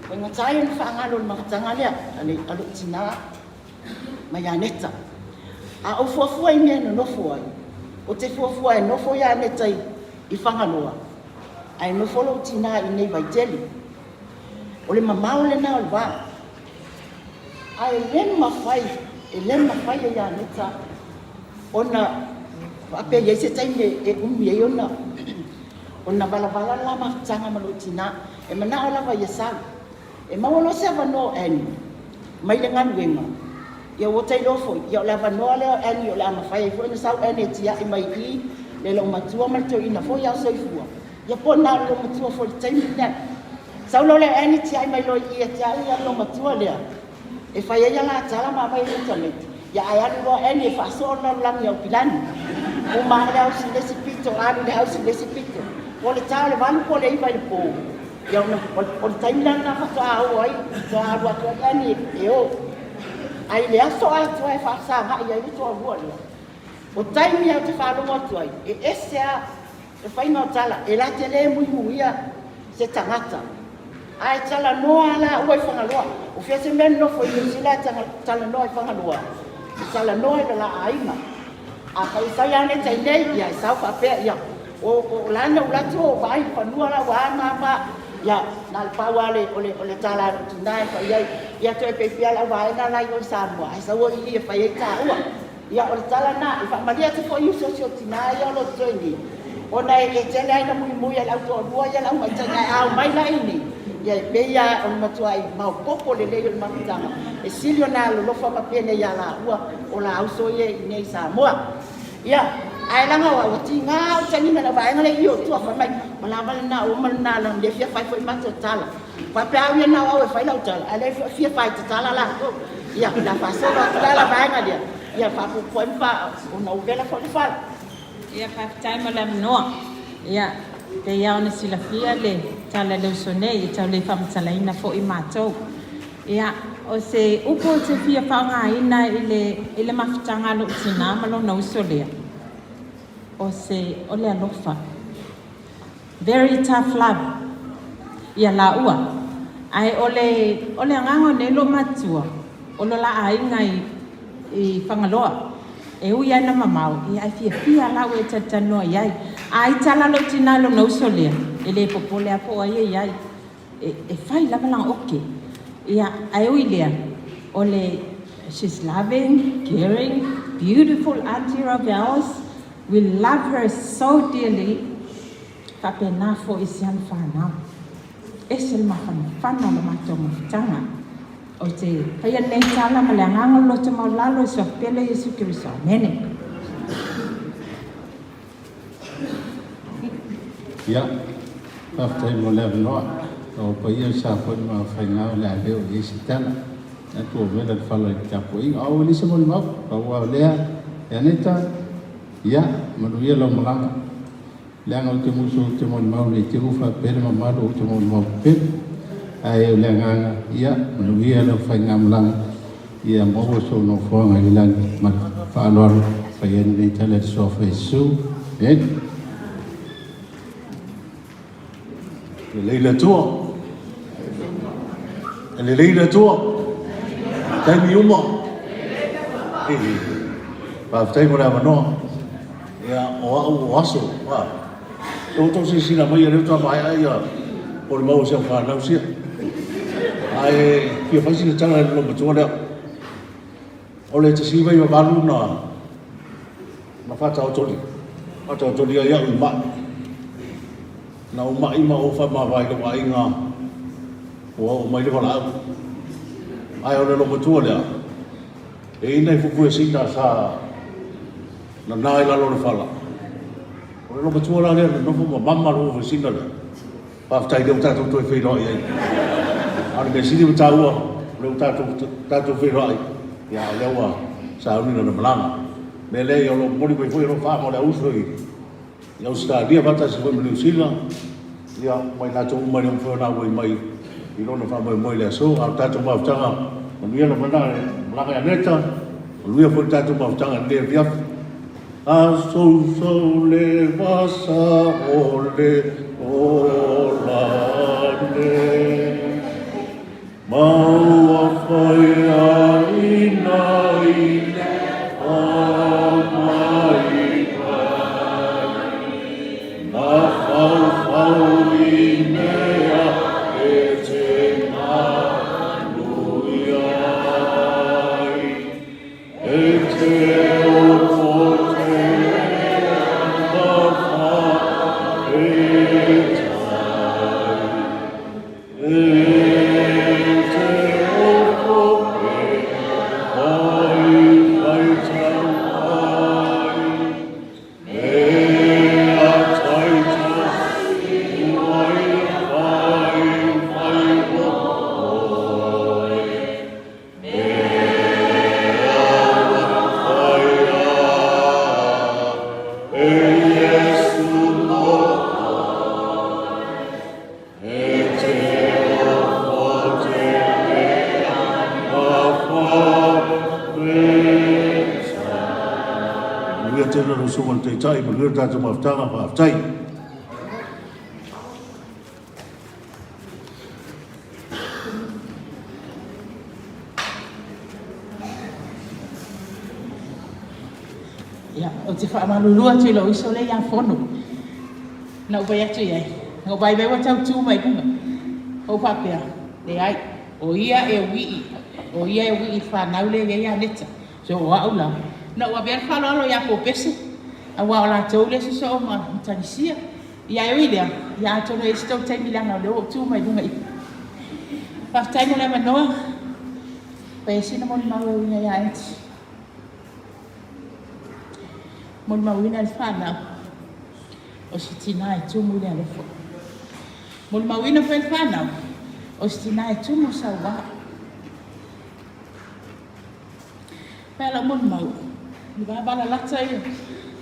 Faigata ia ona faagalo le mafutaga lea a lou tina ma Ianeta. A ou fuafua i mea e nonofo ai, ou te fuafua e nofo Ianeta i Fagaloa, ae nofo lou tina i inei i Vaitele. O le mamao lena o le va. Ae le mafai, e le mafai e Ianeta ona faapea e i ai se taimi e umi ai ona valavala le la mafutaga ma lou tina. E manao lava ia sau. E maua loa se avanoa o Annie mai le galuega, ia ua ta iloa foi, ia o le avanoa lea o Annie o le a mafai ai foi ona sau Annie e tiai mai i i le loomatua ma le toeaina foi a o soifua, ia po o na o le loomatua foi i le taimi lea. Sau loa le Annie tiai mai loa i i e te au ia le loomatua lea e fai ai ala tala ma aumai ai tamaiti, ia ae alu loa Annie e faasoo le lalolagi i Aukilani. Uma lava le ausi i le isi pito, alu i le ausi i le isi pito. Po o le ta o le 8 po o le 9 i le po, Ia ona, o le taimi la lena faatoa oo ai, faatoa alu atu ai Annie e o. Ae i le aso atoa e faafesagai ai le toalua lea, o taimi lava ou te faalogo atu ai, e ese lava le faiga o tala, e la te le muimuia se tagata, ae talanoa lava laua i Fagaloa. O fea se mea e nonofo i Niu Sila ae talanoa i Fagaloa? E talanoa i le la aiga. Afai e sau ia Aneta i inei, ia e sau faapea, ia, o, o la na ou atu o vaai i le fanua la ua a ma ma, ia, na o le pau lava o le, o le tala a lou tina e fai ai, ia toe pei pea lau vaega la i o i Samoa, ae sau o i i e fai ai taua. Ia, o le tala lena, e faamalie atu foi i uso o si ou tina ia o lo o totoe nei, ona e tele lava ina muimui e le au toalua ia le aumaitaga, ae a omai la i inei, ia e pei lava o le matuai maopoopo lelei o le mafutaga, e sili ona alolofa ma pele ia laua o la uso ia i inei i Samoa. Ia, ae leaga o au, ua tiga lava ou tagina i lau vaega lea i o tua, fai mai, ua lava lena, ua uma lena, leaga o lea e fia fai foi matou tala. Faapea au ia na o au e fai lau tala, ae o lea e fia fai tatala latou. Ia, o le a faasolo atu la la vaega lea, ia faapuupuu ai ma faa, ona ua vela foi le fala. Ia, faafetai mo le avanoa. Ia, pei lava ona silafia le tala i le uso nei, e tau le faamatalaina foi matou. Ia, o se upu ou te fia faaaogaina i le, i le mafutaga a lou tinā ma lona uso lea, o se, o le alofa. Very tough love ia lāua. Ae o le, o le agaga o nei loomatua, o lo la aiga i, i Fagaloa, e ui lava ina mamao, ia ae fiafia lava lāua e talatalanoa i ai. A aitala lou tinā i lona uso lea, e le popole lava po o ai e i ai. E fai lava lana oke. Ia, ae ui i lea, o le, she's loving, caring, beautiful auntie of ours. We love her so dearly. Faapena foi i si ana fanau. Ese le mafanafana o le matou mafutaga. Ou te faia lenei tala ma le agaga o le loto maualalo i Suafa Pele Iesu Keriso. Amene. Ia, faafetai mo le avanoa. O paia sa foi ma faiga o le a le oo i ai se tala. Atu ua vela le fala i le tapuaiga. A ua leai se molimau, pau lava o lea, e Aneta, ia, manuia lau malaga. Leaga ou te musu ou te molimau nei te ua faapea le mamalu ou te molimau pepelu. Ae o le agaga, ia, manuia lau faigamalaga. Ia maua sou nofoaga i le lagi ma le faaaloalo fai ai lenei tala i le Suafa Iesu. Amene. Lelei le Atua. E lelei le Atua. Taimi uma. Faafetai mo le avanoa. Ia, o au o aso. E outou silasila mai, o lea faatoa maea ia. Po le mau o si au fanau sia. Ae fia fai sina tala i le loomatua lea. O le 1998 na na faataotoli faataotolia ai au i ma'i. Na ou ma'i ma ou faamavae i lou aiga ua oo mai le valaau. Ae o le loomatua lea, e i ai nai fufuesina sa nana i lalo o le fala. O le loomatua la lea na nofo ma mama le fufuesina lea. Faafetai lea ua tatou toe feiloai ai. A o le mea sili ona taua, o lea ua tatou, tatou feiloai, ia o lea ua sauni lana malaga. O le mea lea, ia o lo o momoli mai foi alofaaga o le auuso i, i Ausetalia faatasi foi ma Niu Sila, ia ma i latou uma e le mafai ona auai mai i lona faamoemoe i le aso. A o le tatou mafutaga, manuia le malaga ia Neta, manuia foi le tatou mafutaga i lenei afiafi. Asoso le vasa o le ola nei, Ma ua faiaina i le faamaikai, Na faufau i mea e te malu i ai. E te ofo te whawhetai, E te ofo e whaiwhaitau ai, Mea taita wai whaiwhai oe. Manuia tele lau Susuga i le Taitai, manuia le tatou mafutaga, faafetai. Ia, ou te faamalulu atu i lou uso lea ia Fono. Na ou fai atu i ai, na ou vaivai ua tau tu mai luga. Ou faapea, leai, o ia e ui'i, o ia e ui'i i le fanau lea e i ai ia Neta. So o au la, na ou avea le faaaloalo ia Popese, aua o latou lea e sosoo ma matagisia. Ia e ui i lea, ia atonu e i ai se tou taimi leaga o lea ua ou tu mai luga i. Faafetai mo le avanoa. Fai ai sina molimau e uiga ia Angie. Molimauina le fanau o se tinā e tumu i le alofa. Molimauina foi le fanau o se tinā e tumu i sauā. Pea lau molimau, le vavalalata ia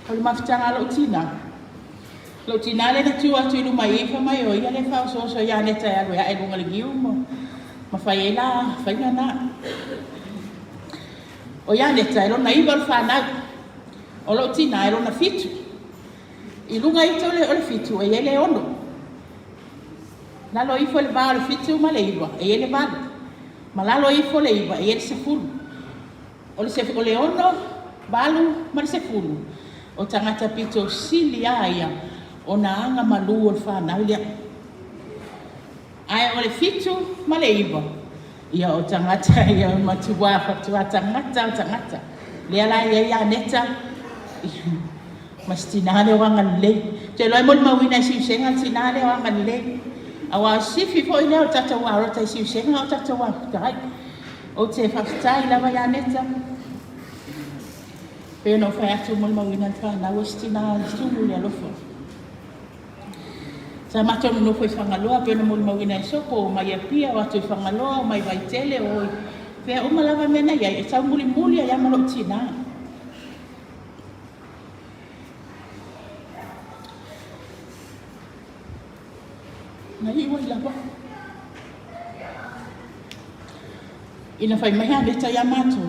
o le mafutaga a lou tinā. Lou tinā lea na tu atu i luma i i fai mai o ia lea e faaosooso ia Neta e alu e ae i luga o le niu ma, ma fai ai la faiga na. O ia Neta e lona iva o le fanau. O lou tinā e lona fitu. I luga ito o le fitu e i ai le ono. Lalo ifo i le va o le fitu ma le iva e i ai le valu. Ma lalo ifo le iva e i ai le sefulu. O le, o le ono, valu ma le sefulu, o tagata pito sili a ia o na aga malū o le fanau lea. Ae o le fitu ma le iva, ia o tagata ia o matua fatua tagata o tagata. Lea la e i ai ia Neta ma si tinā lea o Agalelei. Ou te iloa e molimauina e Siusega le tinā lea o Agalelei. Aua o sifi foi lea o le tatou arota i Siusega o tatou afutai. Ou te faafetai lava ia Neta. Pei ona ou fai atu, molimauina le fanau o si tinā i tumu i le alofa. Sa matou nonofo i Fagaloa, pei ona molimauina e Sopo, omai i Apia, o atu i Fagaloa, omai i Vaitele, o i fea uma lava mea na i ai, e taumulimuli ai lava ma lou tinā. Na iu ai lava. Ina fai mai a Neta iā matou,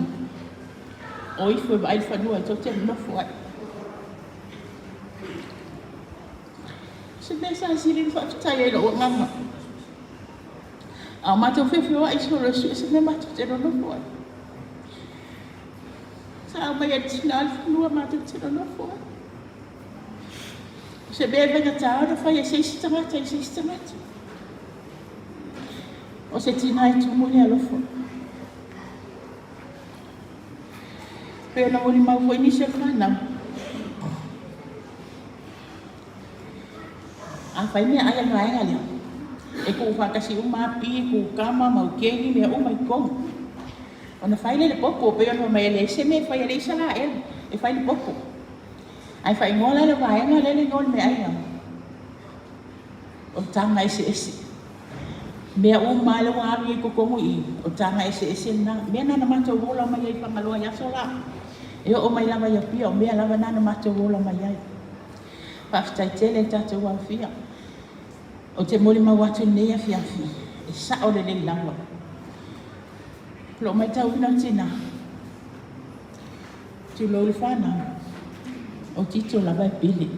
o ifo e vaai le fanua e tou te nonofo ai. Se mea sa sili ona faafetai ai lou agaga. A o matou feofeoai solo e sue se mea matou te nonofo ai. Sa aumai e le tina le fanua matou te nonofo ai. O se mea e faigata ona fai e se isi tagata i se isi tagata. O se tinā e tumu i le alofa. Pei ona molimau foi nisi o le fanau. A fai meaai a le vaega lea, e tuufaatasi uma lava pi, kukama, maukeni, mea uma i totonu. Ona fai lea i le popo, pei ona fai mai e leai se mea e fai a le Isaraelu, e fai le popo. Ae faaigoa la le vaega lea le igoa o le meaai o taga eseese. Mea uma lava lea ua alu i totonu i i, o taga eseese lena. Mea na na matou ola mai ai i Fagaloa i aso la. E oo mai lava i Apia, o mea lava na na matou ola mai ai. Faafetai tele i le tatou aofia. Ou te molimau atu i lenei afiafi, e sao lelei lava. O lo o matauina le tina, tulou le fanau, o Tito lava e pele.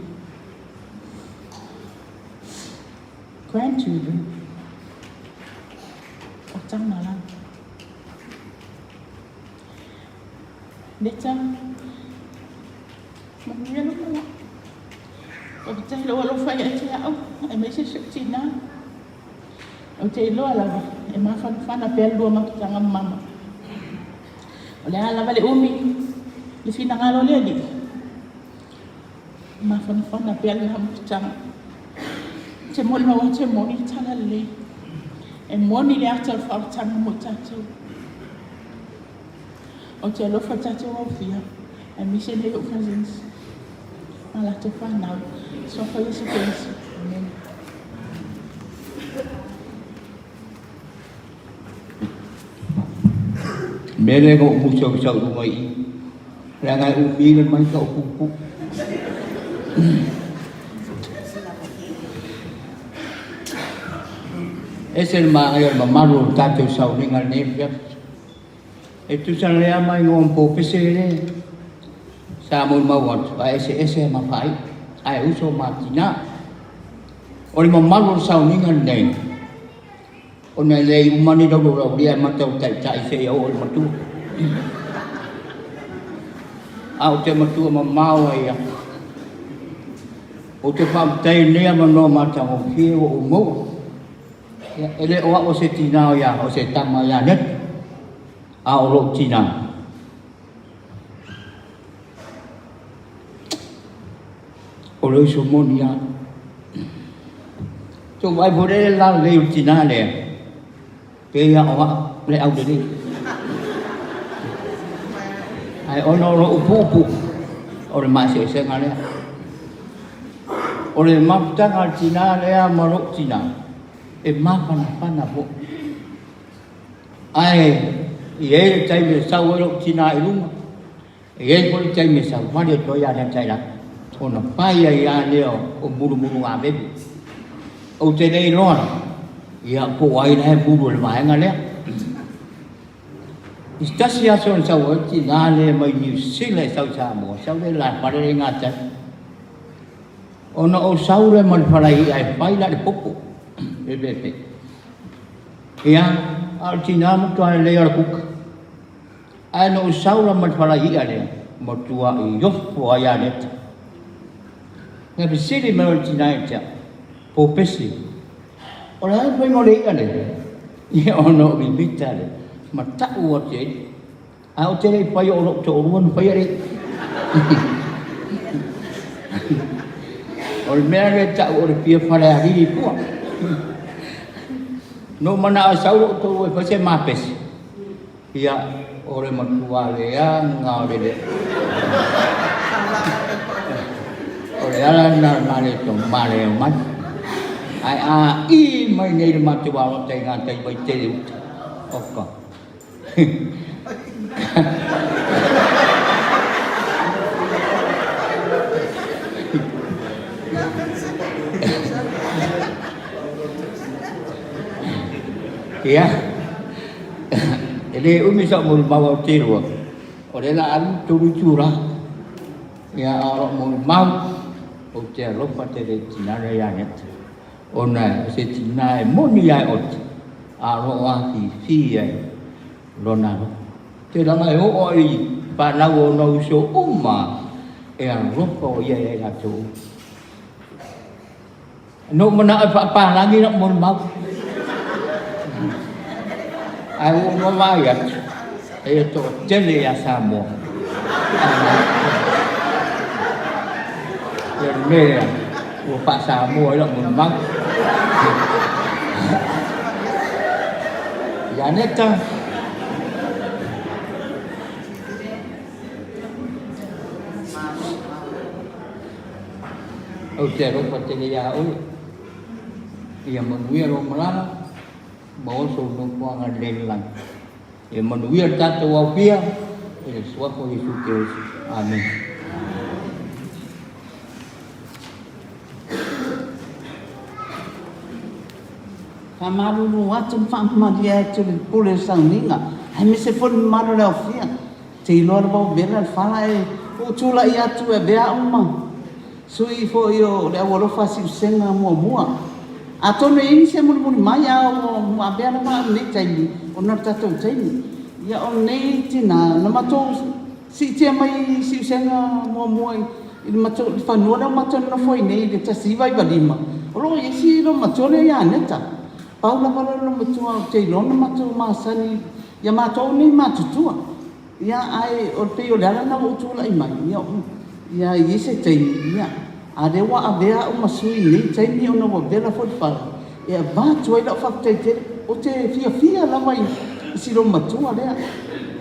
Grandchildren, o tama lava. Neta, manuia lou malaga. Faafetai i lou alofa ia te au, aemaise si ou tina. Ou te iloa lava, e mafanafana pea le lua mafutaga ma mama. O le a lava le umi, le finagalo o le Alii, e mafanafana pea le la mafutaga. Ou te molimau atu e moni le tala lelei. E moni le ata o le faaolataga mo i tatou. Ou te alofa i le tatou aofia, aemaise nei ou cousins ma latou fanau. Suafa Iesu Keriso. Amene. Mea lea na ou musu au sau i luga i i. Leaga e umi le mai ka o pupu. Ese le manaia o le mamalu o le tatou sauniga i lenei afiafi. E tusa lea ma igoa ma polofese le sa molimau atu, ae eseese ma faaiu, ae uso ma tina. O le mamalu o le sauniga lenei, ona e leai uma ni laulaulia e mata o taitai seia oo i le matua. A o te matua mamao ai ia. Ou te faafetai i lenei avanoa matagofie ua ou maua. Ia, e le o au o se tinā o ia, o se tama ia Nepi, a o lou tinā. O le uso moni lava. Tou vaai foi lea i le lalelei o le tinā lea, pei lava o au le aulelei. Ae ona o lou puupuu, o le maeseesega lea. O le mafutaga a le tinā lea ma lou tinā, e mafanafana foi. Ae i ai le taimi e sau ai lou tinā i luga, e i ai foi le taimi e savali atu ai ia Neta i lalo, ona fai ai lava lea o mulumulugavelu. Ou te le iloa la, ia po o ai la e mulu i le vaega lea. I se tasi aso na sau ai le tinā lea mai Niu Sila e sau i Samoa, sau lea i le laefale lea i gatai. Ona ou sau lea ma le falaii'a e fai la le popo, le pepe. Ia, a o le tinā matua lelei o le kuka. Ae na ou sau la ma le falaii'a lea, matua'i ofo ai ia Neta. Na fesili mai o le tinā ia te au, Popese, o le a le faiga o le i'a lea? Ia ona ou mimita lea, ma ta'u atu i ai. Ae ou te le i faia o lou toalua na faia le i'a. O le mea lea e ta'u o le fia falealili i tua. Na ou mana'o e sau lou toalua e fai se mapese. Ia, o le matua leaga o le leo. O le ala lena o le male male o mai. Ae a i mai nei le matou alota i gatai Vaitele uta. Oka. Ia. E le umi sau molimau au te iloa, o lea la alu tolu itula. Ia, a o lou molimau, ou te alofa tele i le tina lea ia Neta, ona o se tina e moni ia e ote, a o lo o afifi ai lona alofa. Te leaga e oo ai i fanau o ona uso uma e alofa o ia ia i latou uma. Na ou manao e faapalagi lau molimau. Ae ua ou vaavaai atu, e toatele ia Samoa. Ia le mea lea, ua faa-Samoa ai lau molimau. Ia Neta. Ou te alofa tele iā oe. Ia manuia lou malala, maua sou nofoaga lelei i le lagi. Ia manuia le tatou aofia i le Suafa o Iesu Keriso. Amene. Faamalulu atu ma faamamalie atu i le pule o le sauniga, aemaise foi le mamalu o le aofia. Ou te iloa lava ua vela le fala ae ua ou tulai atu e avea au ma sui foi o le aualofa a Siusega muamua. Atonu e i ai nisi e mulimuli mai a ua avea lava au i lenei taimi ona o le tatou taimi. Ia o lenei tina na matou siitia mai i Siusega muamua i le fanua lea ua matou nonofo ai nei i le 1995, o lo o i ai si loomatua lea ia Aneta. Pau lava lea o le loomatua ou te iloa na matou masani ia matou nei matutua. Ia, ae o le pei o le ala lena ua ou tulai mai, ia, ia i ai se taimi, ia, a o lea ua avea au ma sui i lenei taimi ona ua vela foi le fala, e avatu ai lau faafetai tele. Ou te fiafia lava i si loomatua lea.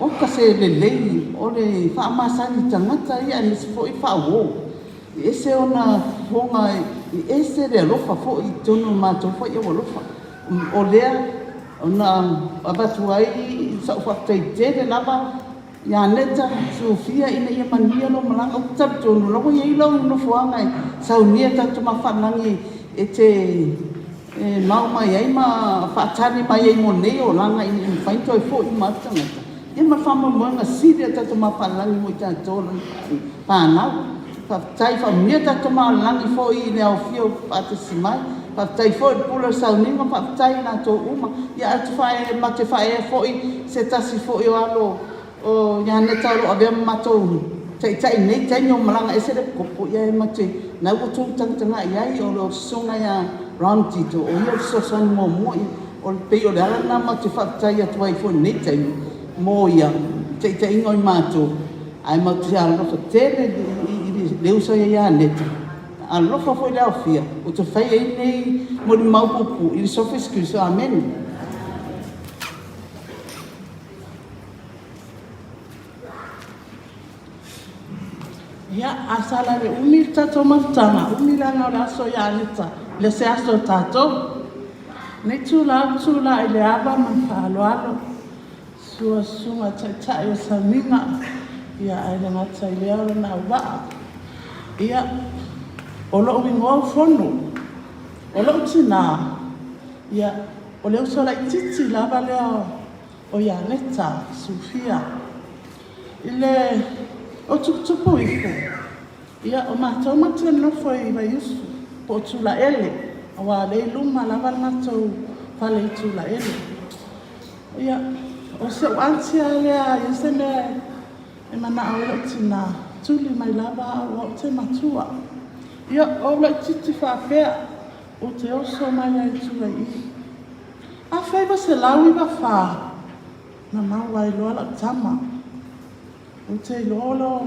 Oka se lelei o le faamasani tagata ia aemaise foi le faauo. E ese ona fofoga, e ese le alofa foi i totonu o matou foi aualofa. O lea na avatu ai sau faafetai tele lava ia Neta Sofia ina ia manuia lou malaga. Ou te talitonu o la ua i ai lau nofoaga e saunia tatou mafaalagi e te mao mai ai ma faatali mai ai mo nei olaga ina ia mafai ona toe foi uma atu tagata. Ia ma le faamoemoega sili a tatou mafaalagi mo i tatou o lana fanau. Faafetai, faamanuia tatou Tama o le Lagi foi i le aofia o faatasi mai. Faafetai foi i le Pule o le Sauniga, faafetai i latou uma. Ia ae ou te matou te faaea foi se tasi foi o alo o Ianeta o lo o avea ma matou taitai i lenei taimi o malaga ese le Kopo, ia e matou te, na ua outou tagatagai i ai, o le Susuga ia Ron Tito, o ia o le fesoasoani muamua, ia, o le, pei o le ala lena matou te faafetai atu ai foi i lenei taimi mo ia taitaiga o i matou. Ae matou te alolofa tele i le uso ia ia Aneta, alolofa foi le aofia, ou te fai ai lenei molimau puupuu i le Suafa Iesu Keriso. Amene. Ia, a sala le umi le tatou mafutaga, umi leaga o le aso ia Aneta, le se aso o tatou. Nei tula ou tula i le ava ma le faaaloalo. Sua Susuga Taitai o Sauniga, ia ae le gata i lea o lona auvaa. Ia, o lo'u igoa o Fono. O lo'u tinā, ia, o le uso laitiiti lava lea o Ianeta Sufia. I le o tuputupu ifo, ia, o matou matou te nonofo i Vaiusu po o Tulaele, aua o lea i luma lava le matou fale i Tulaele. Ia, o si ou aunty lava lea a i ai se mea e manao ai lou tinā, tuli mai lava au o au te matua. Ia, o ou laitiiti faapea, ou te oso mai lava i tua i i. 1994, na maua ai loa lau tama. Ou te iloa loa,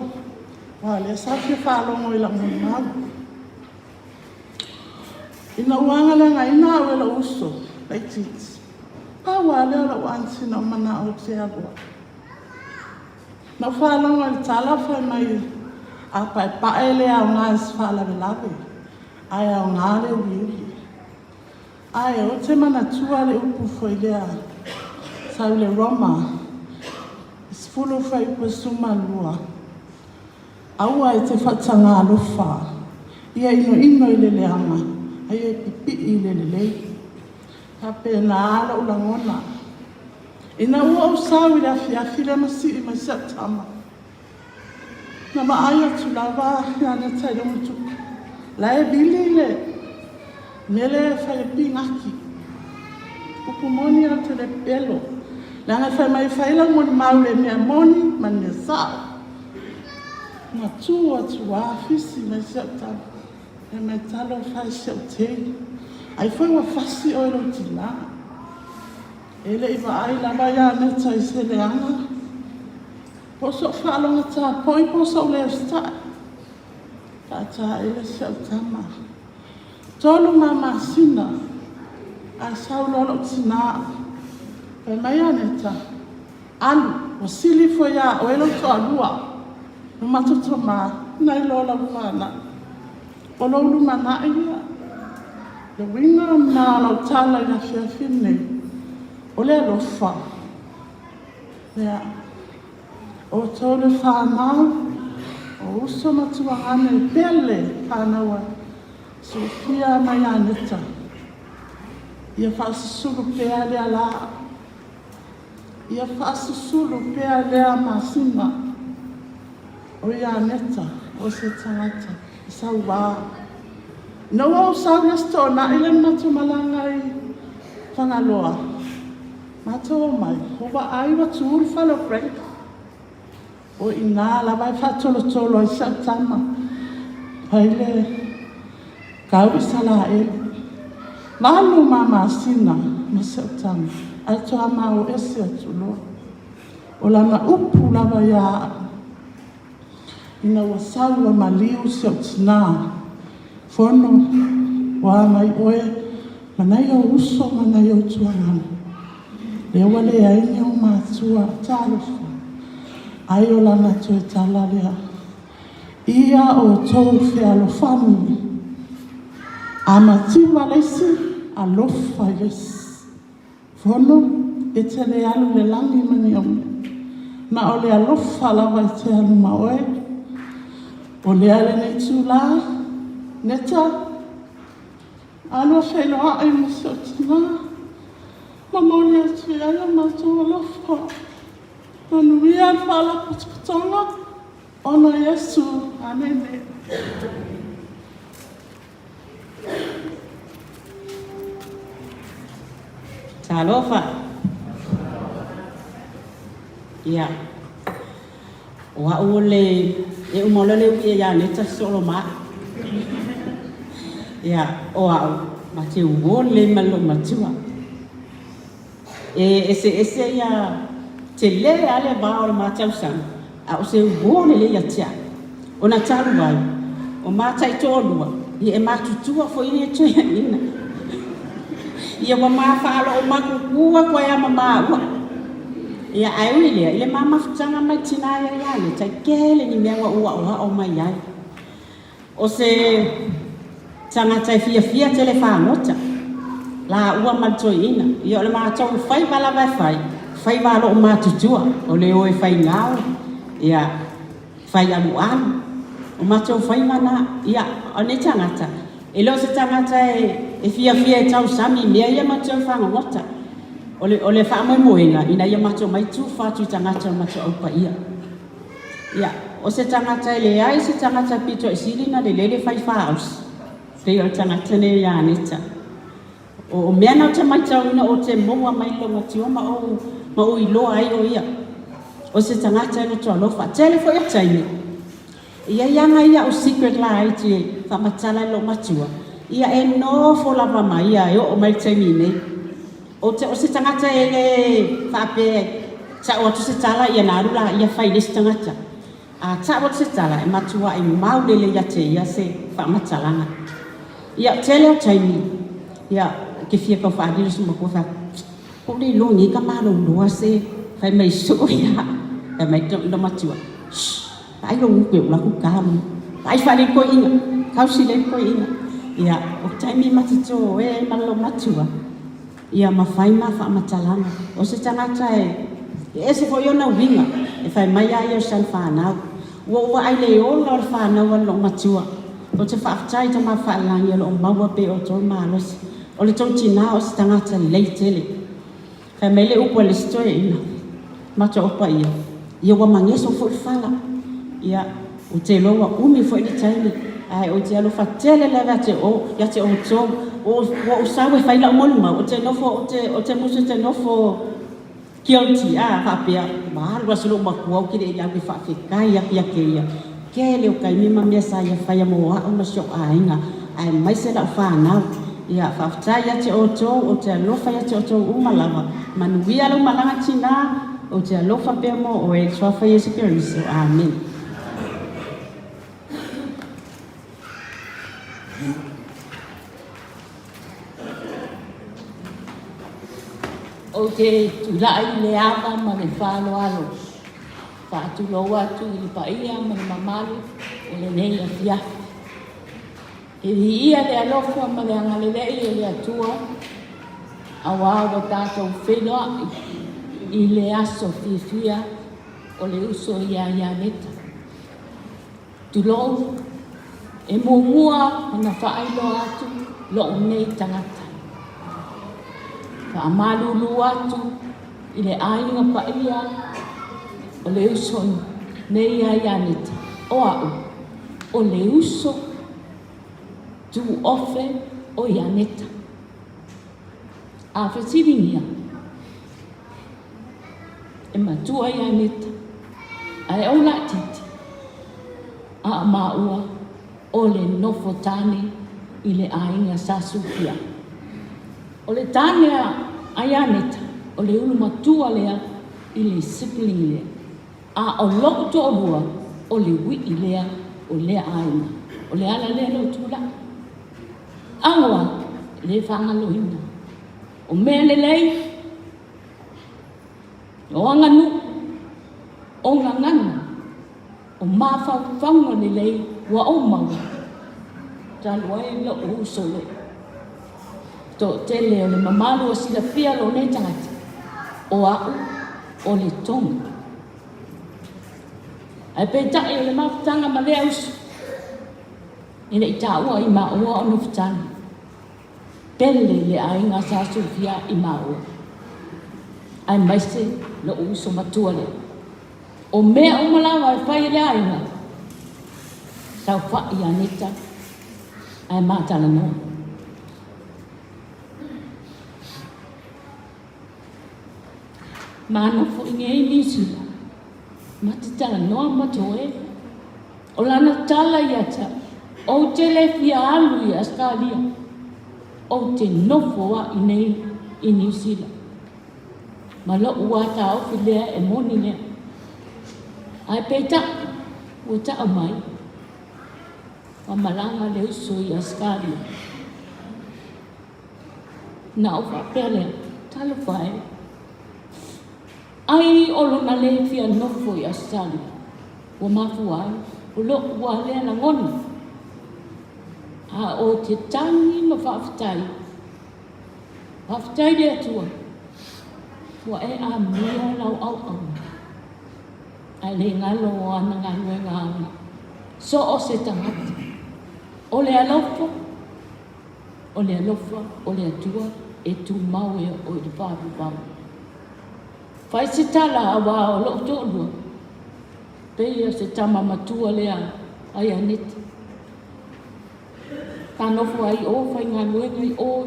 aua o lea sa fia faalogo i lau molimau. Ina ua agaleagaina au e lou uso laitiiti, pau lava lea o lou aunty na ou manao ou te alu ai. Na ou faalogo i le tala o fai mai, a paepae e le aoga i se faalavelave, ae aoga le uliuli. Ae ou te manatua le upu foi lea sau i le Roma 10:12. Aua e te faataga alofa, ia inoino i le leaga, a ia pipii i le lelei. Faapena lou lagona. Ina ua ou sau i le afiafi lea ma sii mai si au tama, na vaai atu lava ia Aneta i lou gutupu, la e vili le mea lea e fai e pinati. Upu moni lava ou te le pepelo, leaga e fai mai e fai lau molimau i le mea moni ma le mea sao. Na tu atu lava fisi mai si au tama, fai mai, Talofa e si au tei, ai foi ua fasi oe i lou tina. E le i vaai lava ia Neta i se leaga, po o so'u faalogo tapo'i po o so'u le usitai. Faataele si au tama. Tolu ma masina, ae sau loa lo'u tinā. Fai mai ia Neta, Alu, ua sili ifo iā oe lou toalua, ma matou tomā, nai lo lau fanau. O lou lumana'i ia. Le uiga lena o lau tala i le afiafi lenei, o le alofa. Ia, outou le fanau, o uso ma tuagana e pele fanau a Sofia ma Ianeta, ia faasusulu pea lea lā. Ia faasusulu pea lea masina. O Ianeta, o se tagata e sauā. Ina ua ou sau i le Aso Toonai lea na matou malaga ai i Fagaloa, matou omai, ua vaai ua tu le fale o Frank. O i ina lava e faatolotolo ai si au tama, fai le tau i Isaraelu. Valu ma masina ma si au tama, ae toa ma o ese atu loa. O lana upu lava ia au, ina ua sau ua maliu si ou tinā, Fono, ua a mai oe ma nai ou uso ma nai ou tuagana, lea ua leai ni ou matua, talofa, ai o lana toe tala lea, Ia outou fealofani, a mativa le isi, alofa i le isi. Fono, e te le alu i le lagi ma ni ou mea. Na o le alofa lava e te alu ma oe. O lea lenei itulā, Neta, alu a feiloai ma si ou tinā, momoli atu i ai o matou alofa. Manuia le Faalapotopotoga, ona o Iesu. Amene. Talofa. Ia. O au o le e uma loa le uia ia Neta sosolo ma au. Ia, o au, ma te uō lelei ma le loomatua. E eseese ia tele lava le va o le ma tausaga, a o se uō lelei ia te au. Ona talu ai, o ma taitoalua, ia e matutua foi ia toeaiina. Ia ua ma faalogomakuku atu ai lava ma maua. Ia ae ui i lea, i le ma mafutaga mai tina ia ia Neta, e tele ni mea ua ou aoao mai ai. O se tagata e fiafia tele fagota, laua ma le toeaina. Ia o le matou faiva lava e fai, faiva a loo matutua, o le o e fai gao, ia fai alualu. O matou faiva na, ia o nei tagata, e le o se tagata e fiafia e tausami i mea ia matou fagogota. O le, o le faamoemoega, ina ia matou omai tufa atu i tagata o le matou au paia. Ia, o se tagata e leai se tagata pito i sili na lelei le fai faaausi, pei o le tagata nei ia Aneta. O, o mea na ou te maitauina ou te maua mai le matua ma ou, ma ou iloa ai o ia. O se tagata e loto alofa. Tele foi o taimi, e i ai aga ia o secret laiti e faamatala i lou matua, ia e nofo lava ma ia e oo mai le taimi nei. O te, o se tagata e le faapea ta'u atu se tala ia na alu laia fai i le isi tagata. A ta'u atu se tala e matua'i mau lelei ia te ia se faamatalaga. Ia, tele o taimi, ia, ke fia tau faalilo si matua fai atu, Po o le iloa nei ka maloloa se fai mai so'o ia. Fai mai lo matua, Shh, vaai lou uku e ula atu kamu. Vaai faalei le toeaina, tausi lelei le toeaina. Ia, o taimi ma te toe ai ma lou matua. Ia ma fai ma faamatalaga. O se tagata e ese foi ona uiga, e fai mai a ia o sana fanau. Ua ou vaai i le ola o le fanau a le loomatua. Ou te faafetai i Tama Faalelagi o lo o maua pea i outou le malosi. O le tou tinā o se tagata lelei tele. Fai mai le upu a le isi toeaina, matou paia, ia ua mageso foi le fala. Ia, ou te iloa ua umi foi le taimi, ae ou te alofa tele lava ia te o, ia te outou. Ua ou sau e fai lau molimau, ou te nofo, ou te, ou te musu ou te nofo guilty, a, faapea, ua alu lava si lou matua ou te le i alu e faafetai atu ia te ia. Tele o taimi ma mea sa ia faia mo au ma si ou aiga, aemaise lau fanau. Ia, faafetai ia te outou, ou te alofa ia te outou uma lava. Manuia lau malaga tinā, ou te alofa pea mo oe i le Suafa Iesu Keriso. Amene. Ou te tulai i le ava ma le faaaloalo, faatulou atu i le paia ma le mamalu o lenei afiafi. E viia le alofa ma le agalelei o le Atua, auā ua tatou feiloai i le aso fiafia o le uso ia Ianeta. Tulou, e muamua ona faailoa atu lou nei tagata. Faamalulu atu i le aiga paia o le uso nei ia Ianeta, o au, o le uso tuofe o Ianeta. A fesiligia, e matua Ianeta, ae ou laitiiti, a o maua o le nofo tane i le aiga Sa Sufia. O le tane a Ianeta, o le ulu matua lea i le sibling lea. A o lou toalua, o le uiʻi lea o lea aiga. O le ala lea lou tulai. Aua e le faagaloina. O mea lelei, o aganuu, o gagana, o mafaufauga lelei ua ou maua, talu ai lou uso lea. Toatele o le mamalu ua silafia lou nei tagata, o au o le Toga. Ae peitai o le mafutaga ma lea uso, e le i taua i maua o nofotagi. Pele le aiga sa sufia i maua, aemaise lou uso matua lea. O mea uma lava e fai e le aiga, saofai ia Neta ae ma talanoa. Ma nofo i nei Niu Sila, ma te talanoa ma toe. O lana tala ia te au, ou te le fia alu i Ausetalia, ou te nofo a i nei i Niu Sila. Ma loʻu wā taofi lea e moni lea. Ae peitai, ua taʻu mai, ua malaga le uso i Ausetalia. Na ou faapea lea, talofa e, ai o lona lē fia nofo i Ausetalia, ua mafua ai o loʻu wā lea lagona. A o te tagi ma faafetai, Faafetai i le Atua, ua e amia lau auauna, ae le galo o ana galuega aoga. So o se tagata, o le alofa, o le alofa o le Atua e tumau e oo i le faavavau. Fai se tala auā o lou toalua, pei o se tama matua lea a Ianeti. Sa nofo ai i o, faigaluega i o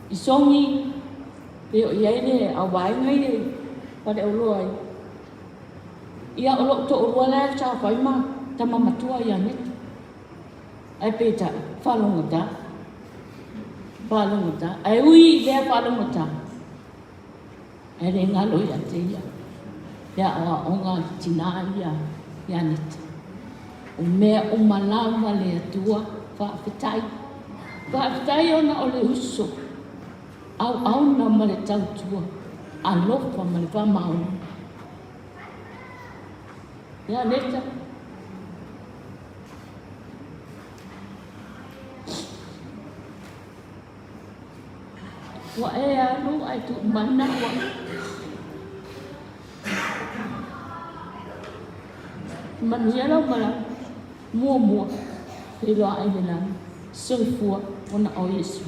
i Sogi, pei o i ai le auvaega ia i Faleaoloa ai. Ia, o lou toalua la e sa fai ma tama matua ia Neta. Ae peitai, faalogotā, faalogotā. Ae ui i lea faalogotā, Ae le galo ia te ia le aoaoga a le tinā ia ia Neta. O mea uma lava le Atua, faafetai. Faafetai ona o le uso, auauna ma le tautua, alofa ma le faamaoni. Ia Neta. Ua e alu ae tuu mai na ua. Manuia lau malaga. Muamua, feiloai le lagi. Soifua ona o Iesu.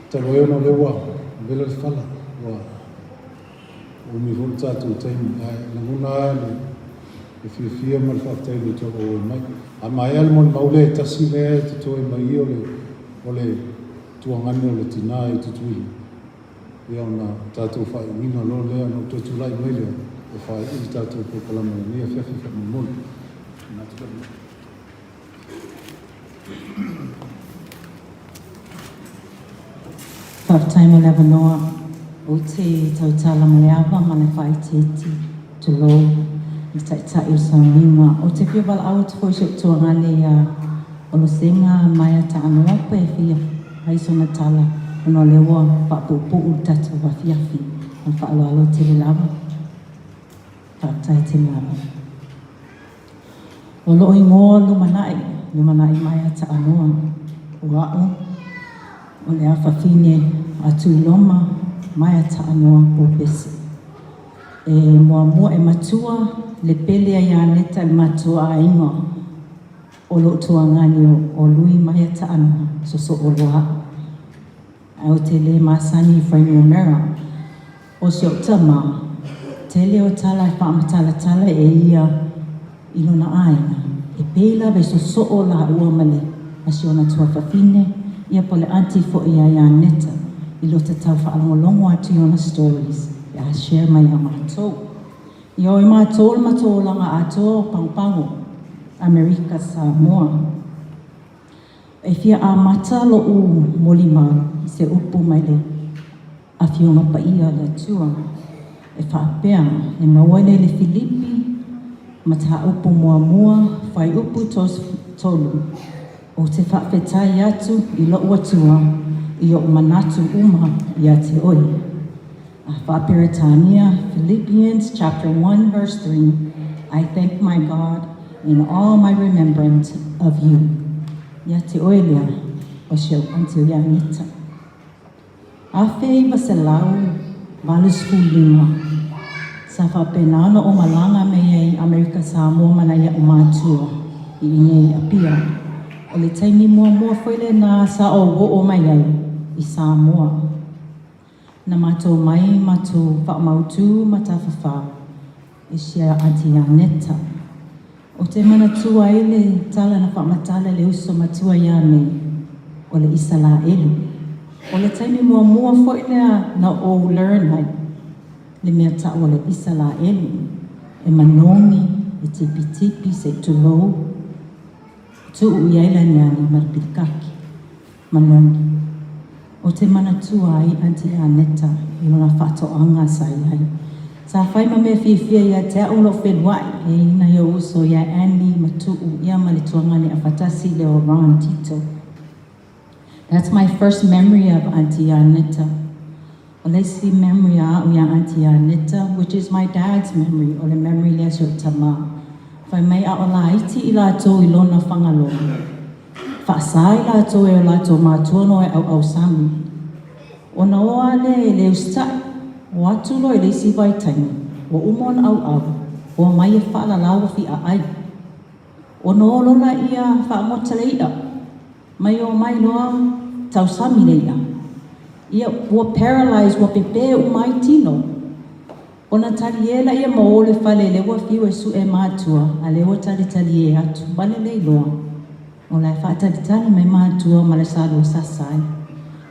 Talu ai ona o lea ua vela le fala, ua umi foi le tatou taimi, ae lagona lava le fiafia ma le faafetai i le toe auai mai. A maea le molimau lea e tasi lea e totoe mai i o le tuagane o le tina i Tutuila, ia ona tatou faaiuina loa lea, ona ou toe tulai mai lea. e faaiu le tatou polokalame i lenei afiafi faamolemole. Tuuina atu le avanoa. Faafetai mo le avanoa. Ou te tautala ma le ava ma le faaitiiti, tulou, le Taitai o le Sauniga. Ou te fia valaau atu foi i si ou tuagane ia Olosega Maia Taanoa pe fia fai sona tala ona o lea ua faapuupuu le tatou afiafi. Ma le faaaloalo tele lava. Faafetai tele lava. O lou igoa Lumanai, Lumanai Maia Taanoa, o a'u o le afafine a Tuiloma Maia Taanoa Popese. E muamua e matua le pele a Ianeta i le matua aiga o lou tuagani o Lui Maia Taanoa, Sosoo loa a'u. Ae ou te le masani i fuainumera. O si ou tama, tele o tala e faamatalatala e ia i lona aiga, e pei lava e sosoo lāua ma le ma si ona tuafafine, ia po o le aunty foi ia Ianeta i lota tau faalogologo atu i ona stories pe a share mai ia matou. Ia o i matou le matou olaga atoa o Pagopago, Amerika Samoa. E fia amata loʻu molimau i se upu mai le Afioga Paia a le Atua, e faapea, e maua lea i le Filipi, mataupu muamua, fuaiupu 33, Ou te faafetai atu i loʻu Atua i oʻu manatu uma ia te oe. A Faa-Peretania, Philippians chapter 1 verse 3, I thank my God in all my remembrance of you. Ia te oe lea, o si ou aunty o Ianeta. 1985, sa faapena ona ou malaga mai ai i Amerika Samoa ma nai aʻu mātua i inei i Apia. O le taimi muamua foi lena sa ou oo mai ai i Samoa. Na matou mai matou faamautu ma tafafā e sia aunty Ianeta. Ou te manatua ai le tala na faamatala e le uso matua ia nei, o le Isalaelu. O le taimi muamua foi lea na ou learn ai le mea ta'u o le Isalaelu, e manogi, e tipitipi, se i tulou, tuu i ai le aniani ma le pilikaki. Manogi. Ou te manatua ai Aunty Aneta i lona faatoaga sa i ai. Sa fai ma mea fiafia ia te a'u lou felua'i e i nai ou uso ia Annie ma Tu'u ia ma le tuagane afatasi lea o Ron Tito. That's my first memory of Aunty Aneta. O le isi memory a a'u ia Aunty Aneta, which is my dad's memory, o le memory lea si o'u tamā. Fai mai a o laiti i latou i lona Fagaloa. Faasā i latou e o latou mātua no e ʻauʻau sami. Ona o a lea e le usitaʻi, o atu loa i le isi vaitaimi, ua uma ona ʻauʻau, o mai e faalala ua fiʻaʻai. Ona o loa ia faamota le iʻa. Mai o mai loa, tausami le iʻa. Ia, ua paralyze, ua pepē uma ai tino. Ona talie laia ma o le fale lea ua fiu e suʻe mātua, a lea ua talitalie atu, ma lelei loa. O la e faatalitali mai mātua ma le salua sasai.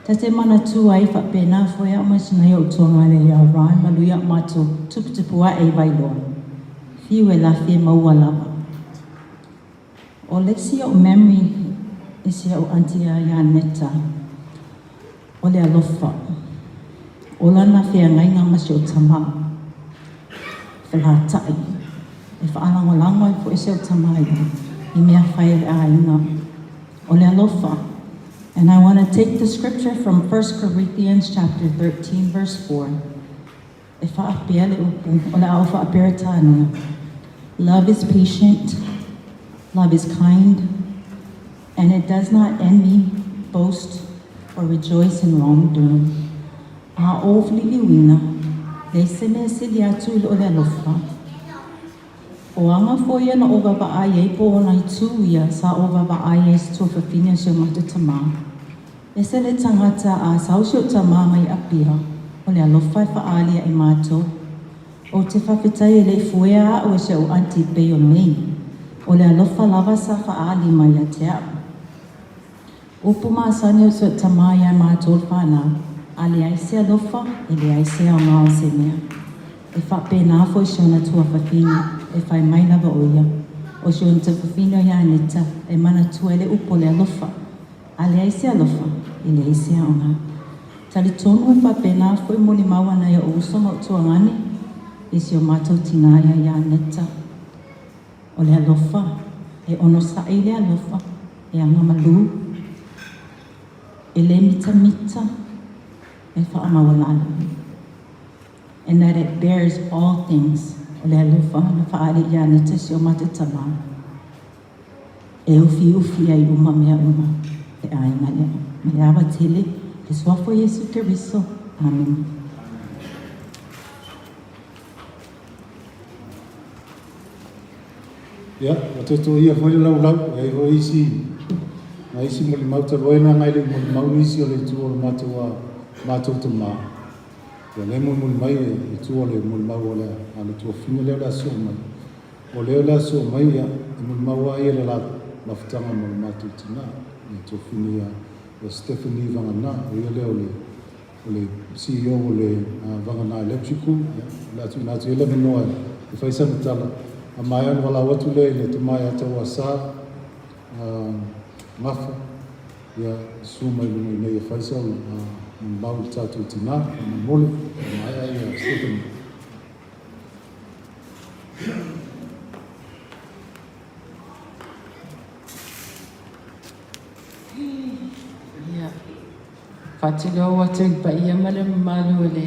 Ta te manatua ai faapena foi a'u ma si nai o'u tuagale ia Ron ma Lui a'u matou tuputupu a'e i Vailoa. Fiu e lafi e maua lava. O le isi o'u memory i si o'u aunty ia Ianeta, o le alofa. O lana feagaiga ma si o'u tamā, felataʻi, e faalagolago ai foi si o'u tamā ia i mea fai a le aiga. O le alofa. And I want to take the scripture from 1 Corinthians chapter 13 verse 4. E faapea le upu, o le a ou Faa-Peretania. Love is patient, love is kind, and it does not envy, boast, or rejoice in wrongdoing. A ou liliuina, leai se mea sili atu i lo le alofa. O aga foi ia na ou vaavaai ai po o nai itu ia sa ou vaavaai ai se tuafafine o si o matou tamā. Ese le tagata a sau si ou tamā mai Apia, o le alofa e faaali ia i matou. Ou te faafetai e le i fuea a'u e si o'u aunty pei o nei. O le alofa lava sa faaali mai ia te a'u. Upu masani o si o'u tamā iā matou le whanau, a leai se alofa, e leai se aoga o se mea. E faapena foi si ona tuafafine, e fai mai lava ʻo ia, ʻO si ona tuafafine o Ianeta e manatua i le upu o le alofa. A leai se alofa, e leai se aoga. Talitonu e faapena foi molimau a nai oʻu uso ma ou tuagane i si o matou tinā iā Ianeta. O le alofa, e onosaʻi le alofa, e agamalū, e lē mitamita, e faamaualalo. And that it bears all things, o le alofa na faaali iā Aneta si o matou tamā, e ufiufi ai uma mea uma le aiga lea. Ma le ava tele, le Suafa o Iesu Keriso. Amene. Ia, ua toetoia foi le laulau, e ai foi isi, na isi molimau talu ai leaga e le i molimau nisi o le itu o le matou a matou tamā. Ia lea e molimoli mai e i tua o le molimau o le a le tuafafine lea o le a soo mai. O lea o le a soo mai ia, e molimau lava ia i le la mafutaga ma le matou tinā, le tuafafine ia ia Stephanie Vagana, o ia lea o le o le CEO o le Vagana Electrical, ia, o le a tuuina atu i ai le avanoa e fai sana tala, a maea ona valaau atu lea i le tama ia Tauasa Gafa, ia, susu mai luga i nei e fai sau molimau i le tatou tinā, faamolemole, a maea ia Stephanie. Ia, faatulou atu i le paia ma le mamalu o le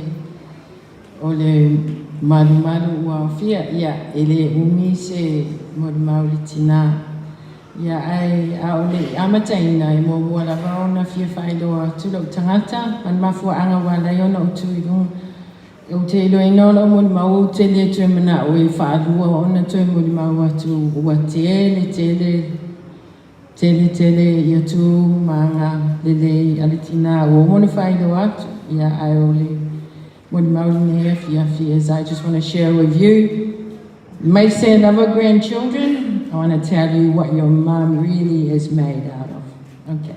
o le malumalu ua aofia. Ia, e le umi se molimau i le tinā. Ia, ae a o le i amataina, e muamua lava ona fia faailoa atu lou tagata ma le mafuaaga ua ala ai ona ou tu i luga. Ou te iloaina o lou molimau ou te le toe manao e faalua ona toe molimau atu ua tele tele Tele tele ia tu ma aga lelei a le tinā ua uma ona faailoa atu, ia ae o le molimau lenei afiafi is I just want to share with you my set of grandchildren, I want to tell you what your mum really is made out of. Okay.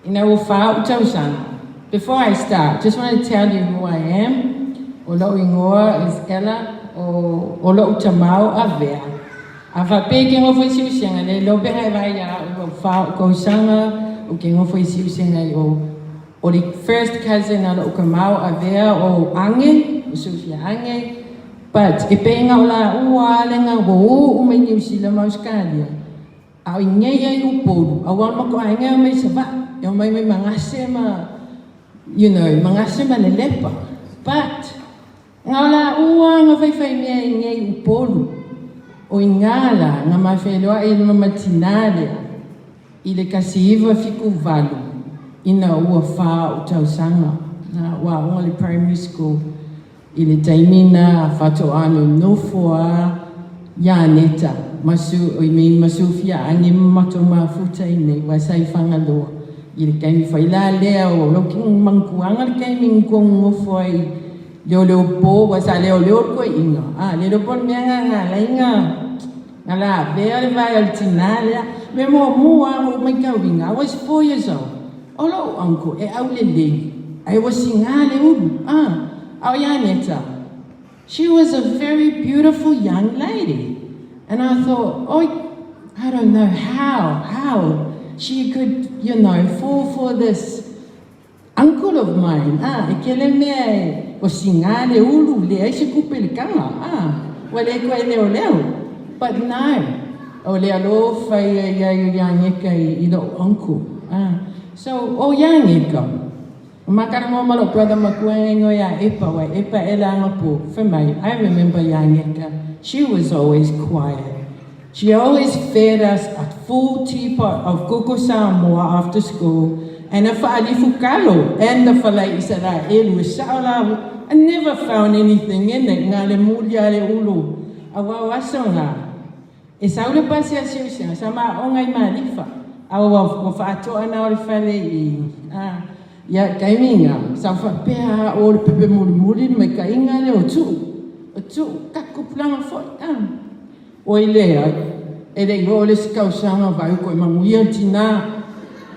Ina ua fā ou tausaga. Before I start, just want to tell you who I am. O lo'u igoa is Ella, o, o lo'u tamā o Avea. A faapea ke nofo i Siusiaga, le iloa pe ha e vaai iā au ua fā ou tausaga, ou ke nofo i Siusiaga i o, o le first cousin a lo'u tamā o Avea o Age, o Sofia Age, but e pei na o lāua a le na ua ū uma i Niu Sila ma Ausetalia. A o i nei ai Upolu, aua o le matou aiga e omai i Savaii, e omai mai Magase ma, you know, Magase ma Lelepa. But, na o laua na faifai mea i nei Upolu, o i ina la na ma feiloai ai ma tinā lea i le 1978 ina ua fā ou tausaga, na ua aoga i le primary school. I le taimi na faatoa nonofo a Ianeta ma Su, I mean ma Sufia Angi ma matou mafuta i nei wa sa i Fagaloa i le taimi fai la lea o lou ki mankuaga le taimi ni kou nonofo ai leoleo po wa sa leoleo le koeina a le iloa po o le mea nga nga alai nga nga lavea le vae o le tina lea me muamua a ou maitauina I was 4 years old O lou uncle e aulelei ae ua sigā le ulu, a, a o Ianeta, she was a very beautiful young lady and I thought, oi, I don't know how, how she could, you know, fall for this uncle of mine, a, e kele mea e, ua sigā le ulu, leai se kupe i le kaga, a, ua le koe leoleo. But no, o le alofa ia iai o Ianeka i, i lou uncle, a. So, o Ianeka, o makana ma lou brother makua e igoa ia Epa, wa Epa e langa po, fai mai, I remember Ianeka, she was always quiet. She always fed us a full teapot of koko Samoa after school and a fa'alifu kalo and the falai isa la elu e sa'o la I never found anything in it nga le muli a le ulu aua o aso nga e sau le pasi a siusiga sa ma'oga i malifa a ua ua fa'ato'a na o le fale i a ia taimi nga sa fa'apea a'o o le pepe mulimuli le maika'iga lea o tu'u o tu'u kaku pulaga fo'i a Oi leai, e le i oo le isi tausaga vaai koe manuia le tinā,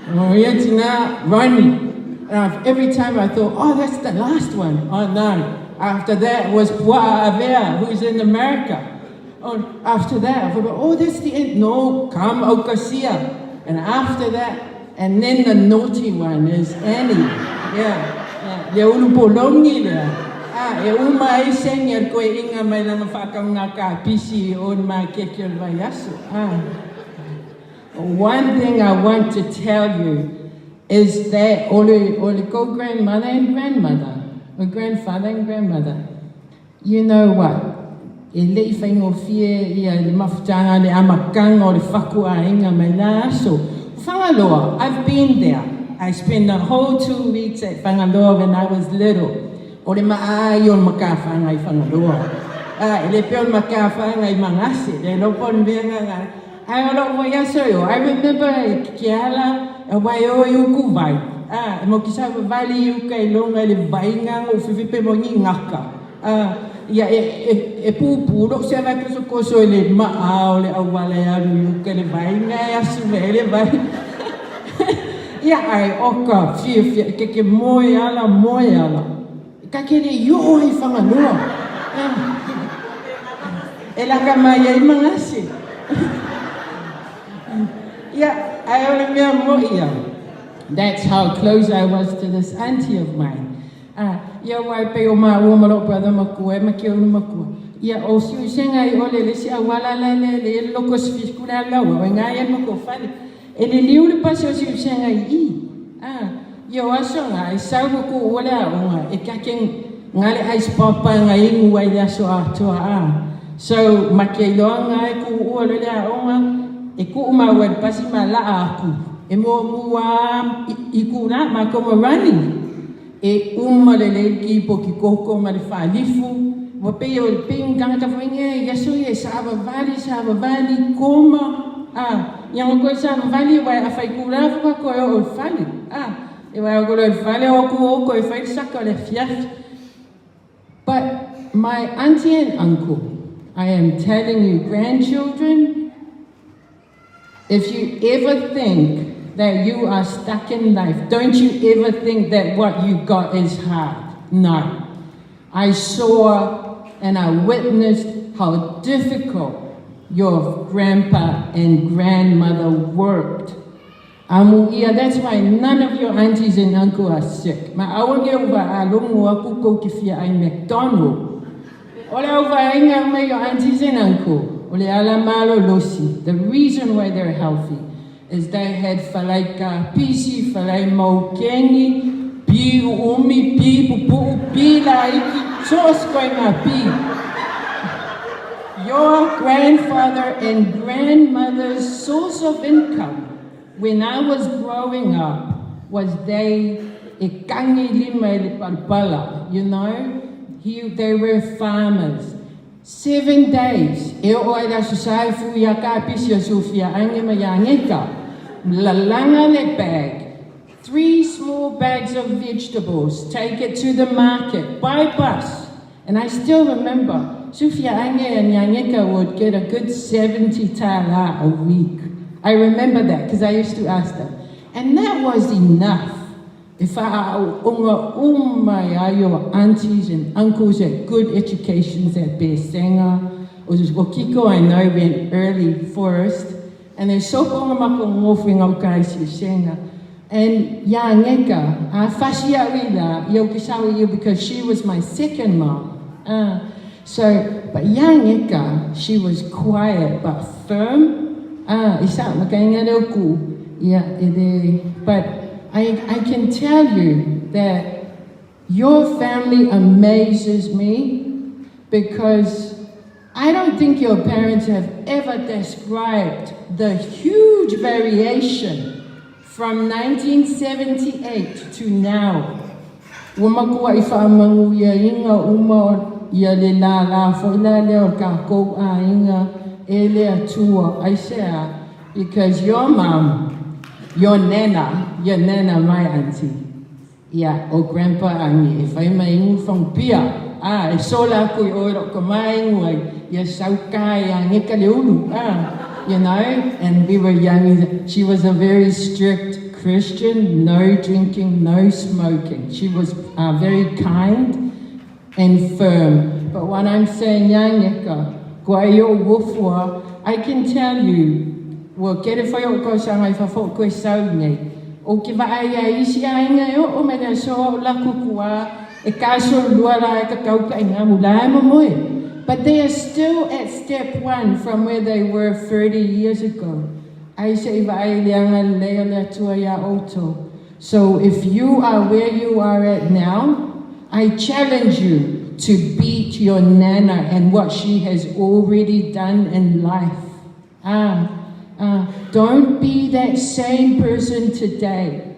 manuia le tinā, Ronnie. And I've, every time I thought, oh, that's the last one. Oh, no. After that was Puaa Avea, who's in America. Oh, after that, I thought, oh, that's the end. No, come Aukasia. And after that, and then the naughty one is Annie. Yeah. Yeah. Le ulu polongi lea. Ah, e uma ai senge o le koeʻiga mai lana faakauga kapisi o le makeke o le vaiaso. Ah. One thing I want to tell you is that o le, o le kou grandmother and grandmother, or grandfather and grandmother, you know what, e le i faigofie ia le mafutaga le amataga o le faku aiga mai la aso. Fagaloa, I've been there. I spent the whole 2 weeks at Fagaloa when I was little. O le maa ai o le makafaga i Fagaloa. Ah, e le pei o le makafaga i Magase, le lopo o le mea gaga. Ae o lou vaiaso i o, I remember i ke ala, e wai o i uku vai. Ah, e mo ki sa vali i uka i longa i le vaiga ngo fifi pe mo ni ngaka. Ah, ia e, e, e pūpū lou se vai kosokoso i le maa o le auala e alu i uka i le vaiga e asu me le vai. Ia ai oka fiafia ke ke moe ala moe ala. Ka ke le i oo ai Fagaloa. Ah. E laka mai ai Magase. Ia, ae o le mea moʻi ia. That's how close I was to this auntie of mine. Ah, ia wai pei o māua ma lou brother makua e ma ke ulu makua. Ia o siuisega i ole le si auala la le le le loko si fisikula laua o ngā ia mako fale. E le liu le pasi o siuisega i i. Ah, ia o aso ngā e sau ko ku ua le aoga e kake ngā le ice pop ngā ingu ai le aso atoa ah. So, ma ke iloa ngā e ku ua le le aoga e ku maua le pasi ma laa aku. E mua mua i, i ku la ma koma running. E uma le lei ki po ki koko ma le faalifu. Ua pei o le ping tagata foi nge ia so ia sa vavali sa vavali koma ah ia ngo koe sa vavali wa a fai kula fo ka koe o le fale ah e wa o le fale o ku o koe fai saka o le fiafi. But my auntie and uncle, I am telling you, grandchildren, if you ever think that you are stuck in life, don't you ever think that what you got is hard. No. I saw and I witnessed how difficult your grandpa and grandmother worked. Amu ia, that's why none of your aunties and uncle are sick. Ma aua ge uva a longo aku kou ki fia ai McDonald. O le au vaenga mai your aunties and uncle. O le ala malo losi. The reason why they're healthy is they had falai kapisi, falai maukengi, pi umi, pi pupu'u, pi laiki, so o se ngā pi. Your grandfather and grandmother's source of income when I was growing up was they e kangi lima i le palapala. They were farmers. 7 days, e o ai la society fu ia ka pisi o Sofia ange ma ia ngeka. Lalanga le bag. Three small bags of vegetables. Take it to the market by bus. And I still remember Sofia Ange and Yangeka would get a good 70 tala a week. I remember that because I used to ask them. And that was enough. If I unga uma your aunties and uncles had good educations at Besenga, or Kiko I know went early first, and they so konga mako ngofi ngau kai senga. And Yangeka, I fasia wila, yokisawa you because she was my second mom. So, but Yangeka, she was quiet but firm. Isa makainga ku. Yeah, but I can tell you that your family amazes me because I don't think your parents have ever described the huge variation from 1978 to now. Ua makua i whaamangu ia inga uma ia le la la fo ila le o ka kou a inga e le atua. I say, because your mom, your nana, my auntie, ia o grandpa angi e whai mai ingu whang pia. Ah, e sola aku i oe ko mai ingu ai, ia saukai a ngeka le ulu. Ah, and we were young. She was a very strict Christian, no drinking, no smoking. She was very kind. and firm. But what I'm saying, Yangeka, I can tell you, ua tele foi o'u tausaga i fafo o toe sau iinei. Ou te vaai ai i isi aiga e oo mai le aso a o latou tuā e tasololua la e tatau taʻigamu la e momoe. But they are still at step one from where they were 30 years ago. Ai se i vaai i le agalelei o le Atua iā ʻoutou. So if you are where you are at now, I challenge you to beat your nana and what she has already done in life. Ah, ah, don't be that same person today.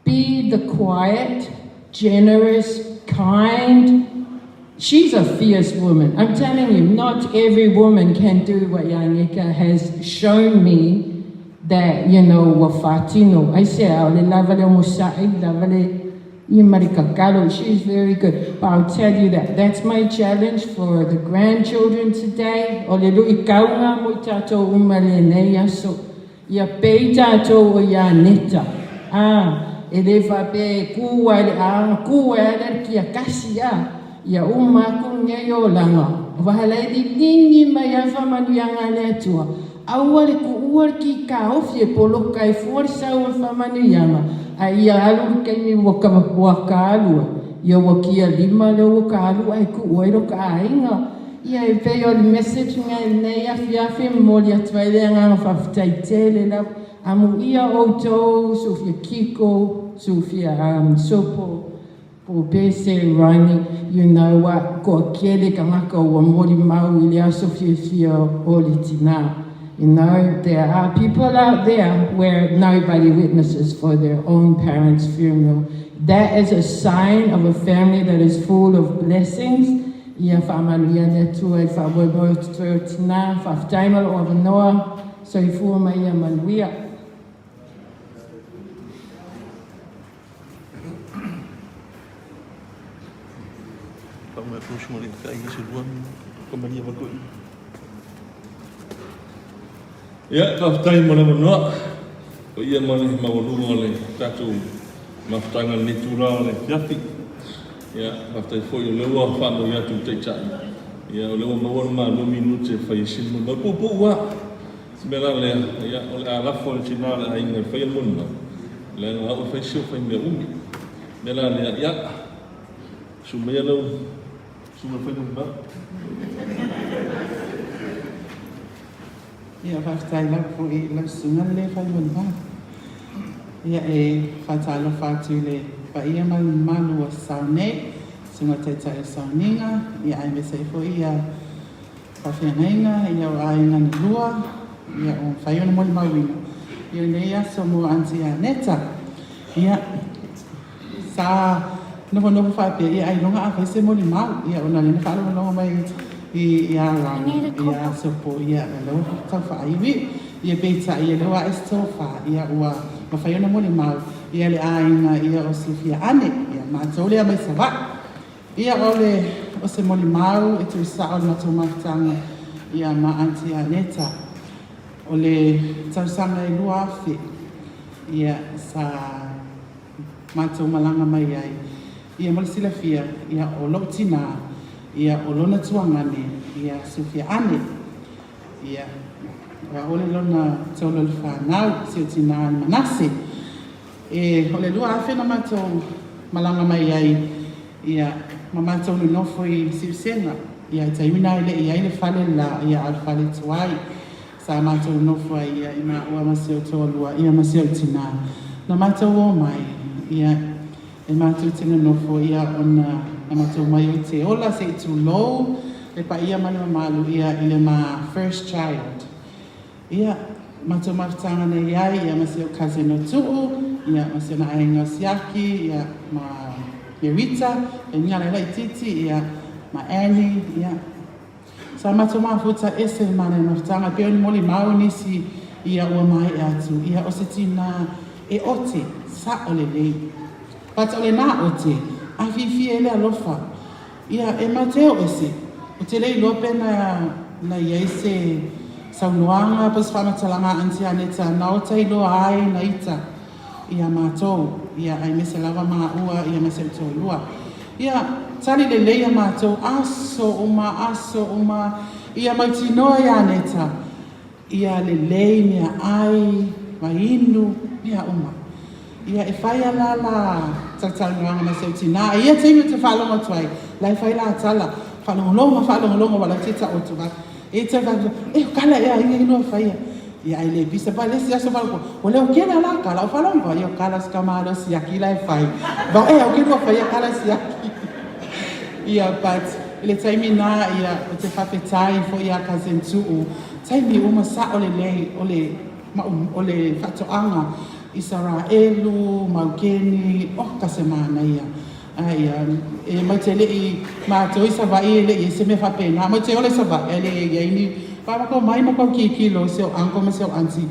Be the quiet, generous, kind. She's a fierce woman. I'm telling you, not every woman can do what Yanika has shown me that, you know, ua faatino. Aisea, o le lava le onosaʻi, lava le ia ma le tatalo. She's very good. But I'll tell you that that's my challenge for the grandchildren today. O le luʻikauga mo i tatou uma lenei aso. Ia pei tatou o ia Neta. A, e le faapea e ku ai le aaga, ku ai le kia kasi a. Ia uma aku nei olaga. Wahala e liligi mai ai faamanuiaga a le Atua. Aua le kuʻua le kīkāofi e poloka ai fua le sau o le faamanuiaga, a ia alu le taimi ua ka ua kālua, ia ua kia lima lea ua kālua ae kuʻu ai lo ka ʻāina. Ia e pei o le message nga i lenei afiafi e momoli atu ai le agaga faafetai tele lava. Amuia ʻoutou, Sofia Kiko, Sofia um, Sopo, Po Pese, Ronnie, you know what, toatele tagata ua molimau i le aso fiafia o le tinā. You know, there are people out there where nobody witnesses for their own parents' funeral. That is a sign of a family that is full of blessings. Ia faamanuia le Atua i le faamoemoe o totoe o tinā. Faafetai ma lou avanoa. Soifua ma ia manuia. Ia, faafetai mo le avanoa. O ia ma le maualuga o le tatou mafutaga i lenei itula o le afiafi. Ia, faafetai foi o lea ua faanoi atu i le Taitai. Ia, o lea ua maua le ma lua minute e fai ai se molimau puupuu lava. O le mea la lea, ia, o le a lafo i le tina o le aiga e faia le molimau, leaga au e fai si ou fai mea umi. O le mea la lea, ia, susu maia lau susuga e fai molimau. Ia, faafetai lava foi i lau susuga le fai molimau. Ia, e faatalofa atu i le paia ma le mamalu ua sao nei, susuga Taitai o Sauniga, ia aemaise ai foi ia Faafeagaiga ia o aiga na lua, ia ua mafai ona molimauina i lenei aso mo Aunty Aneta. Ia, sa nofonofo faapea, ia ailoga a fai se molimau, ia ona lea na faalogologo mai i ia Rani, ia Sopo, ia o lea ua tau faaiuiu. Ia peitai, ia lea ua ae se tofa, ia ua mafai ona molimau, ia le aiga ia o Sylvia Ane, ia matou lea mai Savaii. Ia o le o se molimau e tui sao le matou mafutaga ia ma Aunty Aneta. O le tausaga e 2000 ia sa matou malaga mai ai ia mo le silafia ia o lou tina ia o lona tuagane ia Sofia Ane. Ia ua ole lona taula o le fanau si o tina i Manase. E, o le 2000 na matou malaga mai ai, ia, ma matou nonofo i Siusega, ia, i taimi na e le i ai le fale la, ia, a o le fale tuai. Sa matou nonofo ai, ia, i maua ma si ou toalua, ia, ma si ou tinā. Na matou o mai, ia, e matou te nonofo, ia, ona na matou omai ou te ola se i tulou le paia ma le mamalu, ia, i le ma first child. Ia, matou mafutaga na i ai, ia, ma si ou cousin o Tuu, ia, ma si ona aiga o Siaki, ia, ma Merita, e niga lai laitiiti, ia, ma Annie, ia. Sa matou mafuta ese ma le mafutaga, e pei ona molimau nisi, ia, ua maeʻa atu, ia, o se tinā e ote, saʻo lelei. But o lenā ote, a fiafia i le alofa. Ia, e mateo ese, ou te le iloa pe na, na i ai se saunoaga po o se faamatalaga a Aunty Aneta na ota iloa ai na ita ia matou, ia aemaise lava maua ia ma si ou toalua. Ia, tali lelei a matou aso uma aso uma, ia mautinoa ia Neta, ia lelei meaai, vaiinu, mea uma. Ia e fai a la la talatalanoaga ma si ou tinā, a ia taimi ou te faalogo atu ai, la e fai la tala, faalogologo faalogologo aua la e te taoto va. E te fai, e o kala ea ia i lua faia. Ia ai le pisa pa le isi aso faalogologo, ua leo kele a la kala o faalogo, ia o kala si ka malosi aki la e fai. Va e au ke lua faia kala siaki. Ia but i le taimi na ia ou te faafetai foi ia cousin Tu'u, taimi uma sa'o lelei o le o le faatoaga Isaraelu, Maukeni, oka se manaia. A ia, e matou te le i, matou i Savaii e le i i ai se mea faapena. Matou te ola i Savaii ae le i i ai ni vavaka o mai ma kau kikilo i si ou uncle ma si ou aunty.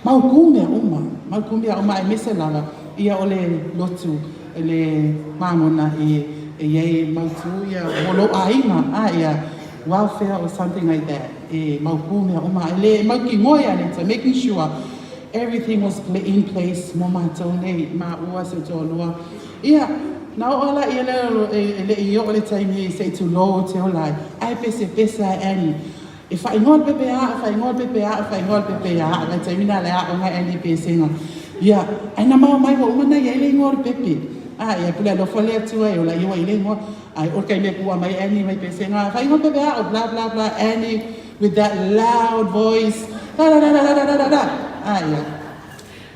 Mautū mea uma, mautū mea uma aemaise lava ia o le lotu le magona e i ai mautū ia mo lou aiga, a ia welfare or something like that e mautū mea uma ae le mautinoa ia Leta making sure everything was in place mo matou nei maua si ou toalua. Ia, na oo la ia lea e le i oo le taimi se i tulou ou te ola ai, ae pesepese a Annie. E faaigoa le pepe aa, faaigoa le pepe aa, faaigoa le pepe aa, le taimi na le aoga Annie i Pesega. Ia, ae na mao mai ua uma na iai le igoa o le pepe. A, ia, pule alofa le Atua e ola ia ua iai le igoa. Ae o le taimi e kua mai Annie mai Pesega, faaigoa le pepe aa, bla bla bla, Annie with that loud voice, da da da da da da da da. A, ia.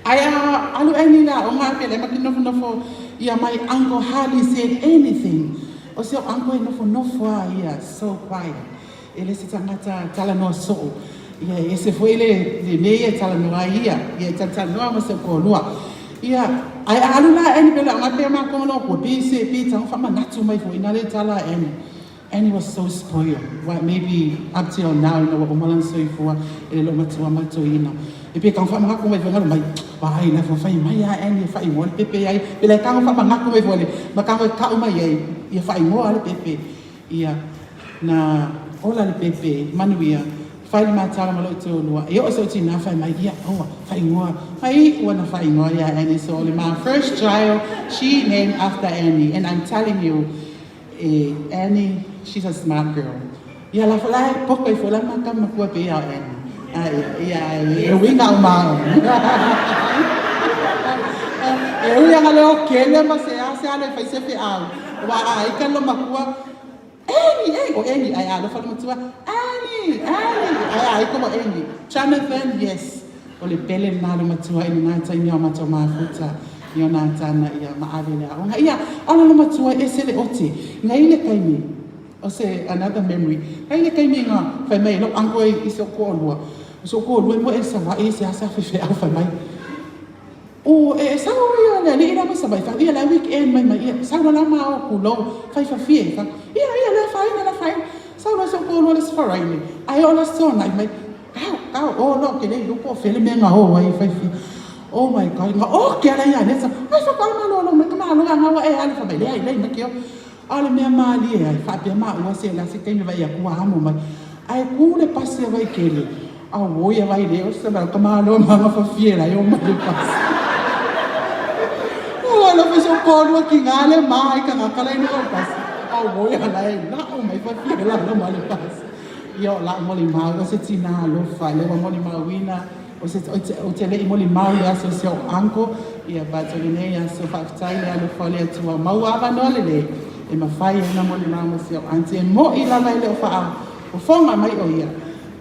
Ae a alu Annie i le aoga ae pele ma ke nofonofo ia my uncle hardly said anything. O si ou uncle e nofonofo a ia so quiet. E le se tagata talanoa soo. Ia e ese foi le le mea ia e talanoa ai ia. Ia e talatalanoa ma si ou toalua. Ia ae a alu la Annie pele aoga pea matou ma lou akua pe se pe tago faamanatu mai foi na le tala a Annie. Annie was so spoiled, well maybe up till now ina ua uma lana soifua e le loomatua ma le toeaina. E pe tago faamanatu mai foi galo mai, vaai la fai mai a Annie e faaigoa le pepe ai, pe la e tago faamanatu mai foi le ma tago e tau mai ai ia faaigoa le pepe. Ia na ola le pepe manuia fai le matala ma lou toalua e oo i sou tinā fai mai ia aua faaigoa mai ua na faaigoa ia Annie so o le ma first child she named after Annie and I'm telling you E Annie, she's a smart girl. Ia la foi la e poka ifo la ma kama kua pe ia o Annie. A ia, ia e uiga o ma. E ui anga le o kele ma se a se a le fai se fe au. Wa a i ka lo makua Annie, eh, o Annie, ai a lo fa lo matua Annie, Annie, ai a i ko Annie. Jonathan, yes. O le pele lena a le matua i lena taimi a o matou mafuta i ona tana ia ma ave le aoga. Ia, a o lona matua e ese le ote. Ngai le taimi, o se another memory, ngai le taimi nga fai mai e lou uncle i si ou toalua, o si ou toalua e moe i Savaii i se asa faifeau fai mai, O, e sau ia le alii la mai Savaii, fai, ia le weekend mai mai, ia, sau loa la ma o kulou, fai fafie, fai, ia, ia, le afaina, le afaina. Sau loa si ou toalua le Sfaraile, ae oo le aso nai mai, Kau, kau, oh no, ke lei lupo fele me nga o ai fai fi. Oh my God, nga o ke ala ia neta. Ai fa ka malo lo me ka malo nga wa e ala fa mai le ai lei ma ke o. A le mea mālie ai, faapea maua se la se taimi vai aku a amo mai. Ae ku le pasi a Vaikele, a oi a Vaileo o se ka malo ma nga fa fie lai o mai le pasi. O ala fa so koru ki nga le ma ai ka nga kala ino o pasi. A oi a lai la o mai fa fie la lo ma le pasi. Ia o la'u molimau, o se tinā alofa, lea ua molimauina, o se, ou te le'i molimau i le aso si o'u uncle, ia but o lenei aso faafetai le alofa o le Atua, maua avanoa lelei e mafai ai ona molimau ma si o'u aunty, e mo'i lava e le o faafofoga mai o ia,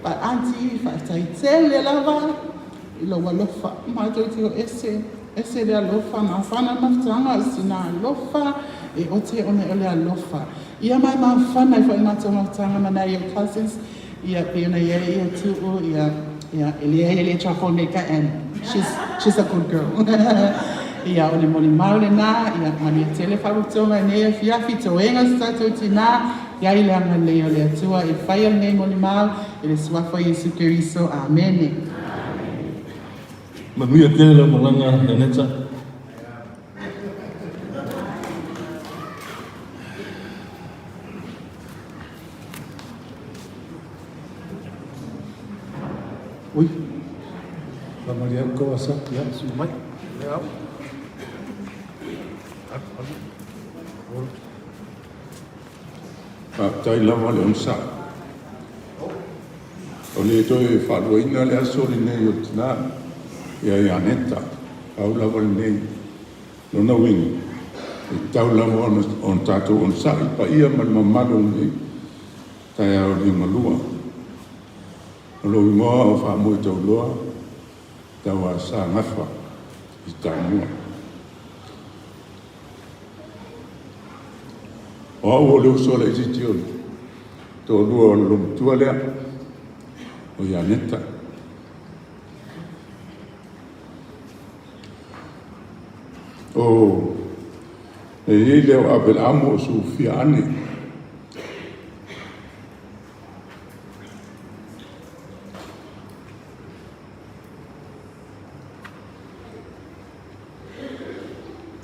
but aunty faafetai tele lava i lou alofa, matou te o ese, ese le alofa, mafana le mafutaga, o se tinā alofa, e ote ona o le alofa. Ia mai mafana ai foi matou mafutaga ma nai ou cousins ia pei ona iai ia Tu'u ia ia e leai e le troublemaker and she's she's a good girl ia o le molimau lena ia manuia tele faapotopotoga i nei afiafi toega so tatou tinā iai le agalelei o le Atua e faia lenei molimau i le Suafa o Iesu Keriso Amene. Manuia tele lau malaga Janeta. Ui, faamalie atu kou asa, ia, sui mai. Ia au. Alu, alu. Ola. Faafetai lava le onosai. O le toe faaluaina le aso lenei o le tina ia Ianeta, pau lava lenei lona uiga, e tatau lava ona tatou onosai i paia ma le mamalu o lenei taeao liugalua. O lou igoa o Faamoetauloa Tauasa Gafa i Tamua. O au o le uso laitiiti o le toalua o le loomatua lea, o Ianeta. O e i ai lea o Apelaamo o Sufia Ane.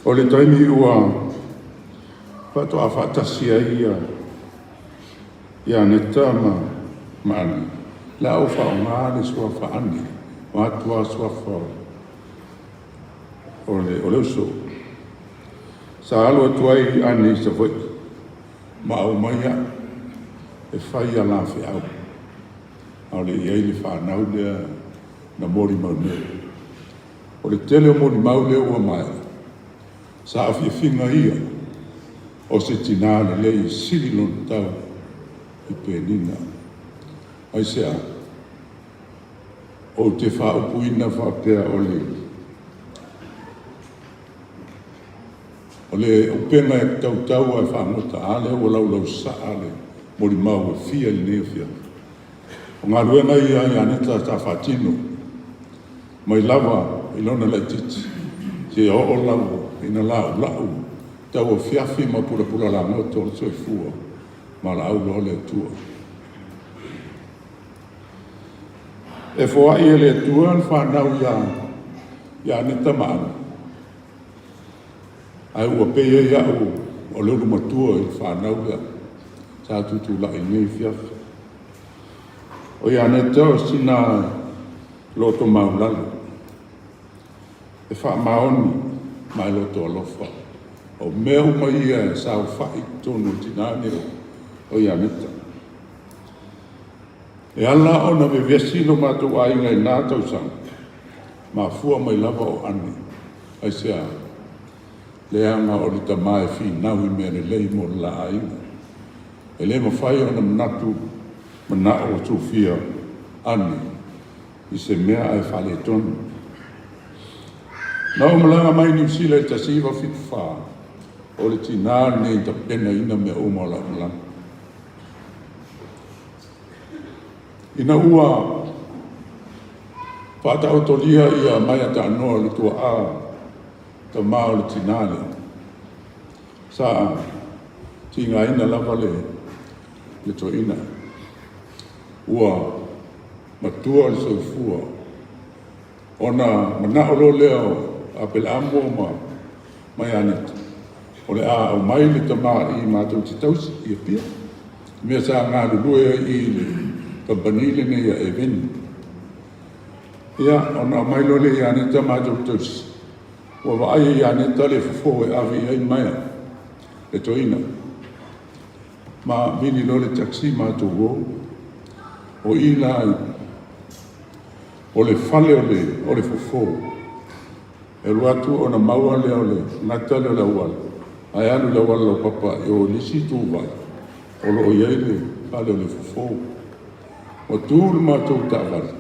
O le taimi ua faatoa faatasi ai ia Ianeta ma ma Ane, la ua faaaoga le suafa Ane, o atu lava suafa o le o le uso. Sa alu atu ai Ane i Savaii ma aumai au e fai a la feau, a o le i ai le fanau lea na molimau nei. O le tele o molimau lea ua maea, saafiafiga ia o se tinā lelei e sili lona tau i Penina. Aisea? Ou te faaupuina faapea o le o le upega e tautau ae fagota, a lea ua laulausa'a le molimau e fia i lenei afiafi. O galuega ia a Ianeta sa faatino mai lava i lona laitiiti seia oo lava ina la'ula'u tauafiafi ma pulapula lagoto o le soifua valaau loa le Atua. E foai e le Atua le fanau iā Ianeta ma Ana, ae ua pei ai a'u o le ulumatua i le fanau lea sa tutula'i i lenei afiafi. O Ianeta o sina loto maulalo, e faamaoni ma e loto alofa. O mea uma ia e saofa'i i totonu o le tinā nei o Ianeta. E ala ona vevesi lo matou aiga i na tausaga, mafua mai lava o Ane. Aisea? Leaga o le tama e finau i mea lelei mo le la aiga. E le mafai ona manatu mana'o o Sofia Ane i se mea ae faaletonu. Na ou malaga mai i Niu Sila i le 1974, o le tinā lenei na tapenaina mea uma o la'u malaga. Ina ua faataotolia ia Maia Taanoa le tuaa tama o le tinā lea, sa tigaina lava le le toeaina. Ua matua le soifua ona mana'o loa lea o Apelaamo ma ma Ianeta, o le a aumai le tama i matou te tausi i Apia, i mea sa galulue ai i le kamupani lenei a Eveni. Ia, ona aumai loa lea i Ianeta matou te tausi. Ua vaai e Ianeta le fofo e ave i ai Maia, le toeaina. Ma vili loa le taxi matou o. O i la o le fale o le, o le fofo. E alu atu ona maua lea o le gata lea o le auala, ae alu i le auala laupapa i o i le isi ituvai o lo o i ai le fale o le fofo. Ua tu le matou taavale,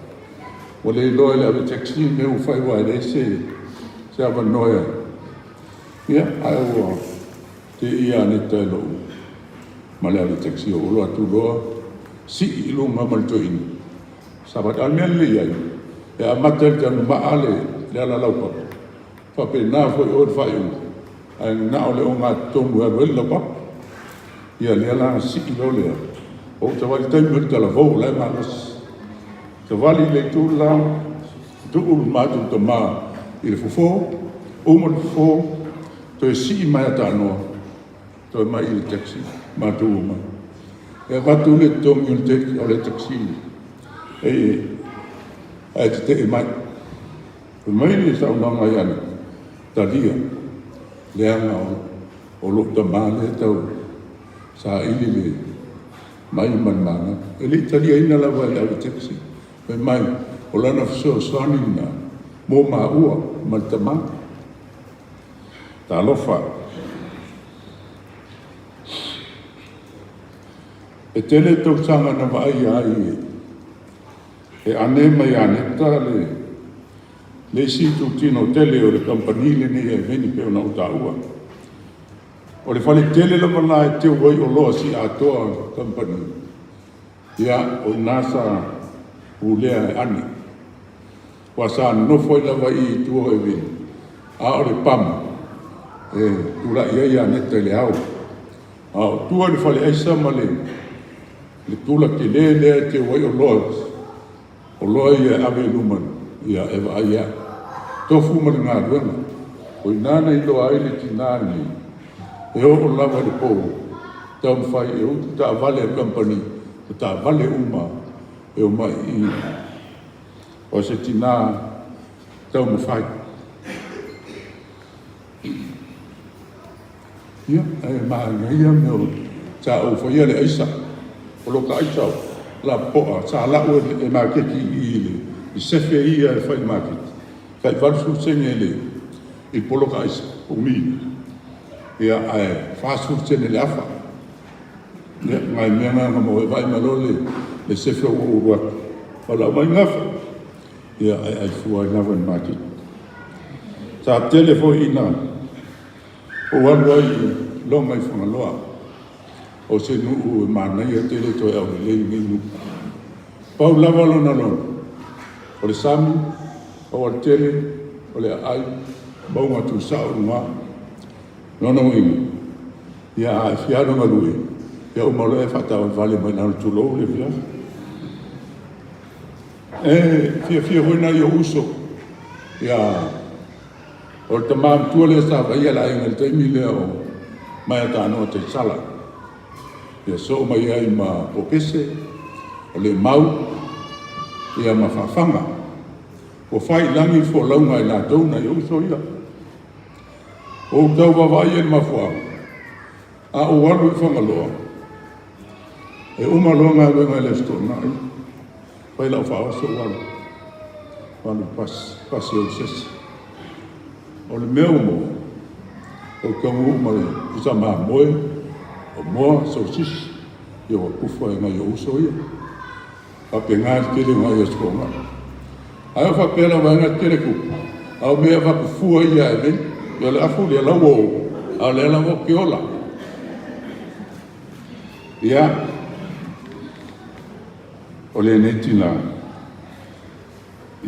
ua le iloa e le ave taxi le mea ua fai aua e leai se, se avanoa e Ia, ae ua teia Aneta e lou ma le ave taxi o olo atu loa sii i luga ma le toeaina. Savali. A o le mea lelei ai, e amata i le tanumaa le, le ala laupapa, faapena foi oe le faaiuga, ae na o le ogatotonu e alu ai le laupapa. Ia lea la sii loa lea, ou savali taimi o le talavou o la e malosi. Savali i le itu le la, tuu le matou tama i le fofo, uma le fofo, toe sii mai a taanoa, toe mai i le taxi, matou omai. E avatu le totogi o le, o le taxi e, ae tetee mai. Fai mai le saunoaga ia Talia, leaga o, o lou tama lea tau saili le mai ma le Malo. E le i taliaina lava e le ave taxi. Fai mai, o lana fesoasoani lena mo maua ma le tama. Talofa. E tele tausaga na vaaia ai e Ane ma Ianeta le le isi itutino tele o le kamupani lenei a Eveni pei ona ou taua. O le fale tele lava la e teu ai oloa siiatoa a le kamupani, ia, o i ina sa pulea e Ane. Aua sa nonofo ai lava i i i tua o Eveni, a o le pamu e tulai ai Ianeta i le ao. A o tua i le fale aisa ma le le tula tele lea e teu ai oloa, oloa ia e ave i luma ia e vaai ai. Tofu ma le galuega. O i ina na iloa ai le tina lenei, e oo lava i le po, taumafai e utu taavale a le kamupani, o taavale uma e omai i i. O se tina taumafai. Ia, e manaia mea o sa ou faia le aisa. O lo ta aisa lapopoa sa lau e maketi i i le sefe ia e fai i le maketi. Tai 80 sene i le poloka aisa, umi. Ia, ae 40 sene le afa. Ia, nai mea na na maua e vaai mai loa le sefe ua ou alu atu. O lau mai gafa. Ia, ae ai fua ai lava i le maketi. Sa tele foi ina ou alu ai i Loma i Fagaloa, o se nuu e manaia tele toe aulelei lenei nuu. Pau lava lona lona, o le sami, aualatele, o le aai, mauga tuusao i luga. Lona uiga, ia a e fia alu e galue, ia uma loa e faataavalevale mai lalo, tulou le afioga. E fiafia foi nai ou uso, ia O le tama matua lea sa vaaia le aiga i le taimi lea o Maiatanoa Taisala. Ia soo mai ai ma Popese, o Lemau, ia ma Faafaga. Ua fai i lagi le folauga a i latou nai uso ia. Ua ou tau vaavaaia i le mafuaaga, a ou alu i Fagaloa, e uma loa galuega i le Aso Toonai, Fai lau faaoso ou alu, alu pasi, pasi au sese. O le mea ua maua, ou taunuu ma le pusa mamoe, o moa, sausisi, ia ua tufa e nai ou uso ia. Faapena le tele o nai aso toonai. Ae o faapea la vaega tele tupu, a o mea e avatu fua ia e nei, ia o le afu lea lau o, a o lea lava ou te ola. Ia, O lenei tina,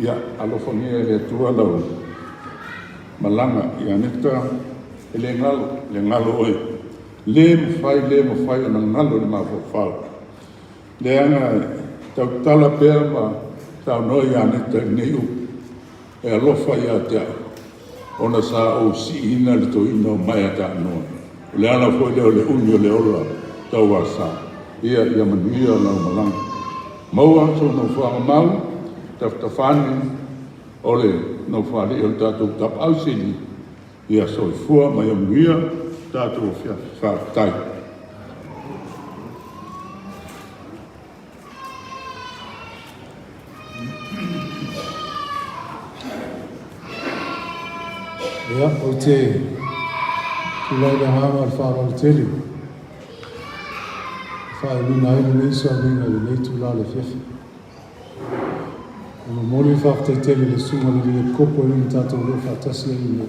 ia alofagia e le Atua lau malaga ia Aneta, e le galo, le galo oe. Le mafai, le mafai ona galo i le mafaufau. Leaga e tautala pea ma saunoa ia Aneta i lenei upu, e alofa ia te au, ona sa ou siiina le toeaina o Maeataanoa. O le ala foi lea o le umi o le ola tauasa. Ia, ia manuia lau malaga. Maua sou nofoaga mau, tafatafa ane o le nofoalii o le tatou Tapaau Sili, ia soifua ma ia manuia tatou afiafi. Faafetai. Ia, ou te tulai i le agaga o le faaaloalo tele e faauiina ai lenei suanuiga i lenei itula o le afiafi. E momoli le faafetai tele i le Susuga i le Alii Epikopo e ui ina tatou le faatasi ai nei.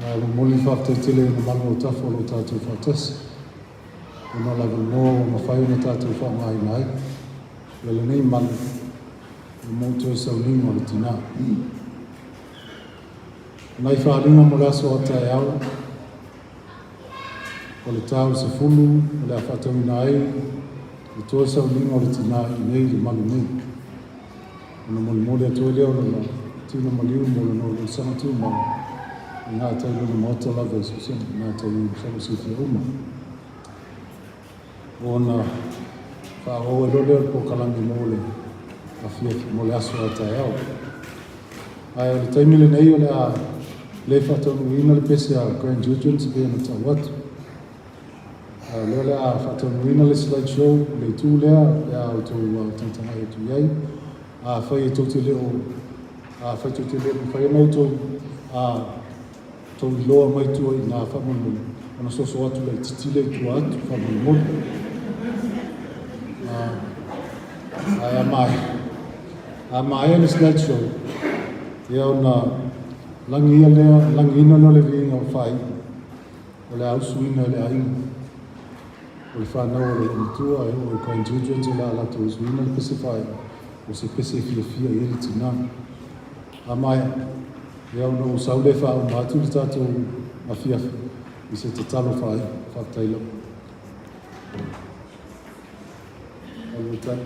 A momoli le faafetai tele i ona malu autafa o lo o tatou faatasi. Ona o le avanoa ua mafai ona tatou faaaogaina ai ia lenei malu e mo toe sauniga o le tina. O nai faaaliga mo le aso a taeao, o le ta o le 10 o le a faatauina ai le toe sauniga o le tina i inei i le malu nei. Ona molimoli atu ai lea o lona tino maliu mo lona uluulusaga tumau i gatai i lona maota lava i Susana, i gatai i masalo silafia uma. Ona faaauau ai loa lea o le polokalame mo le afiafi, mo le aso a taeao. Ae o le taimi lenei o le a le faataunuuina le pese a Grand Jurgens e pei ona tau atu. O lea o le a faataunuuina le slide show i le itu lea pe a outou tagatagai atu i ai. Afai e tou te le o, afai tou te le o mafai ona outou tou iloa mai tua i ina faamolemole, ona soso atu laitiiti lea i tua atu faamolemole. Ae a maea, a maea le slide show, ia ona lagia lea, lagiina lea o le viiga o faaiu, o le a usuina e le aiga, o le fanau a le loomatua, e oo i grandchildren o le a latou usuina le pese faaiu, o se pese e fiafia i ai le tina. A maea, ia ona ou sau lea e faauma atu le tatou afiafi i se tatalo faaiu. Faafetai lava. Alu e tali.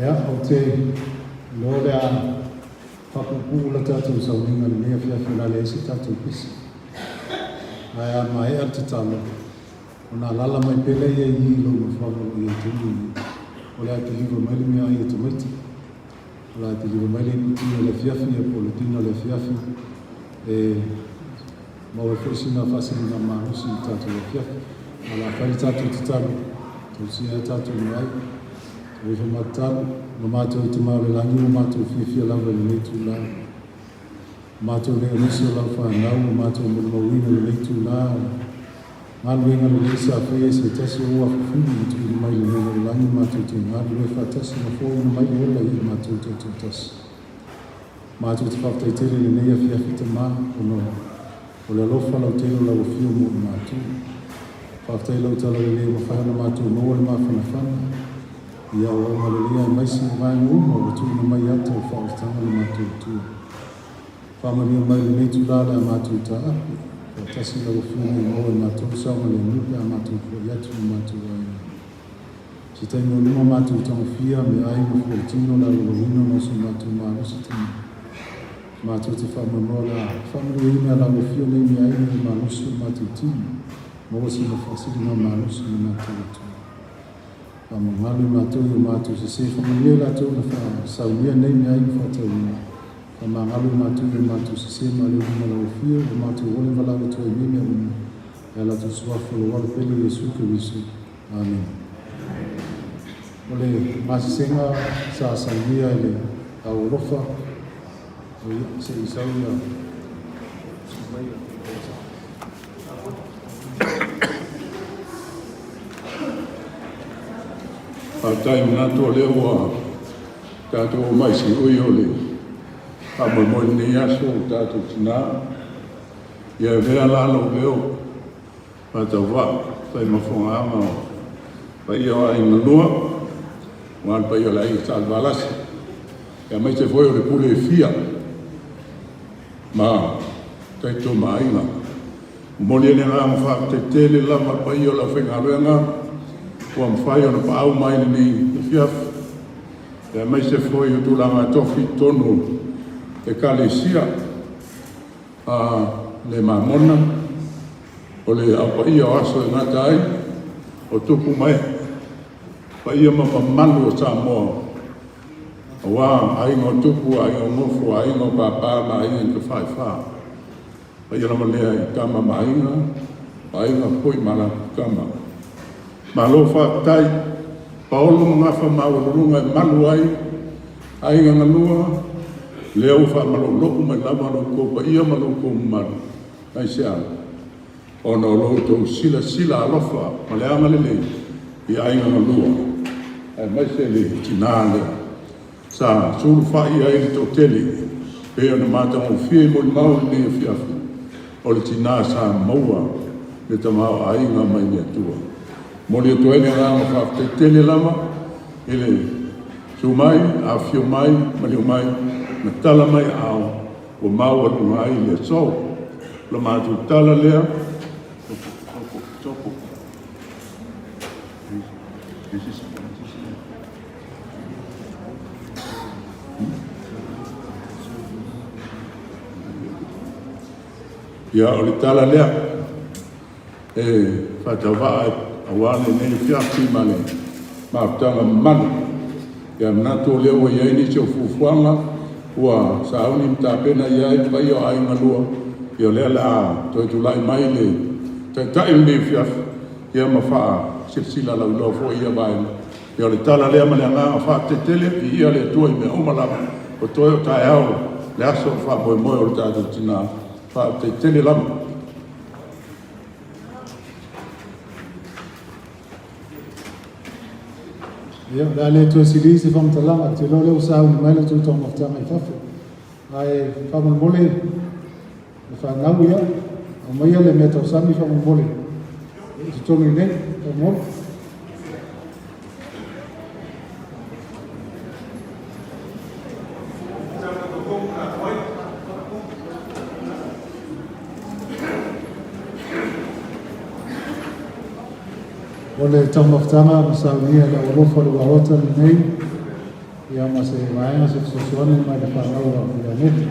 Ia, ou te iloa o le a faapuupuu la tatou sauniga i lenei afiafi o le a leai se tatou pese. Ae a maea le tatalo, ona alaala mai pea lea i i i lou nofoaga o lo o i ai tonu i i. O le a kiliva mai le meaai a tamaiti. O le a kiliva mai le iputi o le afiafi ia po o le dinner o le afiafi e maua ai foi sina faasiligamalosi i le tatou afiafi. A o le a fai le tatou tatalo, tausia ai tatou meaai. Tau ifo ma tatalo, lo matou Tama o le Lagi ua matou fiafia lava i lenei itula. O matou nei o nisi o lau fanau ua matou molimauina i lenei itula o galuega lelei sa faia e se tasi o ou afafine na tuuina mai i lenei lalolagi matou te galulue faatasi ma foauina mai le ola ia i matou taitoatasi. Matou te faafetai tele i lenei afiafi Tama ona o le alofa lautele o lau afio mo i matou. Faafetai i lau talalelei ua mafai ona matou maua le mafanafana i aoaoga lelei aemaise o vaega uma ua tuuina mai ata o faaolataga le matou Atua. Faamanuia mai i lenei itula le a matou taape faatasi i lau Afioga ia maua e matou le saogalemu pe a matou fo'i atu i matou aiga. Se taimi o luma matou tagofia meaai ma fuaitino le aloloina ma so matou malosi tino. Matou te faamoemoe o le a faamanuiaina e lau Afio nei meaai ma le malosi o le matou tino, maua sina faasiliga malosi i le matou Atua. Faamagalo i matou i o matou sese, faamanuia i latou na faasaunia nei meaai ma faatauina. Faamagalo i matou i o matou sese ma aleu luma lau Afio, ua matou ole valaau atu ai nei mea uma, e ala atu i le Suafa o lou Alo pele Iesu Keriso. Amene. O le masesega sa saunia e le au alofa, o ia, se i sau ia, Faafetai manatu o lea ua tatou oo mai siui o le faamoemoe i lenei aso o tatou tina. Ia avea la lou leo faatauvaa fai ma fogaaga o paia o aiga lua, aua le paia o le aiga Salevalasi, aemaise foi o le pule e fia ma taito ma aiga. Momoli ai le agaga faafetai tele lava i le paia o le aufaigaluega ua mafai ona paau mai lenei afiafi, aemaise foi o tulaga tofi i totonu o Ekalesia a le Mamona, o le Au Paia o aso e gata ai o tupu ma ee, paia ma mamalu o Samoa, aua aiga o tupu, aiga o nofo, aiga o papa ma aiga i tafaifa. Paia lava lea i tama ma aiga, o aiga foi ma latou tama. Malo faafetai, paolo ma gafa maualuluga e malu ai aiga galua, lea ua faamaloulou mai lava lo outou paia ma lo outou mamalu. Aisea? Ona o lo outou silasila alofa ma le agalelei i aiga galua, aemaise le tina lea sa sulufai ai le toatele, pei ona matagofie i molimau i lenei afiafi, o le tina sa maua le tamaoaiga mai le Atua. Momoli atu ai le agaga faafetai tele lava i le susu mai, afifio mai, maliu mai, ma tala mai aao ua maualuga ai le aso. O la matou tala lea. Ia, o le tala lea e faatauvaa aua lenei afiafi ma le mafutaga mamalu. Ia manatu o lea ua i ai nisi o fuafuaga ua sauni ma tapena i ai le paia o aiga lua, ia o lea o le a toe tulai mai le Taitai o lenei afiafi ia ma faasilasila lauiloa foi ia vaega. Ia o le tala lea ma le agaga faafetai tele, viia le Atua i mea uma lava, o toe o taeao le aso o le faamoemoe o le tatou tina. Faafetai tele lava. Ia, o le a le toe sili se faamatalaga, ou te iloa o lea ua sauni mai la outou taumafataga i fafo. Ae faamolemole le fanau, ia, aumaia le mea tausami faamolemole i totonu i inei, faamolemole. O le taumafataga na saunia e le au alofa o le uaota lenei. Ia ma se vaega se fesoasoani mai le fanau a Ianeti.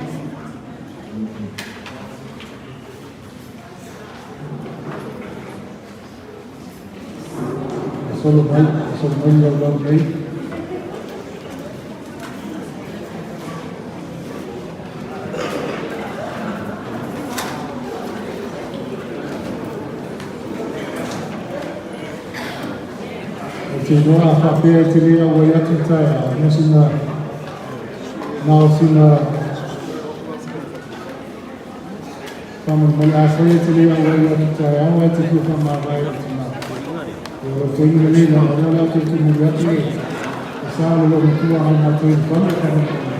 Solo mai, solo mai lau lau nei. Ou te iloa a faapea e te le auai atu i taeao, na sina, na o sina faamolemole, afai e te le auai atu i taeao ae te fia faamavae i tina. Ia o le taimi lenei leaga o lea o le a toe tuumuli atu le sa o le loomatua agai matou i le fale faamolemole.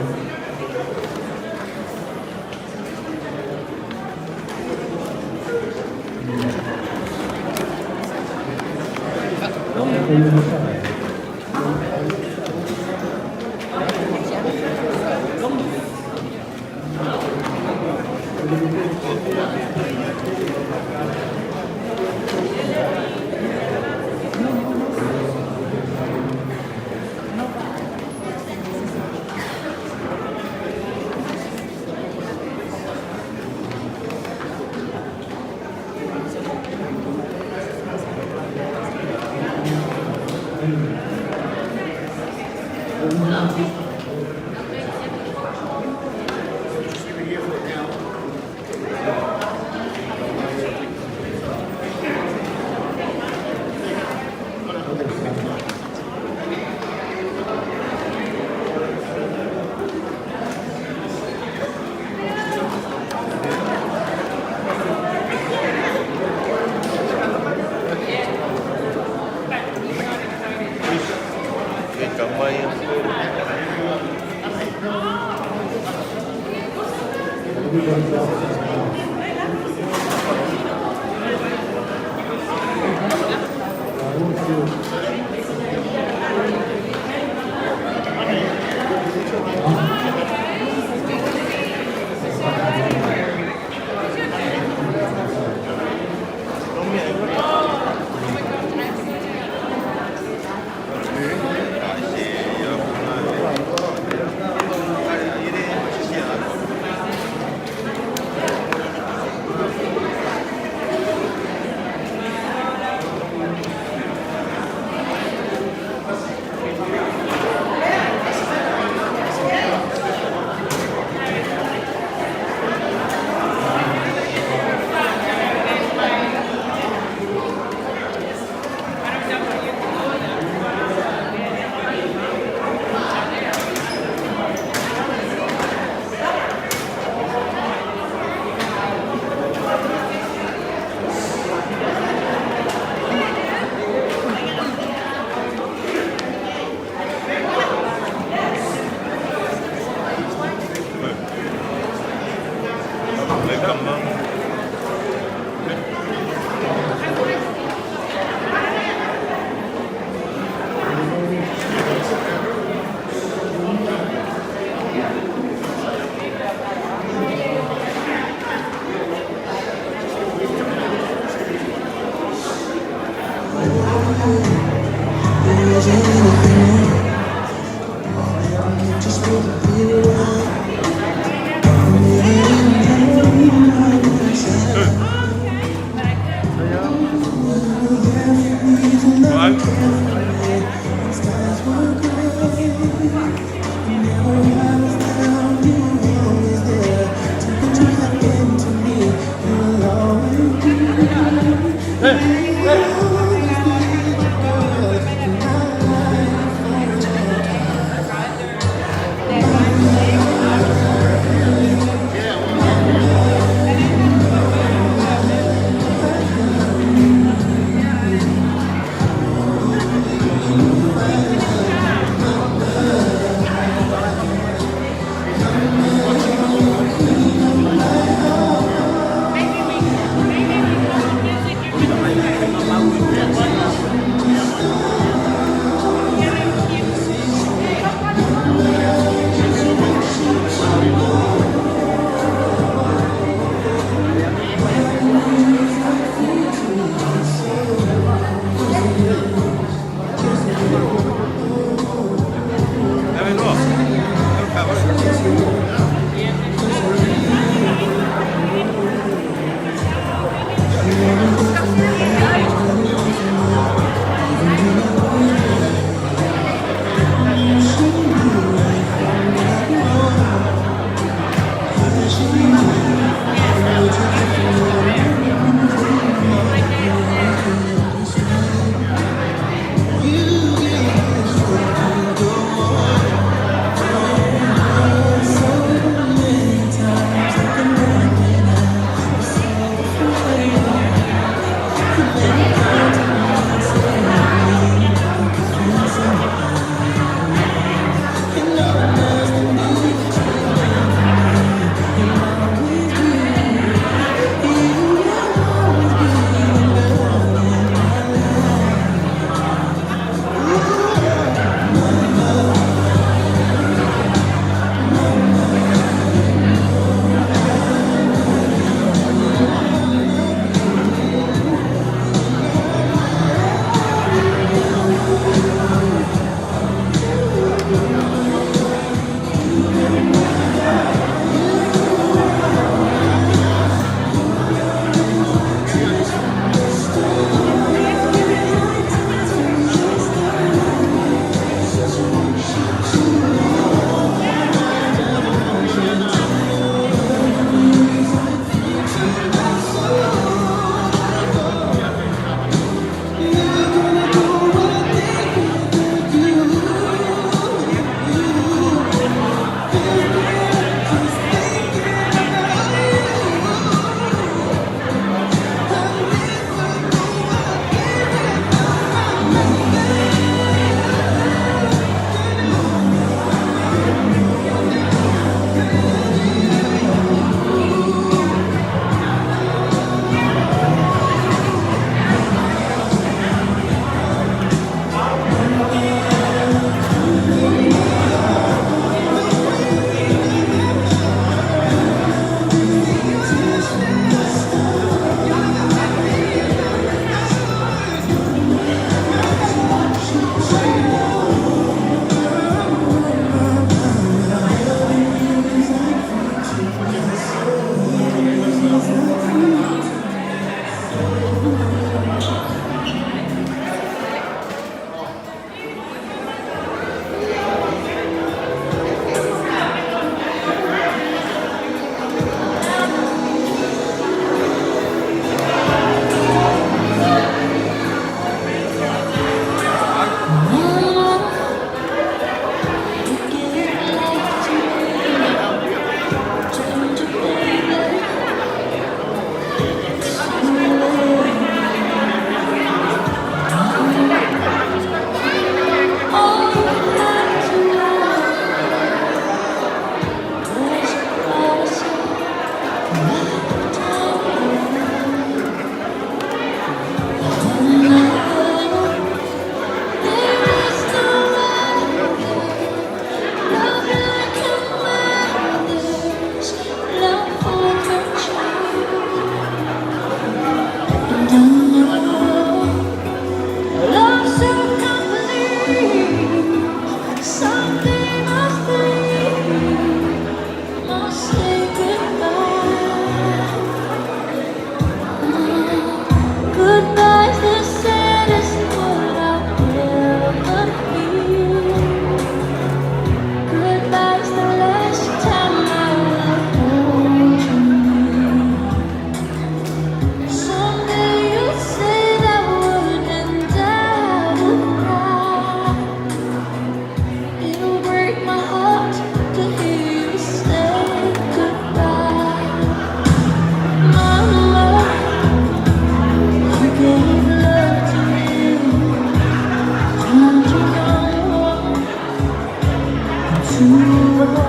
Atua.